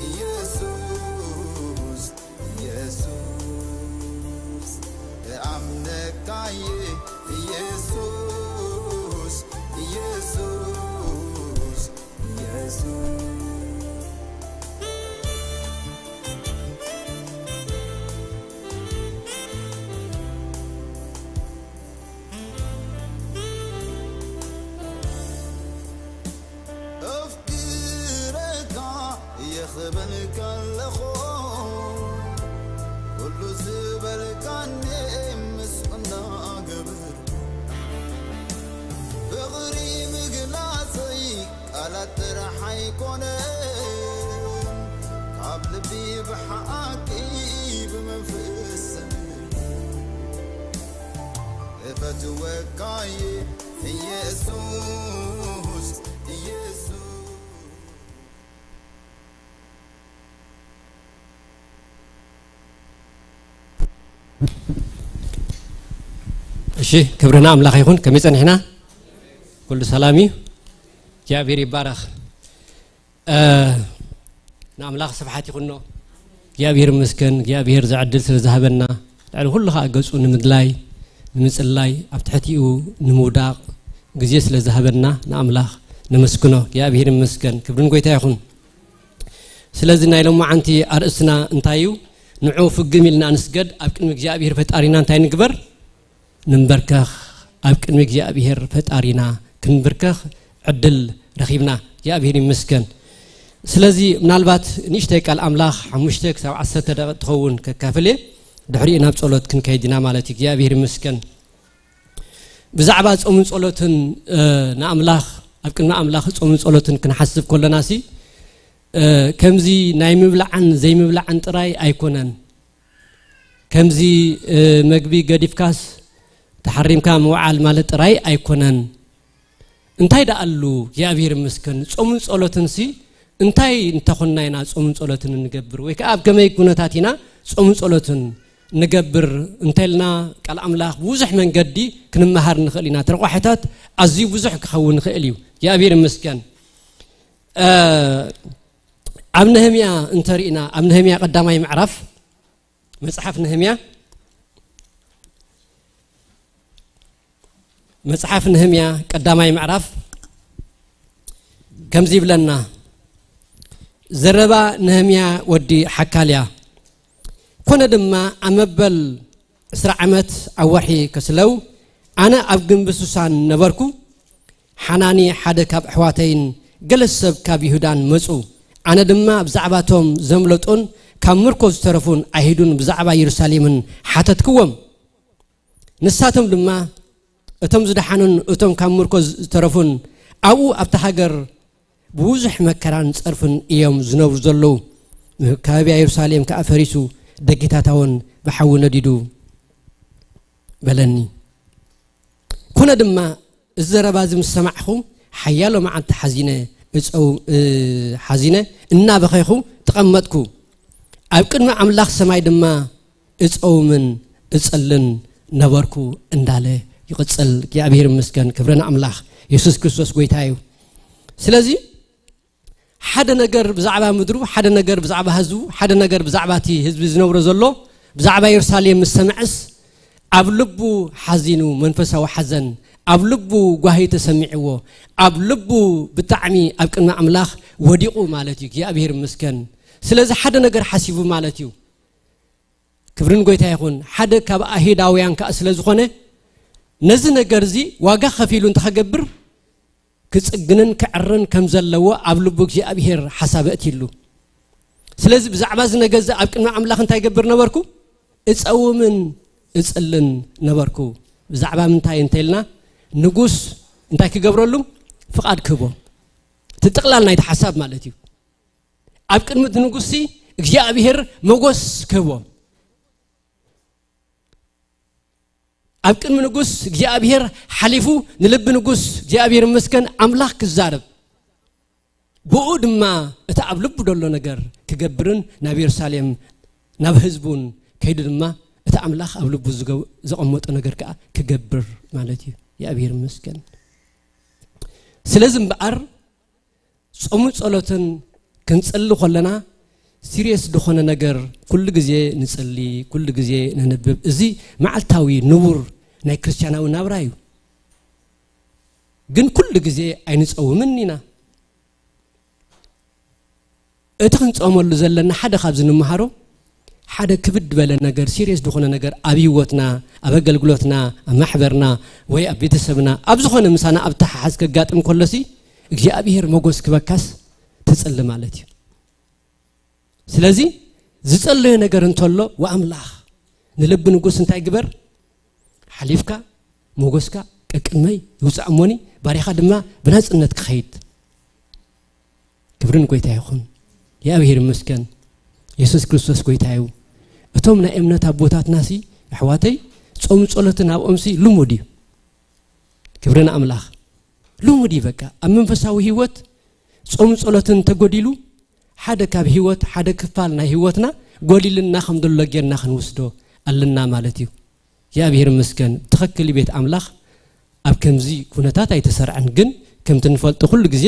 ኢየሱስ፣ ኢየሱስ፣ እኣምነካይ ኢየሱስ፣ ኢየሱስ፣ ኢየሱስ። ኣፍቅረካ እየ ክብል ከለኹ፣ ኩሉ ዝበልካኒ ምስ እናገበርኩ፣ ፍቕሪ ምግላጸይ ቃላት ጥራሕ ኣይኮነን፣ ካብ ልቢ ብሓቂ ብመንፈስ እፈትወካይ ኢየሱስ፣ ኢየሱስ። እሺ፣ ክብርና ኣምላኽ ይኹን። ከመይ ጸኒሕና? ኩሉ ሰላም እዩ። እግዚኣብሔር ይባረኽ። እ፣ ንኣምላኽ ስብሓት ይኹኖ። እግዚኣብሔር ይመስገን። እግዚኣብሔር ዝዕድል ስለ ዝሃበና፣ ልዕሊ ኩሉ ኸኣ ገጹ ንምድላይ፣ ንምጽላይ፣ ኣብ ትሕቲኡ ንምውዳቕ ግዜ ስለ ዝሃበና ንኣምላኽ ነመስግኖ። እግዚኣብሔር ይመስገን። ክብሪ ንጎይታ ይኹን። ስለዚ ናይ ሎማዓንቲ ኣርእስትና እንታይ እዩ? ንዑ ፍግም ኢልና ንስገድ፣ ኣብ ቅድሚ እግዚኣብሔር ፈጣሪና እንታይ ንግበር? ንንበርከኽ። ኣብ ቅድሚ እግዚኣብሔር ፈጣሪና ክንብርከኽ ዕድል ረኺብና። እግዚኣብሔር ይመስገን። ስለዚ ምናልባት ንእሽተይ ቃል ኣምላኽ ሓሙሽተ ክሳብ ዓሰርተ ደቂቕ ትኸውን ከካፍል እየ። ድሕሪኡ ናብ ጸሎት ክንከይድ ኢና ማለት እዩ። እግዚኣብሔር ይመስገን። ብዛዕባ ጾምን ጸሎትን፣ እ፣ ንኣምላኽ፣ ኣብ ቅድሚ ኣምላኽ ጾምን ጸሎትን ክንሓስብ ከለናሲ፣ እ፣ ከምዚ ናይ ምብላዕን ዘይምብላዕን ጥራይ ኣይኮነን። ከምዚ፣ እ፣ መግቢ ገዲፍካስ ተሓሪምካ ምውዓል ማለት ጥራይ ኣይኮነን። እንታይ ደኣ ኣሉ እግዚኣብሔር ይመስገን፣ ጾምን ጸሎትንሲ እንታይ እንተኾንና ኢና ጾምን ጸሎትን እንገብር? ወይ ከኣ ኣብ ከመይ ኩነታት ኢና ጾምን ጸሎትን ንገብር እንተልና፣ ቃል ኣምላኽ ብዙሕ መንገዲ ክንመሃር ንኽእል ኢና። ተረቋሒታት ኣዝዩ ብዙሕ ክኸውን ይኽእል እዩ። እግዚኣብሔር ይመስገን። እ፣ ኣብ ነህምያ እንተሪእና፣ ኣብ ነህምያ ቀዳማይ ምዕራፍ፣ መጽሓፍ ነህምያ፣ መጽሓፍ ነህምያ ቀዳማይ ምዕራፍ ከምዚ ይብለና፣ ዘረባ ነህምያ ወዲ ሓካልያ። ኮነ ድማ ኣብ መበል ዕስራ ዓመት ኣብ ወርሒ ከስለው፣ ኣነ ኣብ ግንቢ ሱሳን ነበርኩ። ሓናኒ ሓደ ካብ ኣሕዋተይን ገለ ሰብ ካብ ይሁዳን መጹ። ኣነ ድማ ብዛዕባ እቶም ዘምለጡን ካብ ምርኮ ዝተረፉን ኣይሁድን ብዛዕባ የሩሳሌምን ሓተትክዎም። ንሳቶም ድማ እቶም ዝደሓኑን እቶም ካብ ምርኮ ዝተረፉን ኣብኡ ኣብታ ሃገር ብብዙሕ መከራን ጸርፍን እዮም ዝነብሩ ዘለዉ። ከባቢ የሩሳሌም ከኣ ፈሪሱ፣ ደጌታታውን ብሓዊ ነዲዱ በለኒ። ኮነ ድማ፣ እዚ ዘረባ እዚ ምስ ሰማዕኹ ሓያሎ መዓልቲ ሓዚነ እጸው-፣ እ፣ ሓዚነ እናበኸይኹ ተቐመጥኩ። ኣብ ቅድሚ ኣምላኽ ሰማይ ድማ እጸውምን እጽልን ነበርኩ እንዳለ ይቕጽል። እግዚኣብሔር ይመስገን። ክብሪ ንኣምላኽ። የሱስ ክርስቶስ ጎይታ እዩ። ስለዚ ሓደ ነገር ብዛዕባ ምድሩ፣ ሓደ ነገር ብዛዕባ ህዝቡ፣ ሓደ ነገር ብዛዕባ እቲ ህዝቢ ዝነብሮ ዘሎ፣ ብዛዕባ የሩሳሌም ምስ ሰምዐስ፣ ኣብ ልቡ ሓዚኑ፣ መንፈሳዊ ሓዘን ኣብ ልቡ ጓሂ ተሰሚዕዎ፣ ኣብ ልቡ ብጣዕሚ ኣብ ቅድሚ ኣምላኽ ወዲቑ ማለት እዩ። እግዚኣብሔር ይመስገን። ስለዚ ሓደ ነገር ሓሲቡ ማለት እዩ። ክብርን ጎይታ ይኹን። ሓደ ካብ ኣይሁዳውያን ከኣ ስለ ዝኾነ፣ ነዚ ነገር እዚ ዋጋ ከፊሉ እንተኸገብር፣ ክጽግንን ክዕርን ከም ዘለዎ ኣብ ልቡ እግዚኣብሔር ሓሳብ ኣእትይሉ። ስለዚ ብዛዕባ እዚ ነገር እዚ ኣብ ቅድሚ ኣምላኽ እንታይ ይገብር ነበርኩ? እጸውምን እጽልን ነበርኩ። ብዛዕባ ምንታይ እንተ ኢልና፣ ንጉስ እንታይ ክገብረሉ? ፍቓድ ክህቦ። እቲ ጥቕላል ናይቲ ሓሳብ ማለት እዩ። ኣብ ቅድሚ እቲ ንጉስሲ እግዚኣብሔር መጎስ ክህቦ። ኣብ ቅድሚ ንጉስ እግዚኣብሔር ሓሊፉ ንልቢ ንጉስ እግዚኣብሔር ይመስገን ኣምላኽ ክዛረብ፣ ብኡ ድማ እቲ ኣብ ልቡ ዘሎ ነገር ክገብርን ናብ የሩሳሌም ናብ ህዝቡን ከይዱ ድማ እቲ ኣምላኽ ኣብ ልቡ ዝገ-፣ ዘቐመጦ ነገር ከኣ ክገብር ማለት እዩ። እግዚኣብሔር ይመስገን። ስለዚ እምበኣር ጾምን ጸሎትን ክንጽሊ ከለና ሲሪየስ ዝኾነ ነገር ኩሉ ግዜ ንጽሊ፣ ኩሉ ግዜ ነንብብ። እዚ መዓልታዊ ንቡር ናይ ክርስትያናዊ ናብራ እዩ። ግን ኩሉ ግዜ ኣይንጸውምን ኢና። እቲ ክንጸመሉ ዘለና ሓደ ካብዚ ንምሃሮ ሓደ ክብድ ዝበለ ነገር፣ ሲሪየስ ዝኾነ ነገር ኣብ ህይወትና፣ ኣብ ኣገልግሎትና፣ ኣብ ማሕበርና ወይ ኣብ ቤተሰብና፣ ኣብ ዝኾነ ምሳና ኣብ ተሓሓዝ ከጋጥም ከሎሲ እግዚኣብሔር መጎስ ክበካስ ትጽሊ ማለት እዩ። ስለዚ ዝጸለዮ ነገር እንተሎ፣ ወኣምላኽ ንልቢ ንጉስ እንታይ ግበር? ሓሊፍካ ሞጎስካ ቀቅድመይ ይውጻእ እሞኒ፣ ባሪኻ ድማ ብናጽነት ክኸይድ። ክብሪ ንጎይታ ይኹን። የእግዚኣብሔር ይመስገን። የሱስ ክርስቶስ ጎይታ እዩ። እቶም ናይ እምነት ኣቦታትናሲ፣ ኣሕዋተይ፣ ጾም ጸሎትን ኣብኦምሲ ልሙድ እዩ። ክብሪ ንኣምላኽ። ልሙድ እዩ በቃ። ኣብ መንፈሳዊ ህይወት ጾም ጸሎትን እንተጎዲሉ፣ ሓደ ካብ ህይወት፣ ሓደ ክፋል ናይ ህይወትና ጎዲልና ከም ዘሎ ጌርና ክንወስዶ ኣለና ማለት እዩ። እግዚኣብሔር ይመስገን፣ ብትኽክል ቤት ኣምላኽ ኣብ ከምዚ ኩነታት ኣይተሰርዐን። ግን ከምቲ ንፈልጦ ኩሉ ግዜ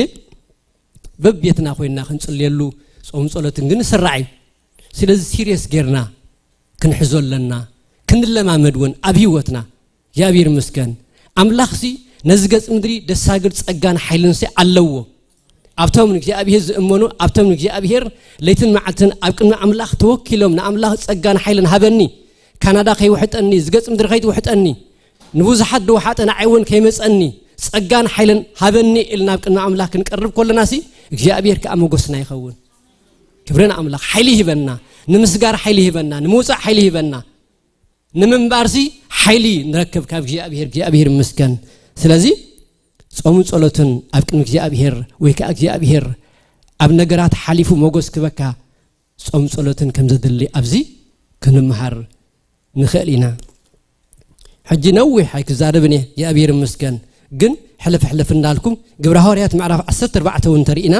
በቤትና ኮይንና ክንጽልየሉ ጾም ጸሎትን ግን ይስራዕ እዩ። ስለዚ ሲሪየስ ጌርና ክንሕዞ ኣለና፣ ክንለማመድ እውን ኣብ ህይወትና። እግዚኣብሔር ይመስገን። ኣምላኽሲ ነዚ ገጽ ምድሪ ደሳግር ጸጋን ሓይልንሲ ኣለዎ። ኣብቶም ንእግዚኣብሔር ዝእመኑ፣ ኣብቶም ንእግዚኣብሔር ለይትን መዓልትን ኣብ ቅድሚ ኣምላኽ ተወኪሎም፣ ንኣምላኽ ጸጋን ሓይልን ሃበኒ፣ ካናዳ ከይውሕጠኒ፣ እዚ ገጽ ምድሪ ከይትውሕጠኒ፣ ንብዙሓት ድውሓጠ ንዓይ እውን ከይመጸኒ፣ ጸጋን ሓይልን ሃበኒ ኢልና ኣብ ቅድሚ ኣምላኽ ክንቀርብ ከለናሲ እግዚኣብሔር ከኣ መጎስና ይኸውን። ክብሪ ንኣምላኽ። ሓይሊ ይህበና፣ ንምስጋር ሓይሊ ይህበና፣ ንምውጻእ ሓይሊ ይህበና። ንምንባርሲ ሓይሊ ንረክብ ካብ እግዚኣብሔር። እግዚኣብሔር ይመስገን። ስለዚ ጾምን ጸሎትን ኣብ ቅድሚ እግዚኣብሔር ወይ ከኣ እግዚኣብሔር ኣብ ነገራት ሓሊፉ መጎስ ክበካ ጾም ጸሎትን ከም ዘድሊ ኣብዚ ክንምሃር ንኽእል ኢና። ሕጂ ነዊሕ ኣይክዛረብን እየ፣ እግዚኣብሔር ይመስገን። ግን ሕልፍ ሕልፍ እንዳልኩም ግብረ ሃዋርያት ምዕራፍ ዓሰርተ ኣርባዕተ እውን እንተርኢና፣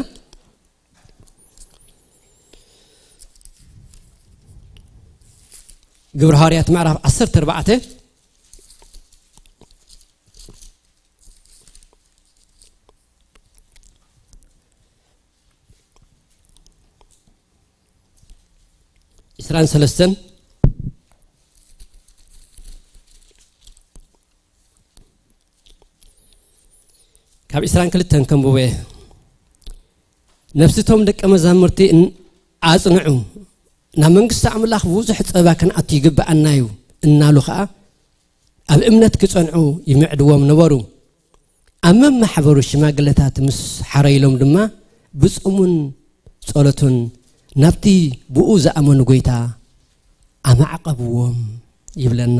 ግብረ ሃዋርያት ምዕራፍ ዓሰርተ ኣርባዕተ ዕስራን ሰለስተን ካብ ዕስራን ክልተን ከንብቦ እየ። ነፍስቶም ደቀ መዛሙርቲ እን-፣ ኣጽንዑ፣ ናብ መንግስቲ ኣምላኽ ብዙሕ ጸባ ክንኣቱ ይግብኣና እዩ እናሉ ኸኣ ኣብ እምነት ክጸንዑ ይምዕድዎም ነበሩ። ኣብ መማሕበሩ ሽማግለታት ምስ ሓረይሎም ድማ ብጾሙን ጸሎቱን ናብቲ ብኡ ዝኣመኑ ጐይታ ኣማዕቐብዎም ይብለና።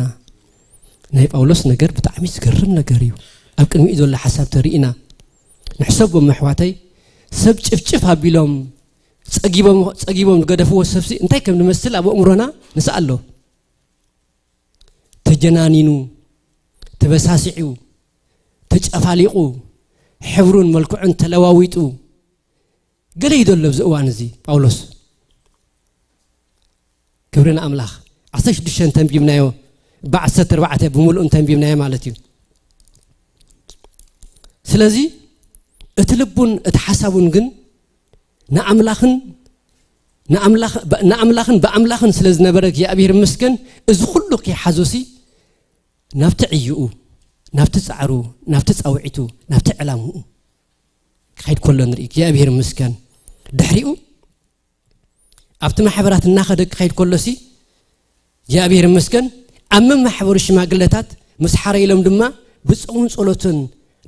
ናይ ጳውሎስ ነገር ብጣዕሚ ዝገርም ነገር እዩ። ኣብ ቅድሚኡ ዘሎ ሓሳብ ተሪእና ንሕሰቦም ኣሕዋተይ፣ ሰብ ጭፍጭፍ ኣቢሎም ጸጊቦም ዝገደፍዎ ሰብሲ እንታይ ከም ንመስል ኣብ ኣእምሮና ንስኣሎ። ተጀናኒኑ፣ ተበሳሲዑ፣ ተጨፋሊቑ፣ ሕብሩን መልክዑን ተለዋዊጡ፣ ገለ እዩ ዘሎ ኣብዚ እዋን እዚ ጳውሎስ። ክብሪ ንኣምላኽ። ዓሰርተ ሽዱሽተ እንተንቢብናዮ፣ ብዓሰርተ ኣርባዕተ ብምሉእ እንተንቢብናዮ ማለት እዩ። ስለዚ እቲ ልቡን እቲ ሓሳቡን ግን ንኣምላኽን ንኣምላኽ ንኣምላኽን ብኣምላኽን ስለ ዝነበረ እግዚኣብሔር ይመስገን። እዚ ኩሉ ከይሓዞሲ ናብቲ ዕይኡ፣ ናብቲ ጻዕሩ፣ ናብቲ ጻውዒቱ፣ ናብቲ ዕላምኡ ክኸይድ ከሎ ንርኢ። እግዚኣብሔር ይመስገን። ድሕሪኡ ኣብቲ ማሕበራት እናኸደ ክኸይድ ከሎሲ እግዚኣብሔር ይመስገን። ኣብ መማሕበሩ ሽማግለታት ምስ ሓረይሎም ድማ ብጾምን ጸሎትን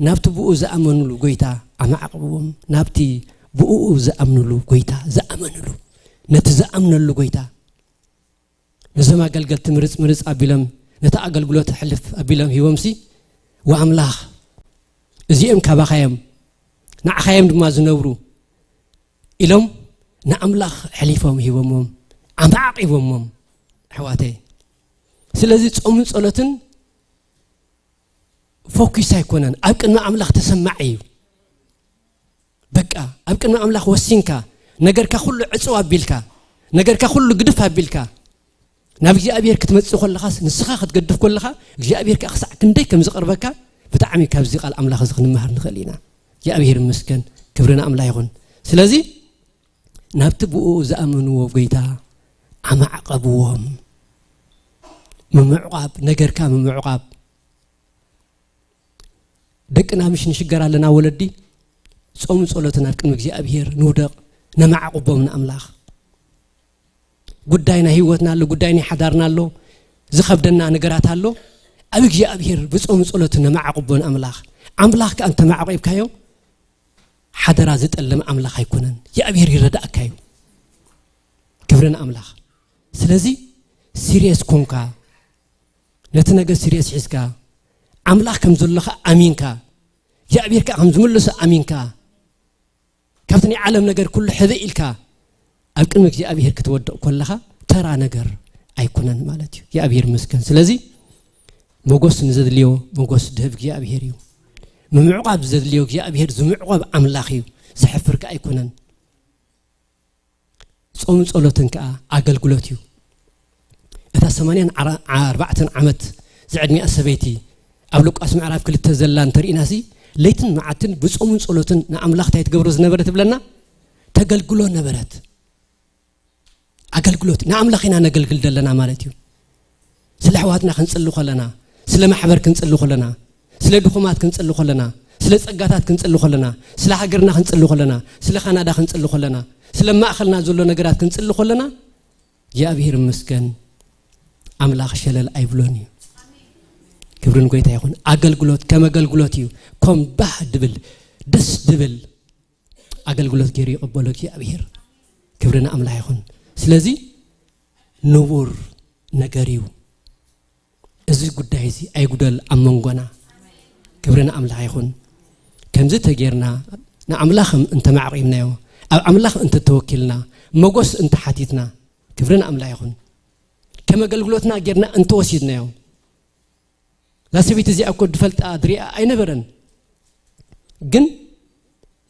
ናብቲ ብኡ ዝኣመኑሉ ጐይታ ኣማዕቕብዎም። ናብቲ ብኡ ዝኣምኑሉ ጐይታ፣ ዝኣመኑሉ፣ ነቲ ዝኣምነሉ ጐይታ። ነዞም ኣገልገልቲ ምርጽ ምርጽ ኣቢሎም፣ ነቲ ኣገልግሎት ሕልፍ ኣቢሎም ሂቦምሲ፣ ወኣምላኽ፣ እዚኦም ካባኻ እዮም፣ ንዓኻ እዮም ድማ ዝነብሩ ኢሎም ንኣምላኽ ሕሊፎም ሂቦሞም፣ ኣማዕቂቦሞም። ኣሕዋተይ፣ ስለዚ ጾምን ጸሎትን ፎኪስ ኣይኮነን፣ ኣብ ቅድሚ ኣምላኽ ተሰማዒ እዩ። በቃ ኣብ ቅድሚ ኣምላኽ ወሲንካ፣ ነገርካ ኩሉ ዕጽው ኣቢልካ፣ ነገርካ ኩሉ ግድፍ ኣቢልካ ናብ እግዚኣብሔር ክትመጽእ ከለኻስ፣ ንስኻ ክትገድፍ ከለኻ እግዚኣብሔር ከኣ ክሳዕ ክንደይ ከም ዝቐርበካ ብጣዕሚ ካብዚ ቃል ኣምላኽ እዚ ክንመሃር ንኽእል ኢና። እግዚኣብሔር ይመስገን፣ ክብሪ ንኣምላኽ ይኹን። ስለዚ ናብቲ ብኡ ዝኣመንዎ ጐይታ ኣማዕቐብዎም። ምምዕቋብ፣ ነገርካ ምምዕቋብ። ደቅና ምሽ ንሽገር ኣለና ወለዲ፣ ጾም ጸሎትን ኣብ ቅድሚ እግዚኣብሔር ንውደቕ፣ ነማዕቑቦም ንኣምላኽ። ጉዳይ ናይ ህይወትና ኣሎ፣ ጉዳይ ናይ ሓዳርና ኣሎ፣ ዝኸብደና ነገራት ኣሎ። ኣብ እግዚኣብሔር ብጾም ጸሎት ነማዕቑቦ ንኣምላኽ። ኣምላኽ ከኣ እንተማዕቂብካዮ፣ ሓደራ ዝጠልም ኣምላኽ ኣይኮነን። እግዚኣብሔር ይረዳእካ እዩ። ክብሪ ንኣምላኽ። ስለዚ ሲርየስ ኮንካ፣ ነቲ ነገር ሲርየስ ሒዝካ፣ ኣምላኽ ከም ዘሎኻ ኣሚንካ፣ እግዚኣብሔር ከኣ ከም ዝምልሶ ኣሚንካ፣ ካብቲ ናይ ዓለም ነገር ኩሉ ሕብእ ኢልካ ኣብ ቅድሚ እግዚኣብሔር ክትወድቕ ከለኻ ተራ ነገር ኣይኮነን ማለት እዩ። እግዚኣብሔር ይመስገን። ስለዚ መጎስ ንዘድልዮ መጎስ ድህብ እግዚኣብሔር እዩ። ምምዕቋብ ዘድልዮ እግዚኣብሔር ዝምዕቆብ ኣምላኽ እዩ። ዘሕፍር ከኣ ኣይኮነን። ጾም ጸሎትን ከኣ ኣገልግሎት እዩ። እታ ሰማንያን ኣራ-፣ ኣርባዕተን ዓመት ዝዕድሚኣ ሰበይቲ ኣብ ሉቃስ ምዕራፍ ክልተ ዘላ እንተርኢናሲ፣ ለይትን መዓልትን ብጾምን ጸሎትን ንኣምላኽ እንታይ ትገብሮ ዝነበረት ትብለና? ተገልግሎ ነበረት። ኣገልግሎት፣ ንኣምላኽ ኢና ነገልግል ዘለና ማለት እዩ። ስለ ኣሕዋትና ክንጽሊ ከለና፣ ስለ ማሕበር ክንጽሊ ከለና፣ ስለ ድኹማት ክንጽሊ ከለና፣ ስለ ጸጋታት ክንጽሊ ከለና፣ ስለ ሃገርና ክንጽሊ ከለና፣ ስለ ካናዳ ክንጽሊ ከለና፣ ስለ ማእከልና ዘሎ ነገራት ክንጽሊ ከለና፣ እግዚኣብሔር ይመስገን፣ ኣምላኽ ሸለል ኣይብሎን እዩ። ክብሪ ንጎይታ ይኹን። ኣገልግሎት ከም ኣገልግሎት እዩ። ከም ባህ ድብል፣ ደስ ድብል ኣገልግሎት ገይሩ ይቕበሎ እግዚኣብሔር። ክብሪ ንኣምላኽ ይኹን። ስለዚ ንቡር ነገር እዩ። እዚ ጉዳይ እዚ ኣይጉደል ኣብ መንጎና። ክብሪ ንኣምላኽ ይኹን። ከምዚ ተጌርና ንኣምላኽ እንተማዕቂብናዮ፣ ኣብ ኣምላኽ እንተተወኪልና፣ መጎስ እንተሓቲትና፣ ክብሪ ንኣምላኽ ይኹን። ከም ኣገልግሎትና ጌርና እንተወሲድናዮ፣ እዛ ሰበይቲ እዚኣ እኮ ድፈልጣ ድሪኣ ኣይነበረን። ግን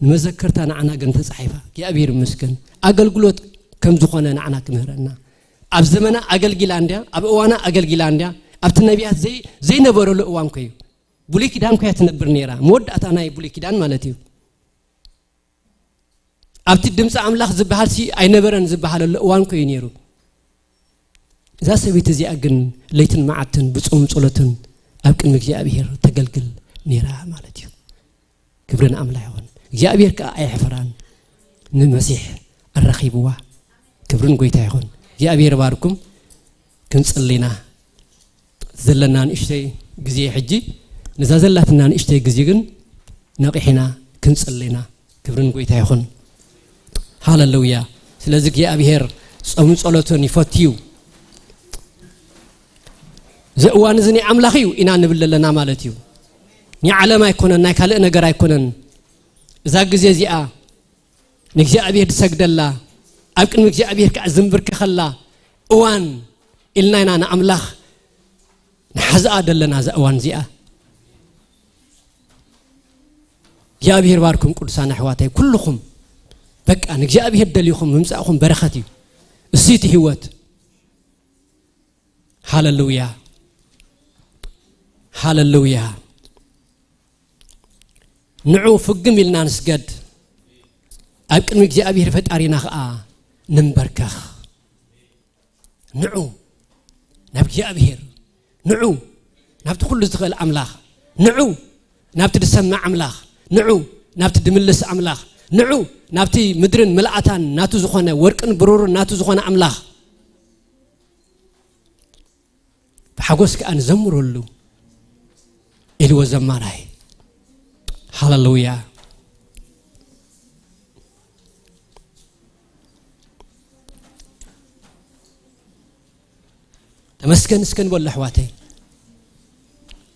ንመዘከርታ ንዓና ግን ተጻሒፋ። እግዚኣብሔር ይመስገን። ኣገልግሎት ከም ዝኾነ ንዓና ክምህረና። ኣብ ዘመና ኣገልጊላ እንድያ፣ ኣብ እዋና ኣገልጊላ እንድያ። ኣብቲ ነቢያት ዘይ-፣ ዘይነበረሉ እዋን ኮዩ። ብሉይ ኪዳን ኮያ ትነብር ነይራ። መወዳእታ ናይ ብሉይ ኪዳን ማለት እዩ። ኣብቲ ድምፂ ኣምላኽ ዝበሃል ሲ ኣይነበረን ዝበሃለሉ እዋን ኮዩ ነይሩ። እዛ ሰበይቲ እዚኣ ግን ለይትን መዓልትን ብጾም ጸሎትን ኣብ ቅድሚ እግዚኣብሔር ተገልግል ነይራ ማለት እዩ። ክብሪ ንኣምላኽ ይኹን። እግዚኣብሔር ከኣ ኣይሕፈራን። ንመሲሕ ኣራኺብዋ። ክብሪ ንጎይታ ይኹን። እግዚኣብሔር ይባርኩም። ክንጽሊ ኢና። ዘለና ንእሽተይ ግዜ ሕጂ፣ ነዛ ዘላትና ንእሽተይ ግዜ ግን ነቒሕና ክንጽሊ ኢና። ክብሪ ንጎይታ ይኹን። ሃለሉያ። ስለዚ እግዚኣብሔር ጾምን ጸሎትን ይፈትዩ። እዚ እዋን እዚ ናይ ኣምላኽ እዩ ኢና ንብል ኣለና ማለት እዩ። ናይ ዓለም ኣይኮነን፣ ናይ ካልእ ነገር ኣይኮነን። እዛ ግዜ እዚኣ ንእግዚኣብሔር ዝሰግደላ፣ ኣብ ቅድሚ እግዚኣብሔር ከዓ ዝንብርከኸላ እዋን ኢልና ኢና ንኣምላኽ ንሓዝኣ ዘለና እዛ እዋን እዚኣ። እግዚኣብሔር ባርኩም ቅዱሳን ኣሕዋተይ ኩልኹም። በቃ ንእግዚኣብሔር ደሊኹም ምምጻእኹም በረኸት እዩ። እሱ እቲ ህይወት። ሃለሉያ። ሃለሉያ። ንዑ ፍግም ኢልና ንስገድ። ኣብ ቅድሚ እግዚኣብሔር ፈጣሪና ኸኣ ንንበርከኽ። ንዑ ናብ እግዚኣብሔር። ንዑ ናብቲ ኩሉ ዝኽእል ኣምላኽ። ንዑ ናብቲ ዝሰምዕ ኣምላኽ። ንዑ ናብቲ ድምልስ ኣምላኽ። ንዑ ናብቲ ምድርን ምልኣታን ናቱ ዝኾነ፣ ወርቅን ብሩርን ናቱ ዝኾነ ኣምላኽ። ብሓጎስ ከኣ ንዘምረሉ ኢልዎ ዘማራይ። ሃለሉያ። ተመስገን እስከ ንበሎ ኣሕዋተይ።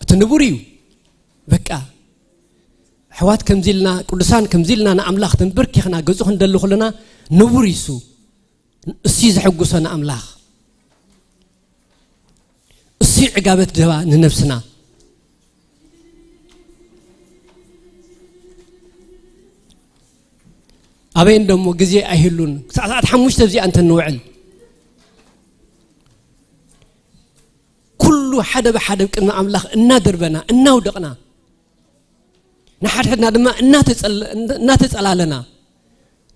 እቲ ንቡር እዩ። በቃ ኣሕዋት ከምዚ ኢልና፣ ቅዱሳን ከምዚ ኢልና ንኣምላኽ ተንበርኪኽና ገጹ ክንደሊ ከለና ንቡር እዩ እሱ። እሱ እዩ ዘሐጉሶ ንኣምላኽ። እሱ እዩ ዕጋበት ደባ ንነብስና። ኣበይ እንዶ እሞ ግዜ ኣይህሉን። ክሳዕ ሰዓት ሓሙሽተ ኣብዚኣ እንተ ንውዕል፣ ኩሉ ሓደ ብሓደ ቅድሚ ኣምላኽ እናደርበና፣ እናውደቕና፣ ንሓድሕድና ድማ እናተጸለ-፣ እናተጸላለና፣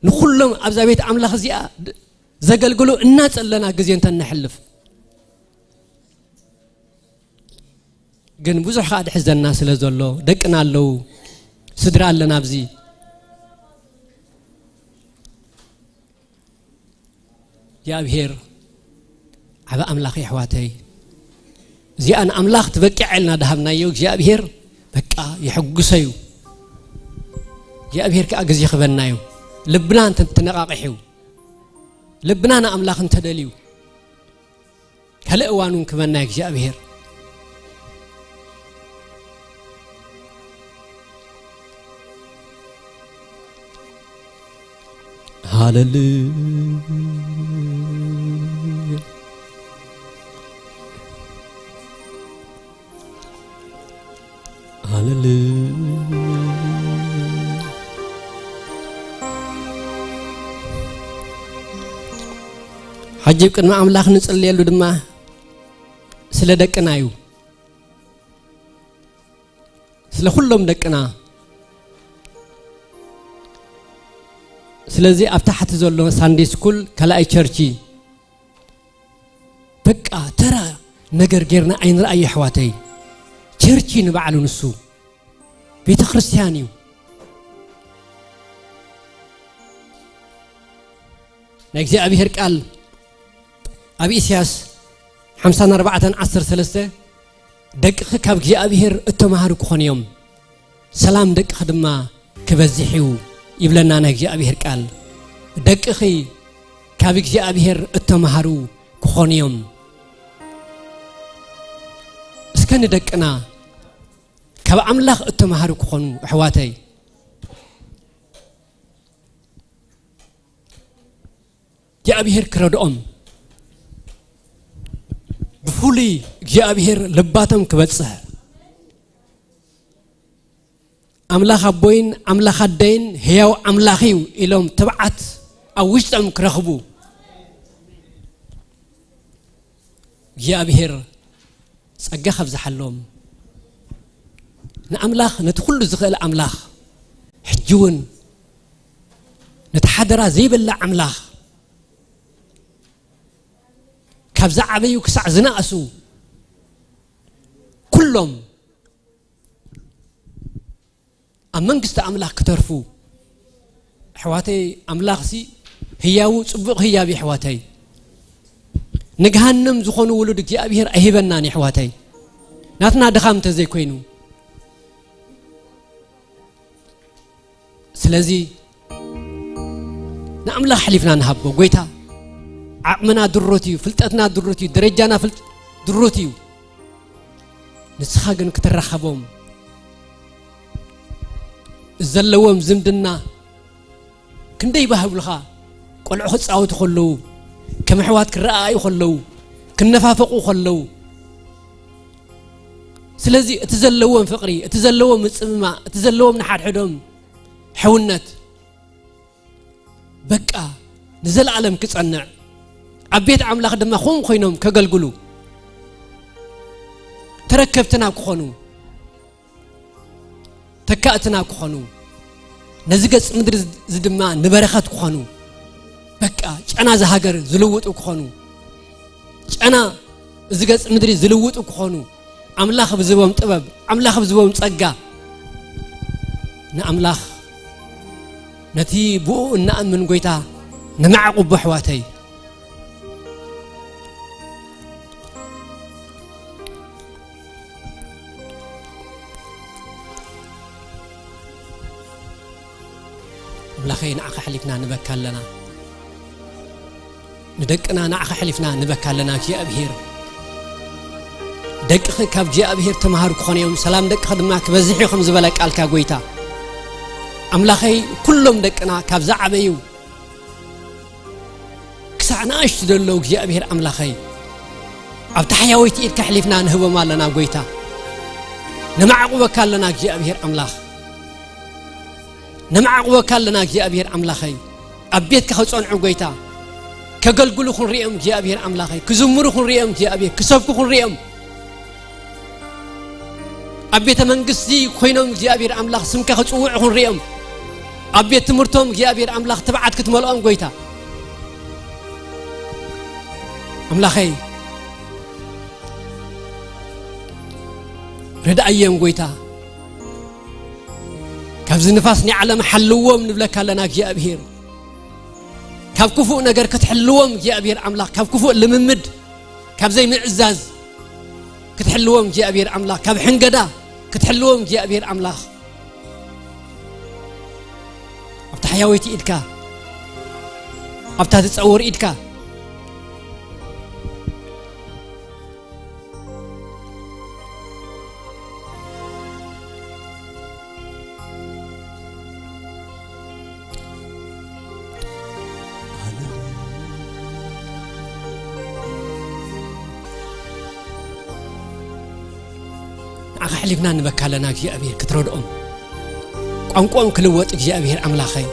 ንኹሎም ኣብዛ ቤት ኣምላኽ እዚኣ ድ-፣ ዘገልግሉ እናጸለና ግዜ እንተ ነሕልፍ። ግን ብዙሕ ከኣ ድሕዘና ስለ ዘሎ፣ ደቅና ኣለዉ፣ ስድራ ኣለና ኣብዚ። እግዚኣብሔር ዓቢ ኣምላኽ እዩ ኣሕዋተይ። እዚኣ ንኣምላኽ ትበቅዕ ኢልና ድሃብናዮ እግዚኣብሔር በቃ የሐጉሰ እዩ። እግዚኣብሔር ከኣ ግዜ ክበና እዩ። ልብና እንተ ተነቃቂሑ፣ ልብና ንኣምላኽ እንተደልዩ፣ ካልእ እዋን እውን ክበና እዩ እግዚኣብሔር። ሃለሉያ። ሃለሉያ። ሕጂ ቅድሚ ኣምላኽ ንጽልየሉ ድማ ስለ ደቅና እዩ። ስለ ኩሎም ደቅና። ስለዚ ኣብ ታሕቲ ዘሎ ሳንዴ ስኩል ካልኣይ ቸርች በቃ ተራ ነገር ጌርና ኣይንርኣዮ ኣሕዋተይ። ቸርች ንባዕሉ ንሱ ቤተ ክርስቲያን እዩ። ናይ እግዚኣብሔር ቃል ኣብ ኢሳያስ ሓምሳን ኣርባዕተን ዓሰርተ ሰለስተ፣ "ደቅኺ ካብ እግዚኣብሔር እተማሃሩ ክኾኑ እዮም፣ ሰላም ደቅኺ ድማ ክበዝሕ እዩ" ይብለና ናይ እግዚኣብሔር ቃል። ደቅኺ ካብ እግዚኣብሔር እተማሃሩ ክኾኑ እዮም። እስከ ንደቅና ካብ ኣምላኽ እተማሃሩ ክኾኑ ኣሕዋተይ። እግዚኣብሔር ክረድኦም፣ ብፍሉይ እግዚኣብሔር ልባቶም ክበጽሕ፣ ኣምላኽ ኣቦይን ኣምላኽ ኣደይን ህያው ኣምላኽ እዩ ኢሎም ትብዓት ኣብ ውሽጦም ክረኽቡ እግዚኣብሔር ጸጋ ከብዝሓሎም። ንኣምላኽ፣ ነቲ ኩሉ ዝኽእል ኣምላኽ፣ ሕጂ እውን ነቲ ሓደራ ዘይበልዕ ኣምላኽ፣ ካብ ዝዓበዩ ክሳዕ ዝነኣሱ ኩሎም ኣብ መንግስቲ ኣምላኽ ክተርፉ። ኣሕዋተይ፣ ኣምላኽሲ ህያው ጽቡቕ ህያብ እዩ ኣሕዋተይ። ንገሃነም ዝኾኑ ውሉድ እግዚኣብሔር ኣይህበናን እዩ ኣሕዋተይ። ናትና ድኻም እንተዘይኮይኑ። ስለዚ ንኣምላኽ ኣሕሊፍና ንሃቦ። ጎይታ፣ ዓቕምና ድሩት እዩ፣ ፍልጠትና ድሩት እዩ፣ ደረጃና ፍልጥ-፣ ድሩት እዩ። ንስኻ ግን ክትራኸቦም፣ ዘለዎም ዝምድና ክንደይ ባህብሉኻ፣ ቆልዑ ክጻወቱ ከለዉ፣ ከም ኣሕዋት ክረኣኣዩ ከለዉ፣ ክነፋፈቑ ከለዉ። ስለዚ እቲ ዘለዎም ፍቕሪ፣ እቲ ዘለዎም ምጽምማእ፣ እቲ ዘለዎም ንሓድሕዶም ሕውነት፣ በቃ ንዘለኣለም ክጸንዕ፣ ኣብ ቤት ኣምላኽ ድማ ከምኡ ኮይኖም ከገልግሉ፣ ተረከብትና ክኾኑ፣ ተካእትና ክኾኑ፣ ነዚ ገጽ ምድሪ እዚ ድማ ንበረኸት ክኾኑ፣ በቃ ጨና እዚ ሃገር ዝልውጡ ክኾኑ፣ ጨና እዚ ገጽ ምድሪ ዝልውጡ ክኾኑ፣ ኣምላኽ ብዝቦም ጥበብ፣ ኣምላኽ ብዝቦም ጸጋ፣ ንኣምላኽ ነቲ ብኡ እንኣምን ጎይታ ነማዕቁቦ ኣሕዋተይ። ኣምላኸይ ንዓኻ ኣሕሊፍና ንበካ ኣለና። ንደቅና ንዓኻ ኣሕሊፍና ንበካ ኣለና እግዚኣብሔር። ደቅኺ ካብ እግዚኣብሔር ተምሃሩ ክኾኑ እዮም፣ ሰላም ደቅኺ ድማ ክበዝሕ እዩ ከም ዝበለ ቃልካ ጎይታ። ኣምላኸይ ኩሎም ደቅና ካብ ዝዓበዩ ክሳዕ ንኣሽቱ ዘለዉ እግዚኣብሔር ኣምላኸይ ኣብ ታሕያወይቲ ኢድካ ኣሕሊፍና ንህቦም ኣለና ጎይታ። ነማዕቁበካ ኣለና እግዚኣብሔር ኣምላኽ። ነማዕቁበካ ኣለና እግዚኣብሔር ኣምላኸይ። ኣብ ቤትካ ክጸንዑ ጎይታ ከገልግሉ ክንሪኦም እግዚኣብሔር ኣምላኸይ። ክዝምሩ ክንሪኦም እግዚኣብሔር፣ ክሰብኩ ክንሪኦም። ኣብ ቤተ መንግስቲ ኮይኖም እግዚኣብሔር ኣምላኽ ስምካ ክጽውዑ ክንሪኦም። ኣብ ቤት ትምህርቶም እግዚኣብሔር ኣምላኽ ትብዓት ክትመልኦም ጎይታ ኣምላኸይ። ርድኣዮም ጎይታ። ካብዚ ንፋስ ናይ ዓለም ሓልዎም ንብለካ ኣለና እግዚኣብሔር። ካብ ክፉእ ነገር ክትሕልዎም እግዚኣብሔር ኣምላኽ፣ ካብ ክፉእ ልምምድ፣ ካብ ዘይምእዛዝ ክትሕልዎም እግዚኣብሔር ኣምላኽ፣ ካብ ሕንገዳ ክትሕልዎም እግዚኣብሔር ኣምላኽ። ኣብታ ሕያወይቲ ኢድካ፣ ኣብታ ትጸውር ኢድካ ንዓኻ ኣሕሊፍና ንበካ ኣለና እግዚኣብሔር ክትረድኦም። ቋንቋኦም ክልወጥ እግዚኣብሔር ኣምላኸይ።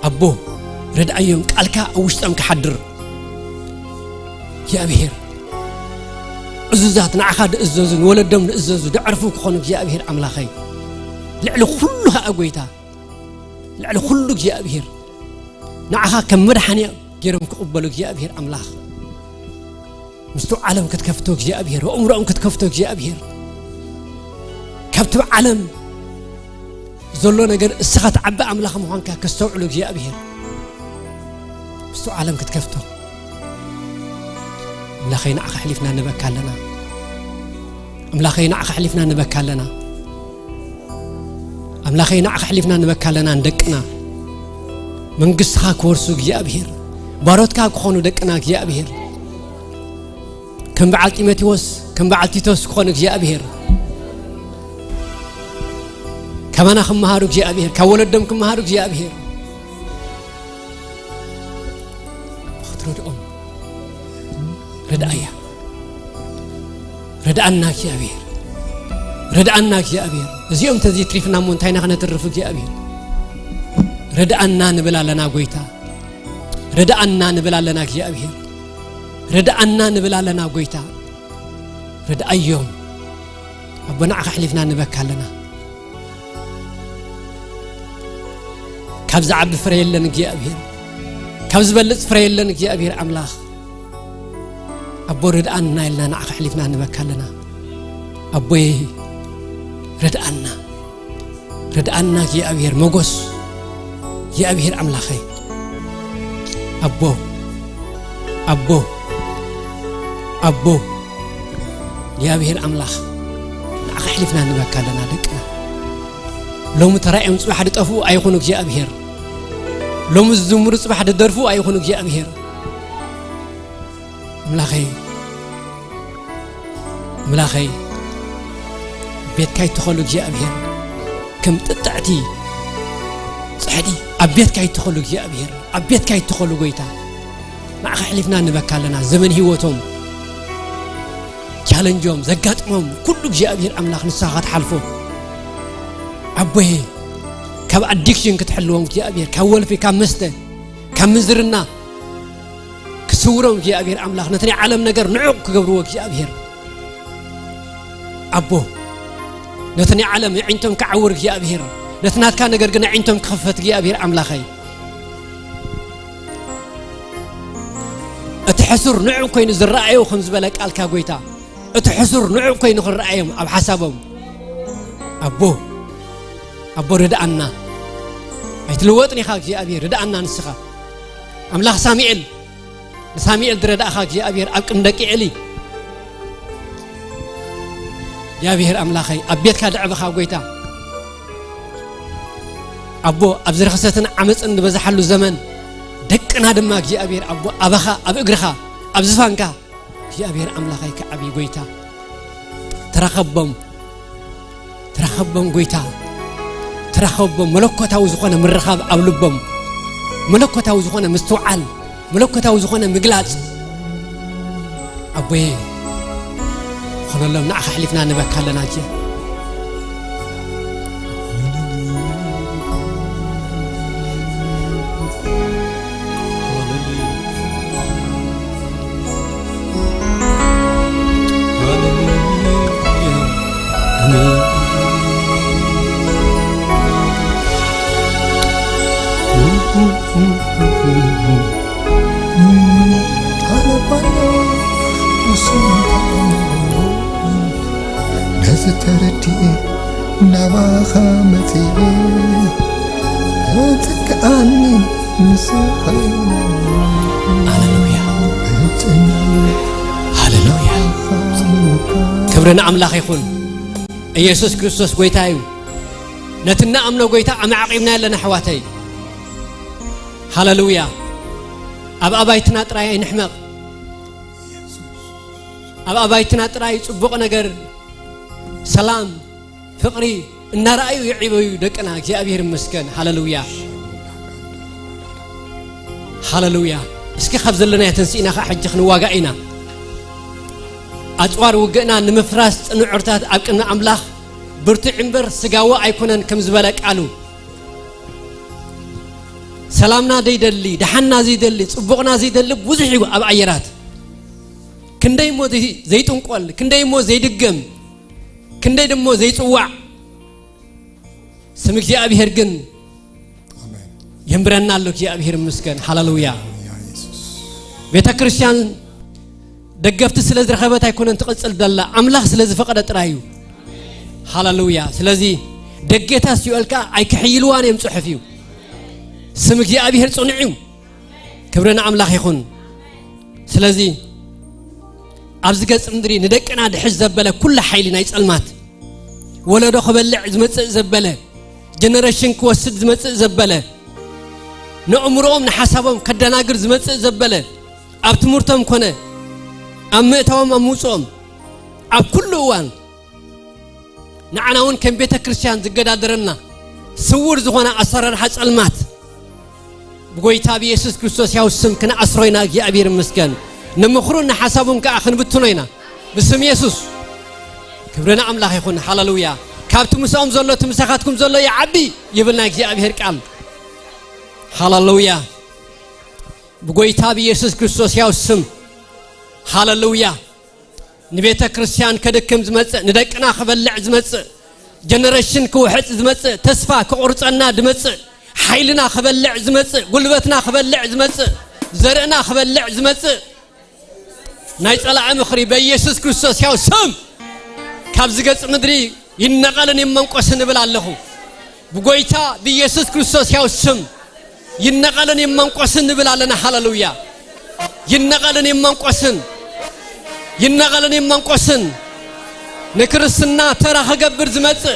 ኣቦ ርድኣዮም፣ ቃልካ ኣብ ውሽጦም ክሓድር እግዚኣብሔር። ዕዙዛት ንዓኻ ድእዘዙ፣ ንወለዶም ድእዘዙ፣ ደዕርፉ ክኾኑ እግዚኣብሔር ኣምላኸይ። ልዕሊ ኩሉ ኸኣ ጎይታ፣ ልዕሊ ኩሉ እግዚኣብሔር ንዓኻ ከም መድሓንያ ገይሮም ክቕበሉ እግዚኣብሔር ኣምላኽ። ምስቲ ዓለም ክትከፍቶ እግዚኣብሔር፣ ኣእምሮኦም ክትከፍቶ እግዚኣብሔር። ካብቲ ዓለም ዘሎ ነገር እስኻ ትዓቢ ኣምላኽ ምዃንካ ከስተውዕሉ እግዚኣብሔር። ምስቲ ዓለም ክትከፍቶ ኣምላኸይ ንዓኻ ኣሕሊፍና ንበካ ኣለና። ኣምላኸይ ንዓኻ ኣሕሊፍና ንበካ ኣለና። ኣምላኸይ ንዓኻ ኣሕሊፍና ንበካ ኣለና ንደቅና። መንግስትኻ ክወርሱ እግዚኣብሔር። ባሮትካ ክኾኑ ደቅና እግዚኣብሔር። ከም በዓል ጢሞቴዎስ፣ ከም በዓል ቲቶስ ክኾኑ እግዚኣብሔር። ካባና ክመሃሩ እግዚኣብሔር፣ ካብ ወለዶም ክመሃሩ እግዚኣብሔር። ክትረድኦም ርድኣያ። ርድኣና እግዚኣብሔር። ርድኣና እግዚኣብሔር። እዚኦም ተዘይትሪፍና እሞ እንታይ ኢና ክነትርፍ እግዚኣብሔር? ርድኣና ንብል ኣለና ጎይታ። ርድኣና ንብል ኣለና እግዚኣብሔር። ርድኣና ንብል ኣለና ጎይታ። ርድኣዮም። ኣቦ ንዓኻ ኣሕሊፍና ንበካ ኣለና። ካብ ዝዓቢ ፍረ የለን እግዚኣብሔር። ካብ ዝበልጽ ፍረ የለን እግዚኣብሔር ኣምላኽ። ኣቦ ርድኣና ኢልና ንዓኻ ኣሕሊፍና ንበካ ኣለና። ኣቦይ ርድኣና። ርድኣና እግዚኣብሔር መጎስ እግዚኣብሔር ኣምላኸይ። ኣቦ፣ ኣቦ፣ ኣቦ እግዚኣብሔር ኣምላኽ ንዓኻ ኣሕሊፍና ንበካ ኣለና ደቅና። ሎሚ ተራእዮም ጽባሕ ድጠፍኡ ኣይኹኑ እግዚኣብሔር። ሎሚ ዝዝምሩ ጽባሕ ድደርፉ ኣይኹኑ እግዚኣብሔር። ኣምላኸይ፣ ኣምላኸይ፣ ቤትካ ይትኸሉ እግዚኣብሔር። ከም ጥጥዕቲ ጽሕዲ ኣብ ቤትካ ይትኸሉ እግዚኣብሔር። ኣብ ቤትካ ይትኸሉ ጎይታ። ንዓኻ ኣሕሊፍና ንበካ ኣለና። ዘመን ህይወቶም፣ ቻለንጆም፣ ዘጋጥሞም ኩሉ እግዚኣብሔር ኣምላኽ ንስኻ ክትሓልፎ። ኣቦዬ፣ ካብ ኣዲክሽን ክትሕልዎም እግዚኣብሔር፣ ካብ ወልፊ፣ ካብ መስተ፣ ካብ ምንዝርና ክስውሮም እግዚኣብሔር ኣምላኽ፣ ነቲ ናይ ዓለም ነገር ንዑቕ ክገብርዎ እግዚኣብሔር። ኣቦ፣ ነቲ ናይ ዓለም የዒንቶም ክዓውር እግዚኣብሔር፣ ነቲ ናትካ ነገር ግን ኣዒንቶም ክኸፈት እግዚኣብሔር ኣምላኸይ። እቲ ሕሱር ንዑቕ ኮይኑ ዝረኣዮ ከም ዝበለ ቃልካ ጎይታ፣ እቲ ሕሱር ንዑቕ ኮይኑ ክረኣዮም ኣብ ሓሳቦም። ኣቦ፣ ኣቦ ርድኣና። ኣይትልወጥን ኢኻ እግዚኣብሔር፣ ርድኣና ንስኻ። ኣምላኽ ሳሙኤል፣ ንሳሙኤል ዝረዳእኻ እግዚኣብሔር ኣብ ቅድሚ ደቂ ኤሊ። እግዚኣብሔር ኣምላኸይ፣ ኣብ ቤትካ ደዕብኻ ጎይታ። ኣቦ፣ ኣብ ዝረኸሰትን ዓመፅን ዝበዝሓሉ ዘመን፣ ደቅና ድማ እግዚኣብሔር ኣቦ፣ ኣባኻ፣ ኣብ እግርኻ፣ ኣብ ዝፋንካ እግዚኣብሔር ኣምላኸይ ክዓብዩ ጎይታ። ተራኸቦም፣ ተራኸቦም ጎይታ። ተራኸቦም፣ መለኮታዊ ዝኾነ ምርኻብ ኣብ ልቦም፣ መለኮታዊ ዝኾነ ምስትውዓል፣ መለኮታዊ ዝኾነ ምግላጽ። ኣቦዬ፣ ኾነሎም፣ ንዓኻ ኣሕሊፍና ንበካ ኣለና። እጀ ነዚ ተረዲኤ ናባኻ መጺኤ፣ እትክኣኒ ንስኻ ኢኻ። ሃሌሉያ። እጽንዕ ሃሌሉያ። ናባኻ ምውካል። ክብሪ ንኣምላኽ ይኹን። ኢየሱስ ክርስቶስ ጎይታ እዩ። ነቲ እንኣምኖ ጎይታ ኣማዕቂብና ኣለና ኣሕዋተይ። ሃሌሉያ። ኣብ ኣባይትና ጥራይ ኣይንሕመቕ። ኣብ ኣባይትና ጥራይ ጽቡቕ ነገር፣ ሰላም፣ ፍቕሪ እናረኣዩ ይዕበዩ ደቅና። እግዚኣብሔር ይመስገን። ሃሌሉያ፣ ሃሌሉያ። እስኪ ካብ ዘለናዮ ተንሲእና ኸዓ ሕጂ ክንዋጋእ ኢና። ኣጽዋር ውግእና ንምፍራስ ጽኑዕ ዕርታት ኣብ ቅድሚ ኣምላኽ ብርቱዕ እምበር ስጋዊ ኣይኮነን ከም ዝበለ ቃሉ። ሰላምና ዘይደሊ፣ ደሓንና ዘይደሊ፣ ጽቡቕና ዘይደሊ ብዙሕ እዩ ኣብ ኣየራት። ክንደይ እሞ ዘይ-፣ ዘይጥንቆል፣ ክንደይ እሞ ዘይድገም፣ ክንደይ ደሞ ዘይጽዋዕ። ስም እግዚኣብሔር ግን ኣሜን። የንብረና ኣሎ። እግዚኣብሔር ይመስገን። ሃሌሉያ። ያ ኢየሱስ። ቤተ ክርስቲያን ደገፍቲ ስለ ዝረኸበት ኣይኮነን ትቕጽል ደላ፣ ኣምላኽ ስለ ዝፈቐደ ጥራይ እዩ። ሃሌሉያ። ስለዚ ደጌታ ሲኦል ከኣ ኣይክሕይልዋን እዮም ጽሑፍ እዩ። ስም እግዚኣብሔር ጽኑዕ እዩ። ክብሪ ንኣምላኽ ይኹን። ስለዚ ኣብዚ ገጽ ምድሪ ንደቅና ድሕዝ ዘበለ ኩሉ ሓይሊ ናይ ጸልማት፣ ወለዶ ክበልዕ ዝመጽእ ዘበለ፣ ጀነሬሽን ክወስድ ዝመጽእ ዘበለ፣ ንእምሮኦም ንሓሳቦም ከደናግር ዝመጽእ ዘበለ፣ ኣብ ትምህርቶም ኮነ ኣብ ምእታዎም ኣብ ምውጽኦም ኣብ ኩሉ እዋን ንዓና እውን ከም ቤተ ክርስቲያን ዝገዳደረና ስውር ዝኾነ ኣሰራርሓ ጸልማት ብጎይታ ብየሱስ ክርስቶስ ያው ስም ክንኣስሮ ኢና። እግዚኣብሔር ይመስገን። ንምኽሩን ንሓሳቡን ከኣ ክንብትኖ ኢና ብስም የሱስ። ክብሪ ንኣምላኽ ይኹን። ሃሌሉያ። ካብቲ ምስኦም ዘሎ እቲ ምሳኻትኩም ዘሎ ይዓቢ ይብል ናይ እግዚኣብሔር ቃል። ሃሌሉያ። ብጎይታ ብየሱስ ክርስቶስ ያው ስም። ሃሌሉያ። ንቤተ ክርስቲያን ከድክም ዝመጽእ፣ ንደቅና ክበልዕ ዝመጽእ፣ ጀነሬሽን ክውሕጽ ዝመጽእ፣ ተስፋ ክቑርጸና ዝመጽእ፣ ሓይልና ክበልዕ ዝመጽእ፣ ጉልበትና ክበልዕ ዝመጽእ፣ ዘርእና ክበልዕ ዝመጽእ ናይ ጸላኢ ምኽሪ በኢየሱስ ክርስቶስ ያው ስም ካብዚ ገጽ ምድሪ ይነቐልን ይመንቆስን እብል ኣለኹ። ብጎይታ ብኢየሱስ ክርስቶስ ያው ስም ይነቐልን ይመንቆስን ንብል ኣለና። ሃሌሉያ። ይነቐልን ይመንቆስን፣ ይነቐልን ይመንቆስን። ንክርስትና ተራ ክገብር ዝመጽእ፣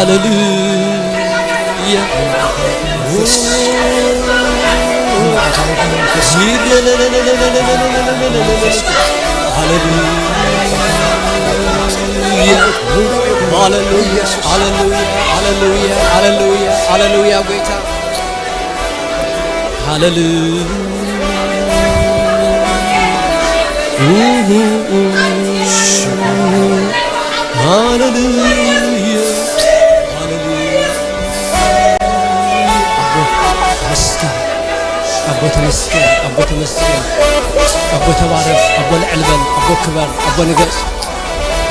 ሃሌሉያ። ሃሌሉያ። ሃሌሉያ። ሃሌሉያ። ሃሌሉያ። ሃሌሉያ። ሃሌሉያ። ጎይታ። ሃሌሉያ። ሃሌሉያ። ሃሌሉያ። ኣቦ ተመስገን፣ ኣቦ ተመስገን፣ ኣቦ ተመስገን፣ ኣቦ ተባረኽ፣ ኣቦ ልዕል በል፣ ኣቦ ክበር፣ ኣቦ ንገስ።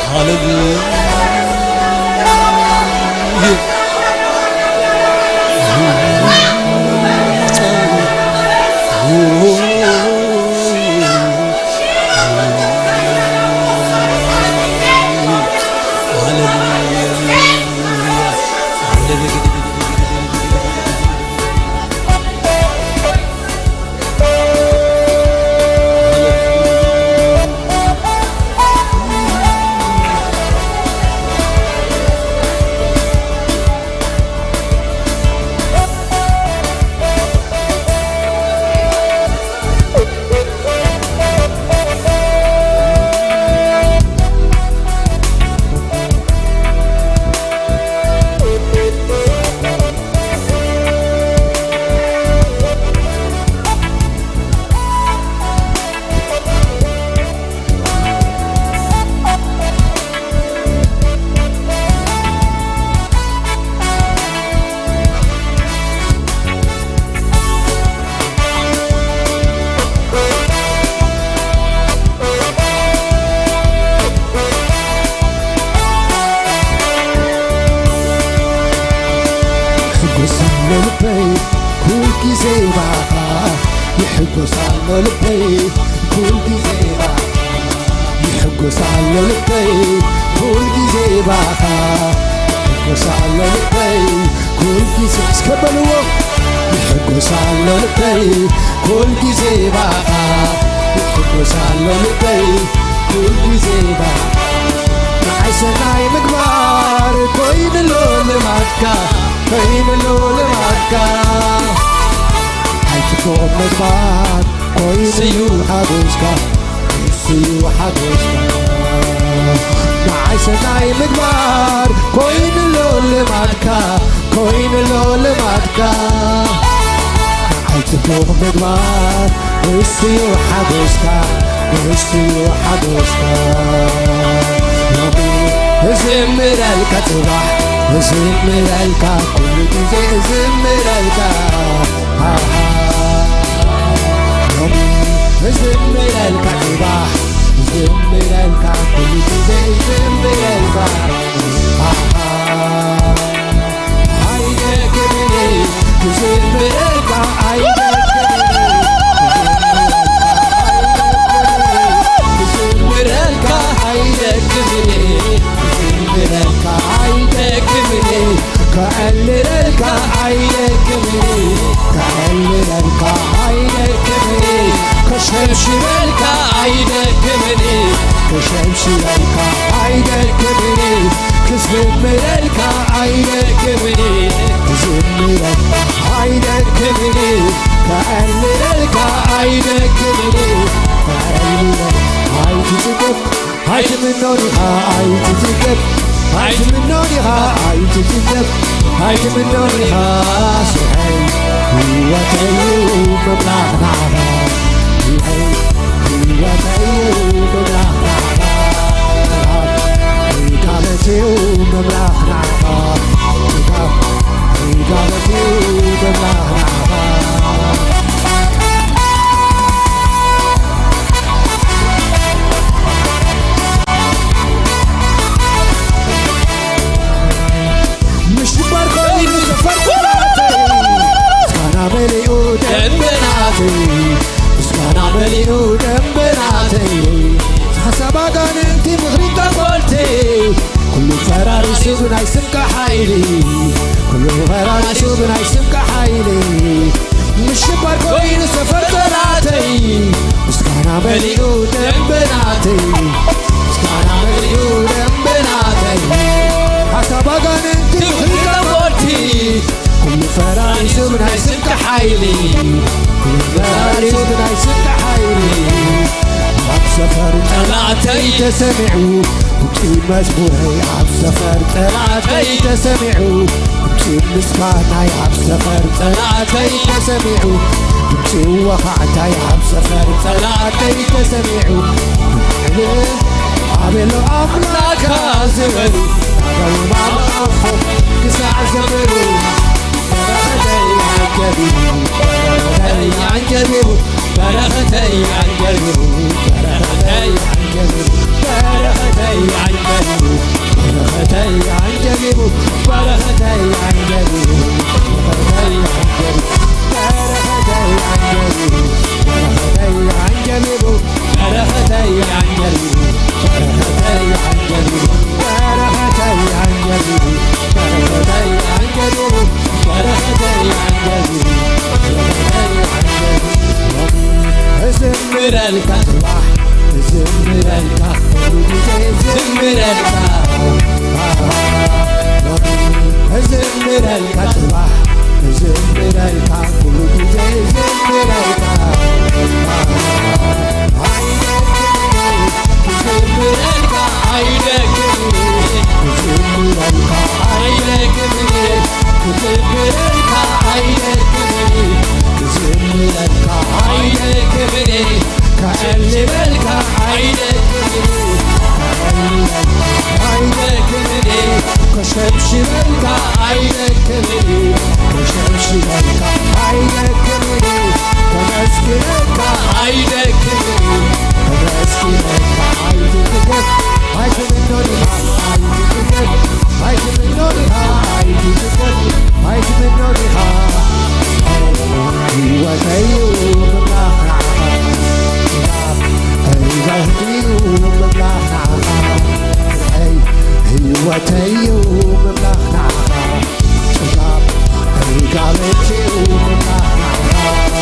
ሃሌሉያ። ሕጉስ ኣሎ ልበይ ኩል ግዜ ባኻ፣ ይሕጎስ ኣሎ ልበይ ኩል ግዜ ባኻ፣ ይሕጎስ ኣሎ ልበይ ኩል ግዜ ባኻ፣ ይሕጎስ ኣሎ ልበይ ኩል ግዜ እስከ በልዎ። ይሕጎስ ኣሎ ልበይ ኩል ግዜ ባኻ፣ ይሕጎስ ኣሎ ልበይ ኩል ግዜ ባኻ። ንዓይ ሰናይ ምግባር ኮይኑሎ ልማድካ፣ ኮይኑሎ ልማድካ። ኣይትፎቕ ምግባር ኮይኑ እዩ ሓጎስካ፣ ንሱ እዩ ሓጎስካ። ንዓይ ሰናይ ምግባር ኮይኑሎ ልማድካ፣ ኮይኑሎ ልማድካ። ንዓይ ጽቡቕ ምግባር ንሱ እዩ ሓጎስካ፣ ንሱ እዩ ሓጎስካ። ሎሚ እዝምረልካ፣ ጽባሕ እዝምረልካ፣ ኩሉ ግዜ እዝምረልካ። ኣሃ። ሎሚ እዝምረልካ፣ ጽባሕ እዝምረልካ፣ ኩሉ ግዜ እዝምረልካ። ኣሃ። ኣይደክምን ክዝምረልካ፣ ኣይደክምን ክዝምረልካ፣ ኣይደክምን ክዝምረልካ፣ ኣይደክምን ከዕልለልካ፣ ኣይደክምን ከዕልለልካ፣ ኣይደክምን ከሸብሽበልካ፣ ኣይደክምን ከሸብሽበልካ፣ ኣይደክምን ክዝምረልካ፣ ኣይደክምን ክዝምረልካ፣ ኣይደክምን ከዕልለልካ፣ ኣይደክምን ከዕልለልካ። ኣይትጽገብ ኣይትምኖ ዲኻ ኣይትጽገብ፣ ኣይትምኖ ዲኻ ኣይትጽገብ፣ ኣይትምኖ ዲኻ ስርሐይ ህይወተይ ምምላኽ ናኻ። ስርሐይ ህይወተይ ምምላኽ ናኻ። ጥጋብ ርጋበትዩ ምምላኽ ናኻ። ጥጋብ ርጋበትዩ ምምላኽ ናኻ። ምሽባር ኮይኑ ሰፈር ጸላተይ፣ ምስጋና መሊኡ ደንበናተይ፣ ምስጋና መሊኡ ደንበናተይ። ሓሳብ ኣጋንንቲ ምኽሪ ጠንቆልቲ፣ ኩሉ ፈራሪሱ ብናይ ስምካ ሓይሊ፣ ኩሉ ፈራሪሱ ብናይ ስምካ ሓይሊ። ምሽባር ኮይኑ ሰፈር ጸላተይ፣ ምስጋና መሊኡ ደንበናተይ፣ ምስጋና መሊኡ ደንበናተይ። ሓሳብ ኣጋንንቲ ሓይሊ መራሪት ናይ ስንቂ ሓይሊ ኣብ ሰፈር ጠላተይ ተሰሚዑ ድምፂ መዝሙረይ ኣብ ሰፈር ጠላተይ ተሰሚዑ ድምፂ ምስጋናይ ኣብ ሰፈር ጠላተይ ተሰሚዑ ድምፂ ወኻዕታይ ኣብ ሰፈር ጠላተይ ተሰሚዑ ኣቤሎ ኣምላካ ዝበሉ ኣበውማ ኣፎ ክሳዕ ዘበሉ በረኸተይ ኣንገቢሩ በረኸተይ ኣንገቢሩ በረኸተይ ኣንገቢሩ በረኸተይ ኣንገቢሩ በረኸተይ ኣንገቢሩ በረኸተይ ኣንገቢሩ በረኸተይ ኣንገቢሩ በረኸተይ ኣንገቢሩ በረኸተይ ኣንገቢሩ በረኸተይ ኣንገቢሩ በረኸተይ ኣንገቢሩ በረኸተይ ኣንገቢሩ በረኸተይ ኣንገቢሩ በረኸተይ ኣንገቢሩ በረኸተይ ኣንገቢሩ በረኸተይ ኣንገቢሩ እዝምረልካ ጽባሕ እዝምረልካ ኩሉ ግዜ እዝምረልካ እዝምረልካ ጽባሕ እዝምረልካ ኩሉ ግዜ እዝምረልካ ክዝምረልካ ኣይደክምን ክዝምረልካ ኣይደክምን ክዝምረልካ ኣይደክምን ክዝምረልካ ኣይደክምን ከዕልለልካ ኣይደክምን ከዕልለልካ ኣይደክምን ከሸብሽበልካ ኣይደክምን ከሸብሽበልካ ኣይደክምን ከመስግነልካ ኣይደክምን ከመስግነልካ ኣይትጥገብ ኣይትምኖ ዲኻ ኣይትጥገብ ኣይትምኖ ዲኻ ኣይትጥገብ ኣይትምኖ ዲኻ ህይወተዩ ምምላኽ ንዓኻ ህይወተዩ ምምላኽ ንዓኻ ህይወተዩ ምምላኽ ንዓኻ ጽጋብ ዕጋበትዩ ምምላኽ ንዓኻ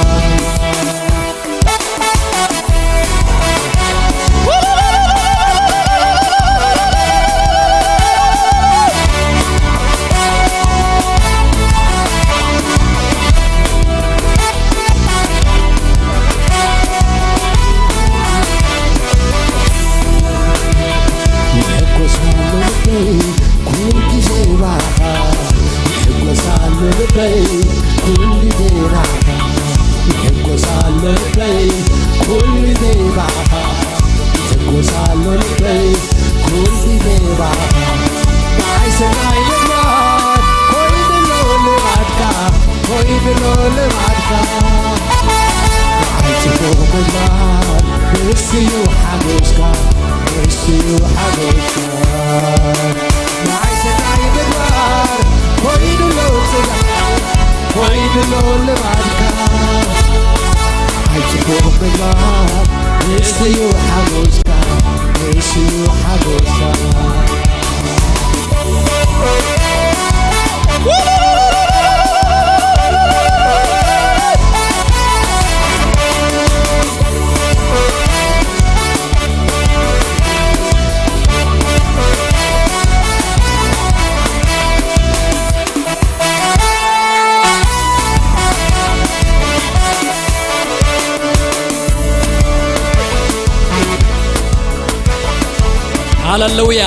ሃለሉያ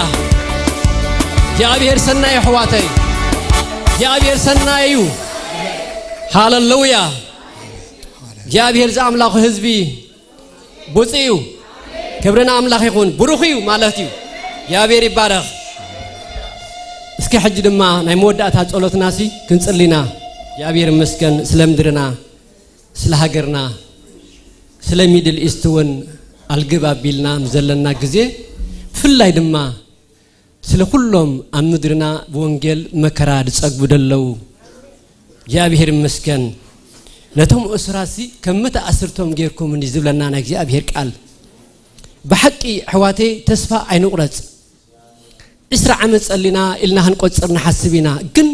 እግዚኣብሔር ሰናይ ኣሕዋተይ እግዚኣብሔር ሰናይ እዩ። ሃለሉያ እግዚኣብሔር ዝኣምላኹ ህዝቢ ብፁዕ እዩ። ክብሪ ንኣምላኽ ይኹን። ብሩኽ እዩ ማለት እዩ። እግዚኣብሔር ይባረኽ። እስኪ ሕጂ ድማ ናይ መወዳእታ ጸሎትናሲ ክንጽሊና እግዚኣብሔር ይመስገን ስለ ምድርና ስለ ሃገርና ስለ ሚድል ኢስት እውን ኣልግብ ኣቢልና ዘለና ግዜ ብፍላይ ድማ ስለ ኩሎም ኣብ ምድርና ብወንጌል መከራ ዝጸግቡ ዘለዉ እግዚኣብሔር ይመስገን። ነቶም እሱራሲ ከም መተኣስርቶም ጌርኩም እንዲ ዝብለና ናይ እግዚኣብሔር ቃል ብሓቂ ኣሕዋተይ ተስፋ ኣይንቑረጽ። ዕስራ ዓመት ጸሊና ኢልና ክንቆጽር ንሓስብ ኢና፣ ግን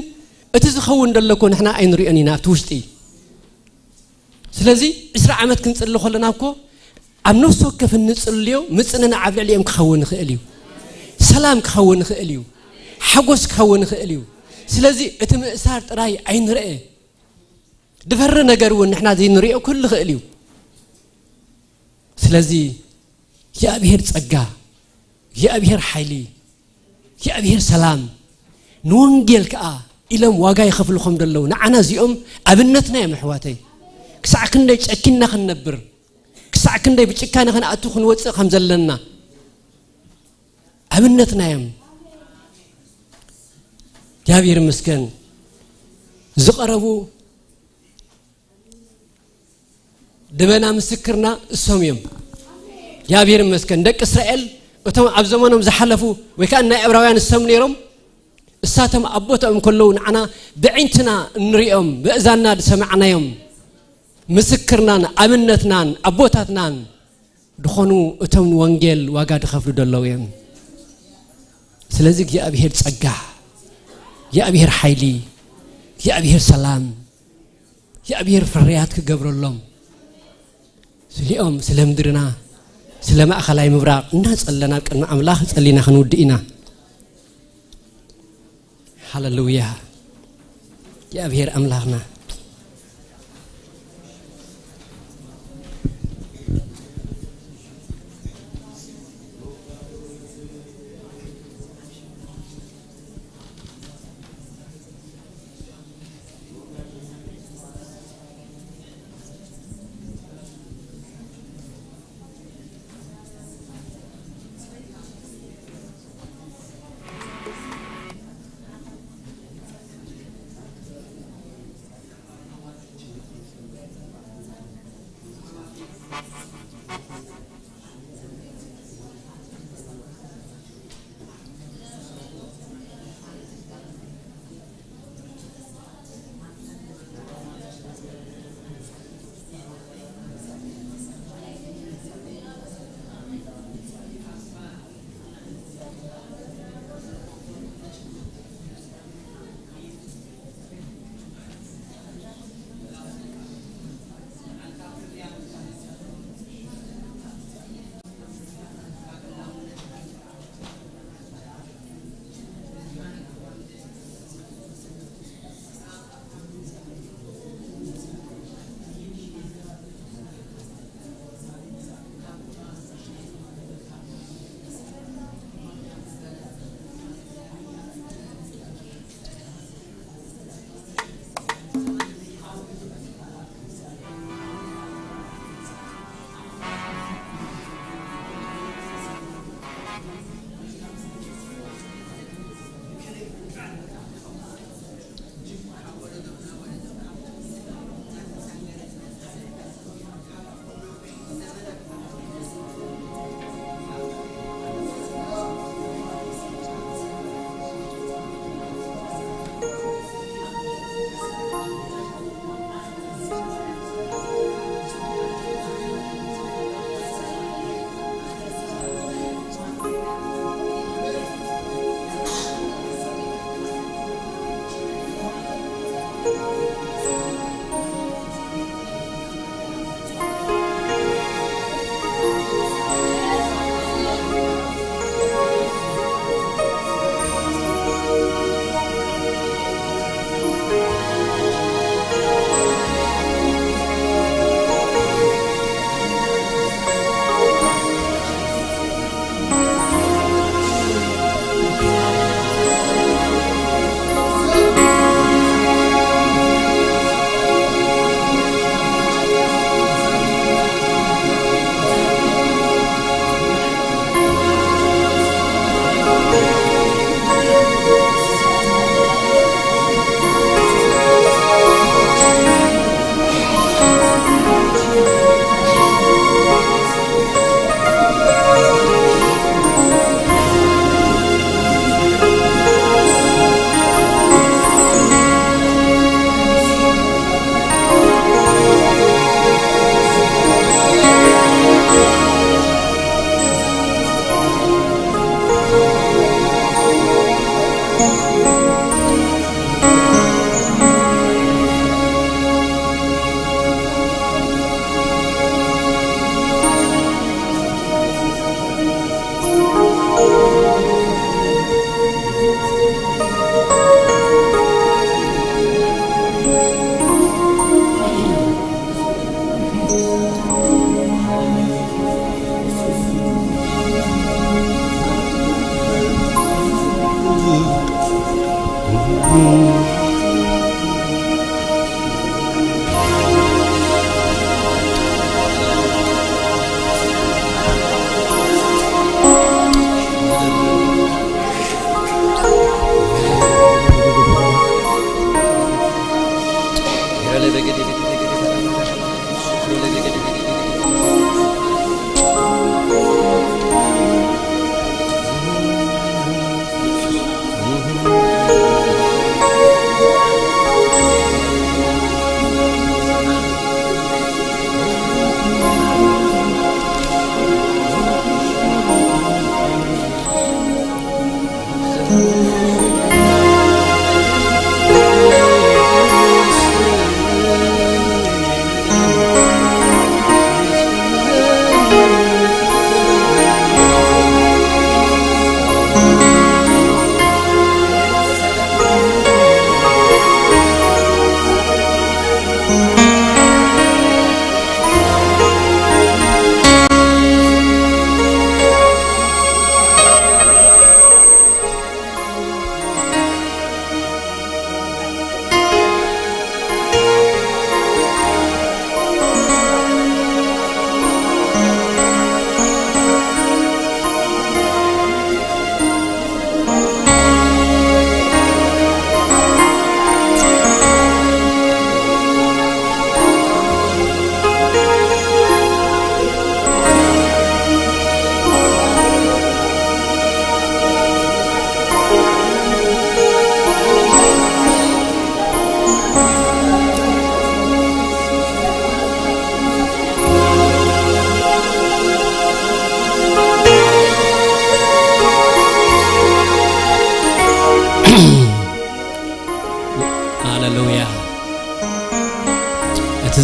እቲ ዝኸውን ዘሎ እኮ ንሕና ኣይንሪኦን ኢና ኣብቲ ውሽጢ። ስለዚ ዕስራ ዓመት ክንጽሊ ከለና እኮ ኣብ ነፍሲ ወከፍ እንጽልዮ ምጽንናዕ ኣብ ልዕሊኦም ክኸውን ይኽእል እዩ፣ ሰላም ክኸውን ይኽእል እዩ፣ ሓጎስ ክኸውን ይኽእል እዩ። ስለዚ እቲ ምእሳር ጥራይ ኣይንርአ። ድፈሪ ነገር እውን ንሕና ዘይንሪኦ ክህሉ ይኽእል እዩ። ስለዚ እግዚኣብሔር ጸጋ፣ እግዚኣብሔር ሓይሊ፣ እግዚኣብሔር ሰላም፣ ንወንጌል ከኣ ኢሎም ዋጋ ይኸፍሉ ከም ዘለዉ ንዓና እዚኦም ኣብነትና እዮም ኣሕዋተይ። ክሳዕ ክንደይ ጨኪንና ክንነብር፣ ክሳዕ ክንደይ ብጭካነ ክንኣቱ ክንወፅእ ከም ዘለና ኣብነትና እዮም። እግዚኣብሔር ይመስገን። ዝቐረቡ ደበና ምስክርና እሶም እዮም። እግዚኣብሔር ይመስገን። ደቂ እስራኤል እቶም ኣብ ዘመኖም ዝሓለፉ ወይ ከዓ ናይ ዕብራውያን እሶም ነይሮም። እሳቶም ኣብ ቦታኦም ከለዉ ንዓና ብዕንትና እንሪኦም ብእዛንና ዝሰማዕናዮም ምስክርናን ኣብነትናን ኣቦታትናን ድኾኑ እቶም ንወንጌል ዋጋ ድኸፍሉ ደለዉ እዮም። ስለዚ እግዚኣብሔር ጸጋ፣ እግዚኣብሔር ሓይሊ፣ እግዚኣብሔር ሰላም፣ እግዚኣብሔር ፍርያት ክገብረሎም ስሊኦም ስለ ምድርና ስለ ማእኸላይ ምብራቕ እናጸለና ኣብ ቅድሚ ኣምላኽ ጸሊና ክንውድእ ኢና። ሃለሉያ። እግዚኣብሔር ኣምላኽና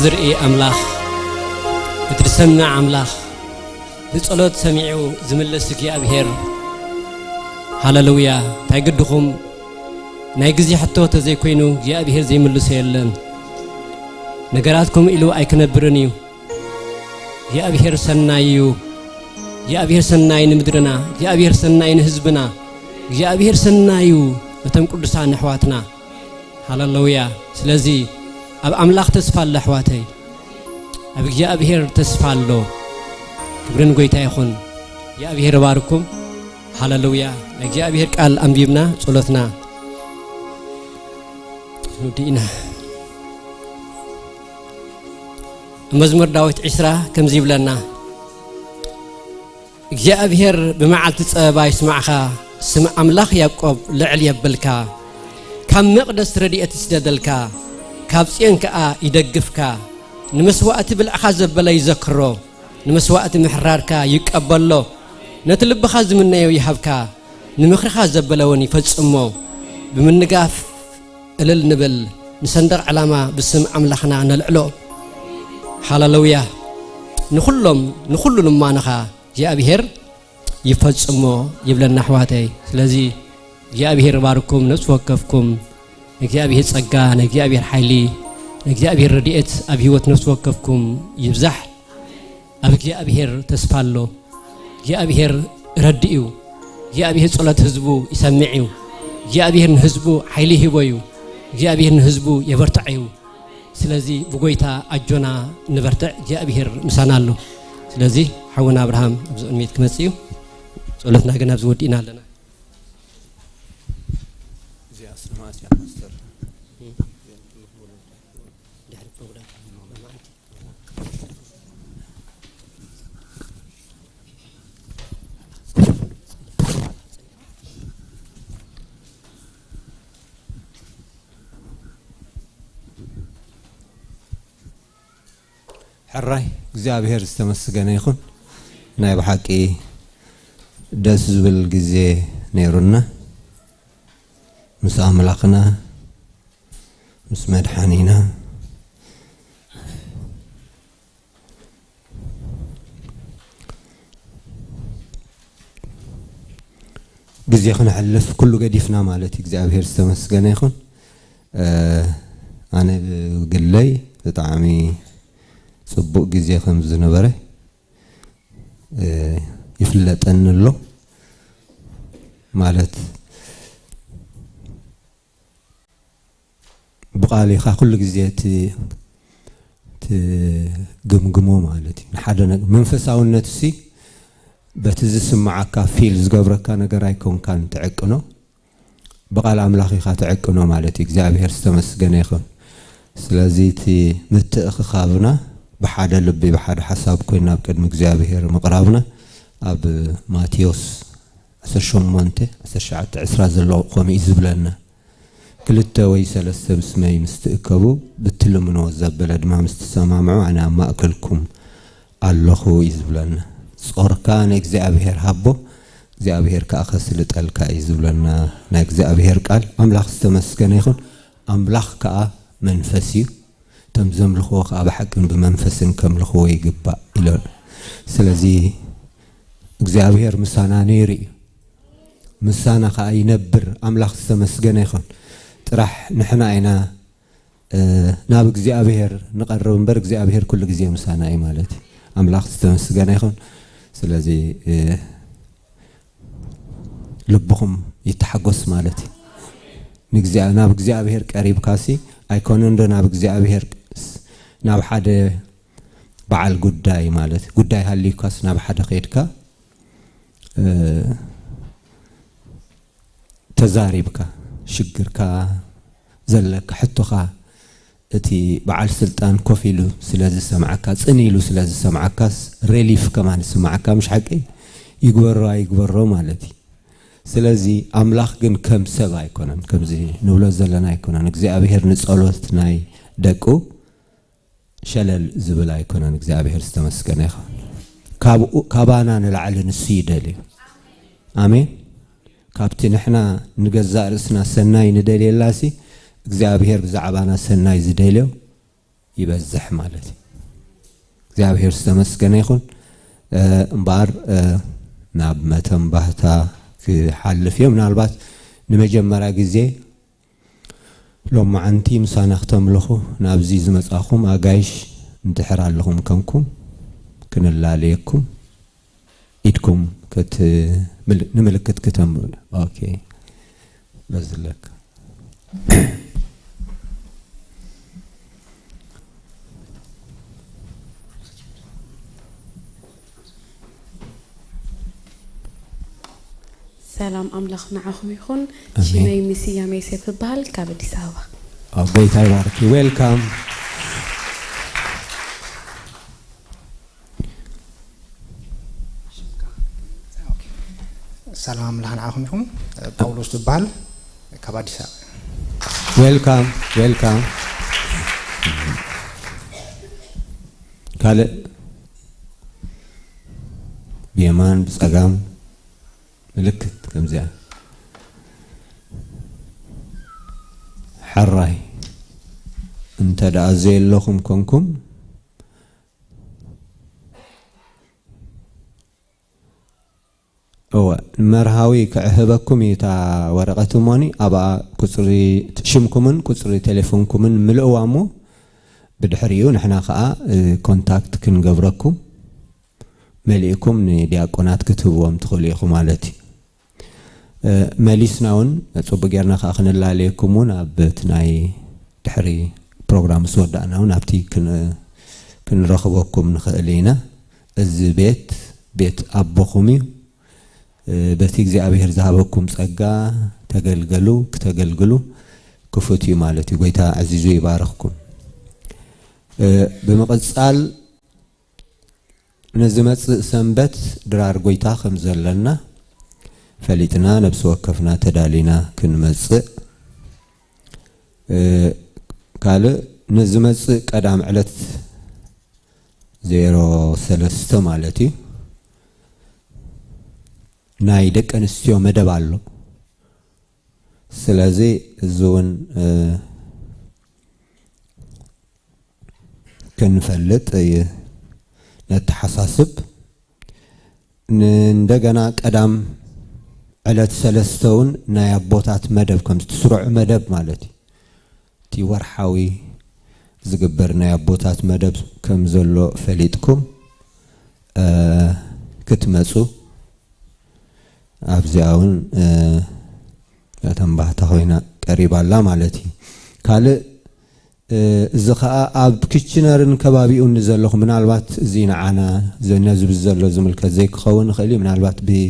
ዝርኢ ኣምላኽ፣ እቲ ዝሰምዕ ኣምላኽ፣ ንጸሎት ሰሚዑ ዝምልስ እግዚኣብሔር። ሃለሉያ። እንታይ ግድኹም? ናይ ግዜ ሕቶ ተዘይኮይኑ እግዚኣብሔር ዘይምልሶ የለን። ነገራትኩም ኢሉ ኣይክነብርን እዩ። እግዚኣብሔር ሰናይ እዩ። እግዚኣብሔር ሰናይ ንምድርና፣ እግዚኣብሔር ሰናይ ንህዝብና፣ እግዚኣብሔር ሰናይ እዩ ነቶም ቅዱሳን ኣሕዋትና። ሃለሉያ። ስለዚ ኣብ ኣምላኽ ተስፋ ኣሎ ኣሕዋተይ፣ ኣብ እግዚኣብሔር ተስፋ ኣሎ። ክብሪ ንጎይታ ይኹን። እግዚኣብሔር ይባርኩም። ሃለሉያ። ናይ እግዚኣብሔር ቃል ኣንቢብና ጸሎትና ወዲእና። መዝሙር ዳዊት ዕስራ ከምዚ ይብለና፣ እግዚኣብሔር ብመዓልቲ ጸበባ ይስማዕኻ፣ ስም ኣምላኽ ያዕቆብ ልዕል የብልካ። ካብ መቕደስ ረድኤት ይስደደልካ፣ ካብ ጽዮን ከኣ ይደግፍካ። ንመስዋእቲ ብልዕኻ ዘበለ ይዘክሮ፣ ንመስዋእቲ ምሕራድካ ይቀበሎ። ነቲ ልብኻ ዝምነዮ ይሃብካ፣ ንምኽርኻ ዘበለ እውን ይፈጽሞ። ብምንጋፍ እልል ንብል፣ ንሰንደቕ ዕላማ ብስም ኣምላኽና ነልዕሎ። ሃለሉያ። ንኹሎም፣ ንኹሉ ልማኖኻ እግዚኣብሔር ይፈጽሞ ይብለና ኣሕዋተይ። ስለዚ እግዚኣብሔር ይባርኩም፣ ነፍሲ ወከፍኩም። ንእግዚኣብሔር ጸጋ፣ ንእግዚኣብሔር ሓይሊ፣ ንእግዚኣብሔር ረድኤት ኣብ ህይወት ነፍሲ ወከፍኩም ይብዛሕ። ኣብ እግዚኣብሔር ተስፋ ኣሎ። እግዚኣብሔር ረዲ እዩ። እግዚኣብሔር ጸሎት ህዝቡ ይሰምዕ እዩ። እግዚኣብሔር ንህዝቡ ሓይሊ ሂቦ እዩ። እግዚኣብሔር ንህዝቡ የበርትዖ እዩ። ስለዚ ብጎይታ ኣጆና ንበርትዕ፣ እግዚኣብሔር ምሳና ኣሎ። ስለዚ ሓውና ኣብርሃም ኣብዚ ቅድሚት ክመጽእ እዩ። ጸሎትና ግን ኣብዚ ወዲእና ኣለና። እዚኣ ስለ መዓስ እያ ፓስተር? ድሕሪ ፕሮግራም መዓልቲ። ሕራይ እግዚኣብሔር ዝተመስገነ ይኹን። ናይ ብሓቂ ደስ ዝብል ግዜ ነይሩና ምስ ኣምላኽና ምስ መድሓኒና። ግዜ ክነሕልፍ ኩሉ ገዲፍና ማለት እዩ። እግዚኣብሔር ዝተመስገነ ይኹን። እ፣ ኣነ ብግለይ ብጣዕሚ ጽቡቕ ግዜ ከም ዝነበረ፣ እ፣ ይፍለጠኒ ኣሎ። ማለት ብቓል ኢኻ ኩሉ ግዜ እቲ ትግምግሞ ማለት እዩ። ንሓደ ነገር መንፈሳውነት ሲ በቲ ዝስምዓካ ፊል ዝገብረካ ነገር ኣይኮንካን ትዕቅኖ፣ ብቓል ኣምላኽ ኢኻ ትዕቅኖ ማለት እዩ። እግዚኣብሔር ዝተመስገነ ይኹን። ስለዚ እቲ ምትእኽኻብና ብሓደ ልቢ ብሓደ ሓሳብ ኮይና ኣብ ቅድሚ እግዚኣብሔር ምቕራብና ኣብ ማቴዎስ ዓሰርተ ሸሞንተ፣ ዓሰርተ ትሽዓተ፣ ዕስራ ዘሎ ከምኡ እዩ ዝብለና። ክልተ ወይ ሰለስተ ብስመይ ምስ ትእከቡ፣ ብትልምንዎ ዘበለ ድማ ምስ ትሰማምዑ፣ ኣነ ኣብ ማእከልኩም ኣለኹ እዩ ዝብለና። ጾርካ ንእግዚኣብሔር ሃቦ፣ እግዚኣብሔር ከኣ ከስልጠልካ እዩ ዝብለና ናይ እግዚኣብሔር ቃል። ኣምላኽ ዝተመስገነ ይኹን። ኣምላኽ ከኣ መንፈስ እዩ። እቶም ዘምልኽዎ ከኣ ብሓቅን ብመንፈስን ከምልኽዎ ይግባእ ኢሎን። ስለዚ እግዚኣብሔር ምሳና ነይሩ እዩ። ምሳና ከኣ ይነብር። ኣምላኽ ዝተመስገነ ይኹን። ጥራሕ ንሕና ኢና፣ እ፣ ናብ እግዚኣብሔር ንቐርብ እምበር እግዚኣብሔር ኩሉ ግዜ ምሳና እዩ ማለት እዩ። ኣምላኽ ዝተመስገነ ይኹን። ስለዚ፣ እ፣ ልብኹም ይተሓጎስ ማለት እዩ። ንእግዚኣ-፣ ናብ እግዚኣብሔር ቀሪብካሲ ኣይኮነን ዶ ናብ እግዚኣብሔር ስ-፣ ናብ ሓደ በዓል ጉዳይ ማለት ጉዳይ ሃልዩካስ ናብ ሓደ ኸይድካ፣ እ፣ ተዛሪብካ ሽግርካ ዘለካ ሕቶኻ እቲ በዓል ስልጣን ኮፍ ኢሉ ስለ ዝሰምዓካ፣ ጽን ኢሉ ስለ ዝሰምዓካስ ሬሊፍ ከማን ዝስምዓካ፣ ምሽ ሓቂ? ይግበሮ ኣይግበሮ ማለት እዩ። ስለዚ ኣምላኽ ግን ከም ሰብ ኣይኮነን፣ ከምዚ ንብሎ ዘለና ኣይኮነን። እግዚኣብሔር ንጸሎት ናይ ደቁ ሸለል ዝብል ኣይኮነን። እግዚኣብሔር ዝተመስገነ ይኹን። ካብኡ፣ ካባና ንላዕሊ ንሱ ይደልዩ። ኣሜን። ካብቲ ንሕና ንገዛእ ርእስና ሰናይ ንደልየላሲ፣ እግዚኣብሔር ብዛዕባና ሰናይ ዝደልዮ ይበዝሕ ማለት እዩ። እግዚኣብሔር ዝተመስገነ ይኹን። እምበኣር ናብ መተንባህታ ክሓልፍ እየ። ምናልባት ንመጀመርያ ግዜ ሎማዓንቲ ምሳና ክተምልኹ ናብዚ ዝመጻኹም ኣጋይሽ እንድሕር ኣለኹም ከንኩም ክንላለየኩም ኢድኩም ከት ንምልክት ክተምሉ። ኦኬ በዝለካ ሰላም ኣምላኽ ንዓኹም ይኹን። ኣሜን። ሽመይ ሚስያ ሜሴፍ እበሃል ካብ ኣዲስ ኣበባ። ኣብ ጎይታ ይባርኪ። ዌልካም። ሰላም ኣምላኽ ንዓኹም ይኹን። ጳውሎስ ዝበሃል ካብ ኣዲስ ኣበባ። ዌልካም ዌልካም። ካልእ ብየማን ብጸጋም ምልክት ከምዚኣ ሕራይ እንተ ደኣ ዘየለኹም ኮንኩም እወ መርሃዊ ክዕህበኩም እዩ እታ ወረቐት እሞኒ ኣብኣ ቁፅሪ ሽምኩምን ቁፅሪ ቴሌፎንኩምን ምልእዋ እሞ ብድሕሪኡ ንሕና ከዓ ኮንታክት ክንገብረኩም መሊእኩም ንዲያቆናት ክትህብዎም ትኽእሉ ኢኹ ማለት እዩ። መሊስና እውን ፅቡቅ ጌርና ከዓ ክንላለየኩም እውን ኣብ እቲ ናይ ድሕሪ ፕሮግራም ምስ ወዳእና እውን ኣብቲ ክንረኽበኩም ንኽእል ኢና። እዚ ቤት ቤት ኣቦኹም እዩ። በቲ እግዚኣብሔር ዝሃበኩም ጸጋ ተገልገሉ፣ ክተገልግሉ ክፉት እዩ ማለት እዩ። ጎይታ ኣዕዚዙ ይባርኽኩም። ብምቕጻል ንዝመጽእ ሰንበት ድራር ጎይታ ከም ዘለና ፈሊጥና ነብሲ ወከፍና ተዳሊና ክንመጽእ ካልእ ንዝመጽእ ቀዳም ዕለት ዜሮ ሰለስተ ማለት እዩ ናይ ደቂ ኣንስትዮ መደብ ኣሎ። ስለዚ እዚ እውን ክንፈልጥ ነተሓሳስብ። እንደገና ቀዳም ዕለት ሰለስተ እውን ናይ ኣቦታት መደብ ከም እቲ ስሩዕ መደብ ማለት እዩ። እቲ ወርሓዊ ዝግበር ናይ ኣቦታት መደብ ከም ዘሎ ፈሊጥኩም ክትመፁ ኣብዚኣ እውን ተንባህታ ኮይና ቀሪባ ኣላ ማለት እዩ። ካልእ እዚ ከዓ ኣብ ክችነርን ከባቢኡን ንዘለኹ ምናልባት እዚ ንዓና ነዚ ዘሎ ዝምልከት ዘይክኸውን ይኽእል እዩ። ምናልባት ብ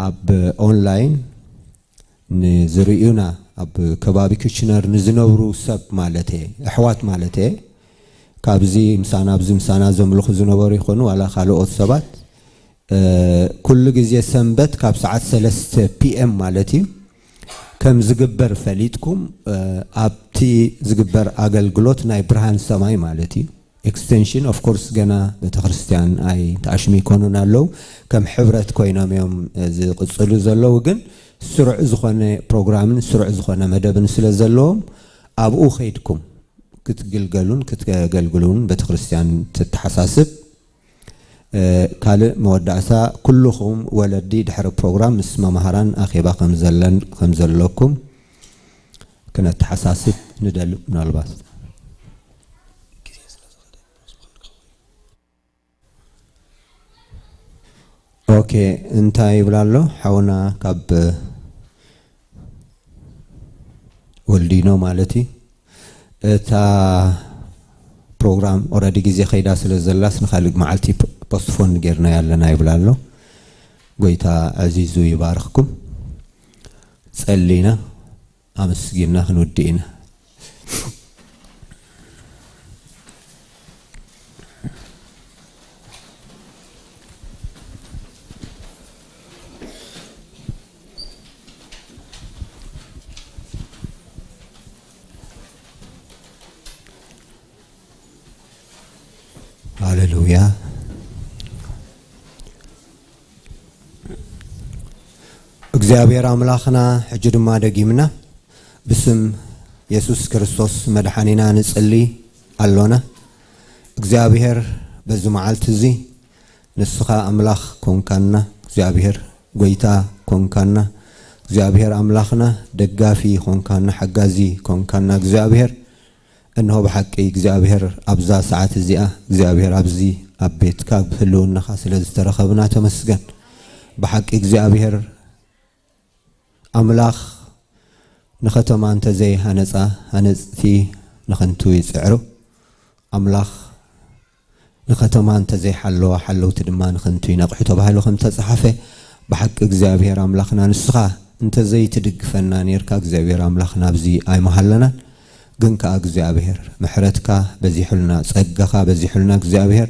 ኣብ ኦንላይን ንዝርእዩና ኣብ ከባቢ ክችነር ንዝነብሩ ሰብ ማለት እየ ኣሕዋት ማለት እየ ካብዚ ምሳና ኣብዚ ምሳና ዘምልኹ ዝነበሩ ይኾኑ ዋላ ካልኦት ሰባት ኩሉ ግዜ ሰንበት ካብ ሰዓት ሰለስተ ፒኤም ማለት እዩ ከም ዝግበር ፈሊጥኩም ኣብቲ ዝግበር ኣገልግሎት ናይ ብርሃን ሰማይ ማለት እዩ extension of course ገና ቤተክርስትያን ኣይ ተኣሽሙ ይኮኑን ኣለዉ ከም ሕብረት ኮይኖም እዮም ዝቅፅሉ ዘለዉ ግን ስሩዕ ዝኾነ ፕሮግራምን ስሩዕ ዝኾነ መደብን ስለ ዘለዎም ኣብኡ ከይድኩም ክትግልገሉን ክትገልግሉን ቤተክርስትያን ትተሓሳስብ ካልእ መወዳእታ ኩልኹም ወለዲ ድሕሪ ፕሮግራም ምስ መምሃራን ኣኼባ ከም ዘለኩም ክነተሓሳስብ ንደሊ ምናልባት ኦኬ እንታይ ይብል ኣሎ ሓውና ካብ ወልዲኖ ማለት እዩ እታ ፕሮግራም ኦረዲ ግዜ ከይዳ ስለ ዘላስ ንካልእ መዓልቲ ፖስትፎን ጌርናያ ኣለና ይብል ኣሎ። ጎይታ ኣዚዙ ይባርኽኩም። ጸሊና ኣመስጊንና ክንውድእ ኢና። ሃሌሉያ። እግዚኣብሔር ኣምላኽና ሕጂ ድማ ደጊምና ብስም የሱስ ክርስቶስ መድሓኒና ንጽሊ። ኣሎና። እግዚኣብሔር በዚ መዓልቲ እዚ ንስኻ ኣምላኽ ኮንካና፣ እግዚኣብሔር ጐይታ ኮንካና፣ እግዚኣብሔር ኣምላኽና ደጋፊ ኮንካና፣ ሓጋዚ ኮንካና እግዚኣብሔር። እንሆ ብሓቂ እግዚኣብሔር ኣብዛ ሰዓት እዚኣ እግዚኣብሔር ኣብዚ ኣብ ቤትካ ብህልውናኻ ስለ ዝተረኸብና ተመስገን። ብሓቂ እግዚኣብሔር ኣምላኽ ንኸተማ እንተዘይሃነጻ ሃነጽቲ ንኸንቱ ይጽዕሩ። ኣምላኽ ንኸተማ እንተዘይሓለዋ ሓለውቲ ድማ ንኸንቱ ይነቕሑ ተባሂሉ ከም ተጻሓፈ፣ ብሓቂ እግዚኣብሔር ኣምላኽና ንስኻ እንተዘይትድግፈና ኔርካ እግዚኣብሔር ኣምላኽና ኣብዚ ኣይመሃለናን። ግን ከኣ እግዚኣብሔር ምሕረትካ በዚሑልና፣ ጸጋኻ በዚሑልና እግዚኣብሔር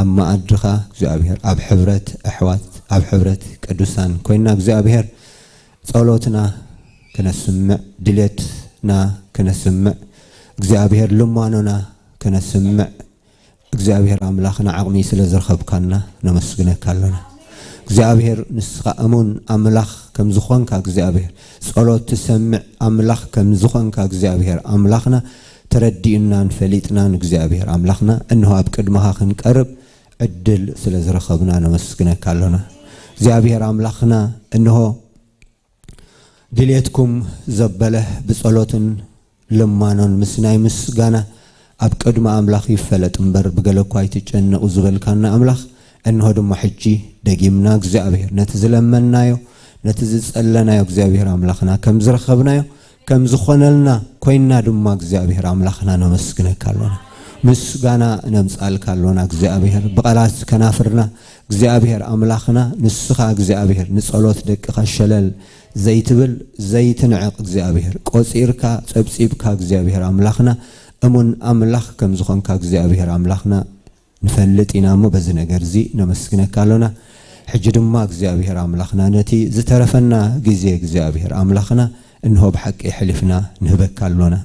ኣብ መኣድኻ እግዚኣብሔር ኣብ ሕብረት ኣሕዋት ኣብ ሕብረት ቅዱሳን ኮይና እግዚኣብሔር ጸሎትና ክነስምዕ ድሌትና ክነስምዕ እግዚኣብሔር ልማኖና ክነስምዕ እግዚኣብሔር ኣምላኽና ዓቕሚ ስለ ዝረኸብካና ነመስግነካ ኣሎና። እግዚኣብሔር ንስኻ እሙን ኣምላኽ ከም ዝኾንካ እግዚኣብሔር ጸሎት ትሰምዕ ኣምላኽ ከም ዝኾንካ እግዚኣብሔር ኣምላኽና ተረዲኡናን ፈሊጥናን እግዚኣብሔር ኣምላኽና እንሆ ኣብ ቅድመኻ ክንቀርብ ዕድል ስለ ዝረኸብና ነመስግነካ ኣሎና። እግዚኣብሔር ኣምላኽና እንሆ ድሌትኩም ዘበለ ብጸሎትን ልማኖን ምስ ናይ ምስጋና ኣብ ቅድሚ ኣምላኽ ይፈለጥ እምበር ብገለ እኳ ኣይትጨነቑ ዝበልካና ኣምላኽ እንሆ ድማ ሕጂ ደጊምና እግዚኣብሔር ነቲ ዝለመንናዮ ነቲ ዝጸለናዮ እግዚኣብሔር ኣምላኽና ከም ዝረኸብናዮ ከም ዝኾነልና ኮይንና ድማ እግዚኣብሔር ኣምላኽና ነመስግነካ ኣሎና። ምስጋና ነምጻልካ ኣሎና እግዚኣብሔር ብቓላት ከናፍርና እግዚኣብሔር ኣምላኽና ንስኻ እግዚኣብሔር ንጸሎት ደቅኻ ሸለል ዘይትብል ዘይትንዕቕ እግዚኣብሔር ቆጺርካ ጸብጺብካ እግዚኣብሔር ኣምላኽና እሙን ኣምላኽ ከም ዝኾንካ እግዚኣብሔር ኣምላኽና ንፈልጥ ኢና እሞ በዚ ነገር እዚ ነመስግነካ ኣሎና። ሕጂ ድማ እግዚኣብሔር ኣምላኽና ነቲ ዝተረፈና ግዜ እግዚኣብሔር ኣምላኽና እንሆ ብሓቂ የሕሊፍና ንህበካ ኣሎና።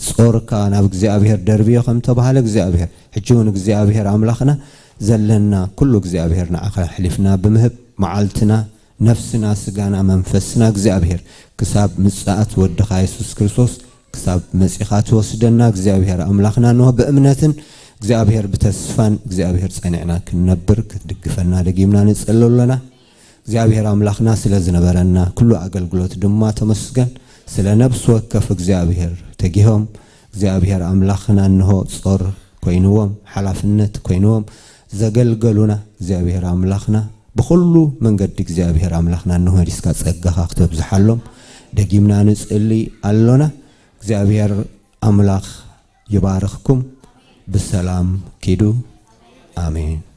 ጾርካ ናብ እግዚኣብሔር ደርብዮ ከም ተባሃለ እግዚኣብሔር ሕጂ እውን እግዚኣብሔር ኣምላኽና ዘለና ኩሉ እግዚኣብሔር ንዓኻ ኣሕሊፍና ብምህብ መዓልትና ነፍስና ስጋና መንፈስና እግዚኣብሔር ክሳብ ምጽኣት ወድኻ የሱስ ክርስቶስ ክሳብ መጺኻ ትወስደና እግዚኣብሔር ኣምላኽና እንሆ ብእምነትን እግዚኣብሔር ብተስፋን እግዚኣብሔር ጸኒዕና ክንነብር ክትድግፈና ደጊምና ንጽሊ ኣሎና። እግዚኣብሔር ኣምላኽና ስለ ዝነበረና ኩሉ ኣገልግሎት ድማ ተመስገን። ስለ ነብሲ ወከፍ እግዚኣብሔር ተጊሆም እግዚኣብሔር ኣምላኽና እንሆ ጾር ኮይንዎም ሓላፍነት ኮይንዎም ዘገልገሉና እግዚኣብሔር ኣምላኽና ብኹሉ መንገዲ እግዚኣብሔር ኣምላኽና እንሆ መሊስካ ጸጋኻ ክተብዝሓሎም ደጊምና ንጽሊ ኣሎና። እግዚኣብሔር ኣምላኽ ይባርኽኩም። ብሰላም ኪዱ። ኣሜን።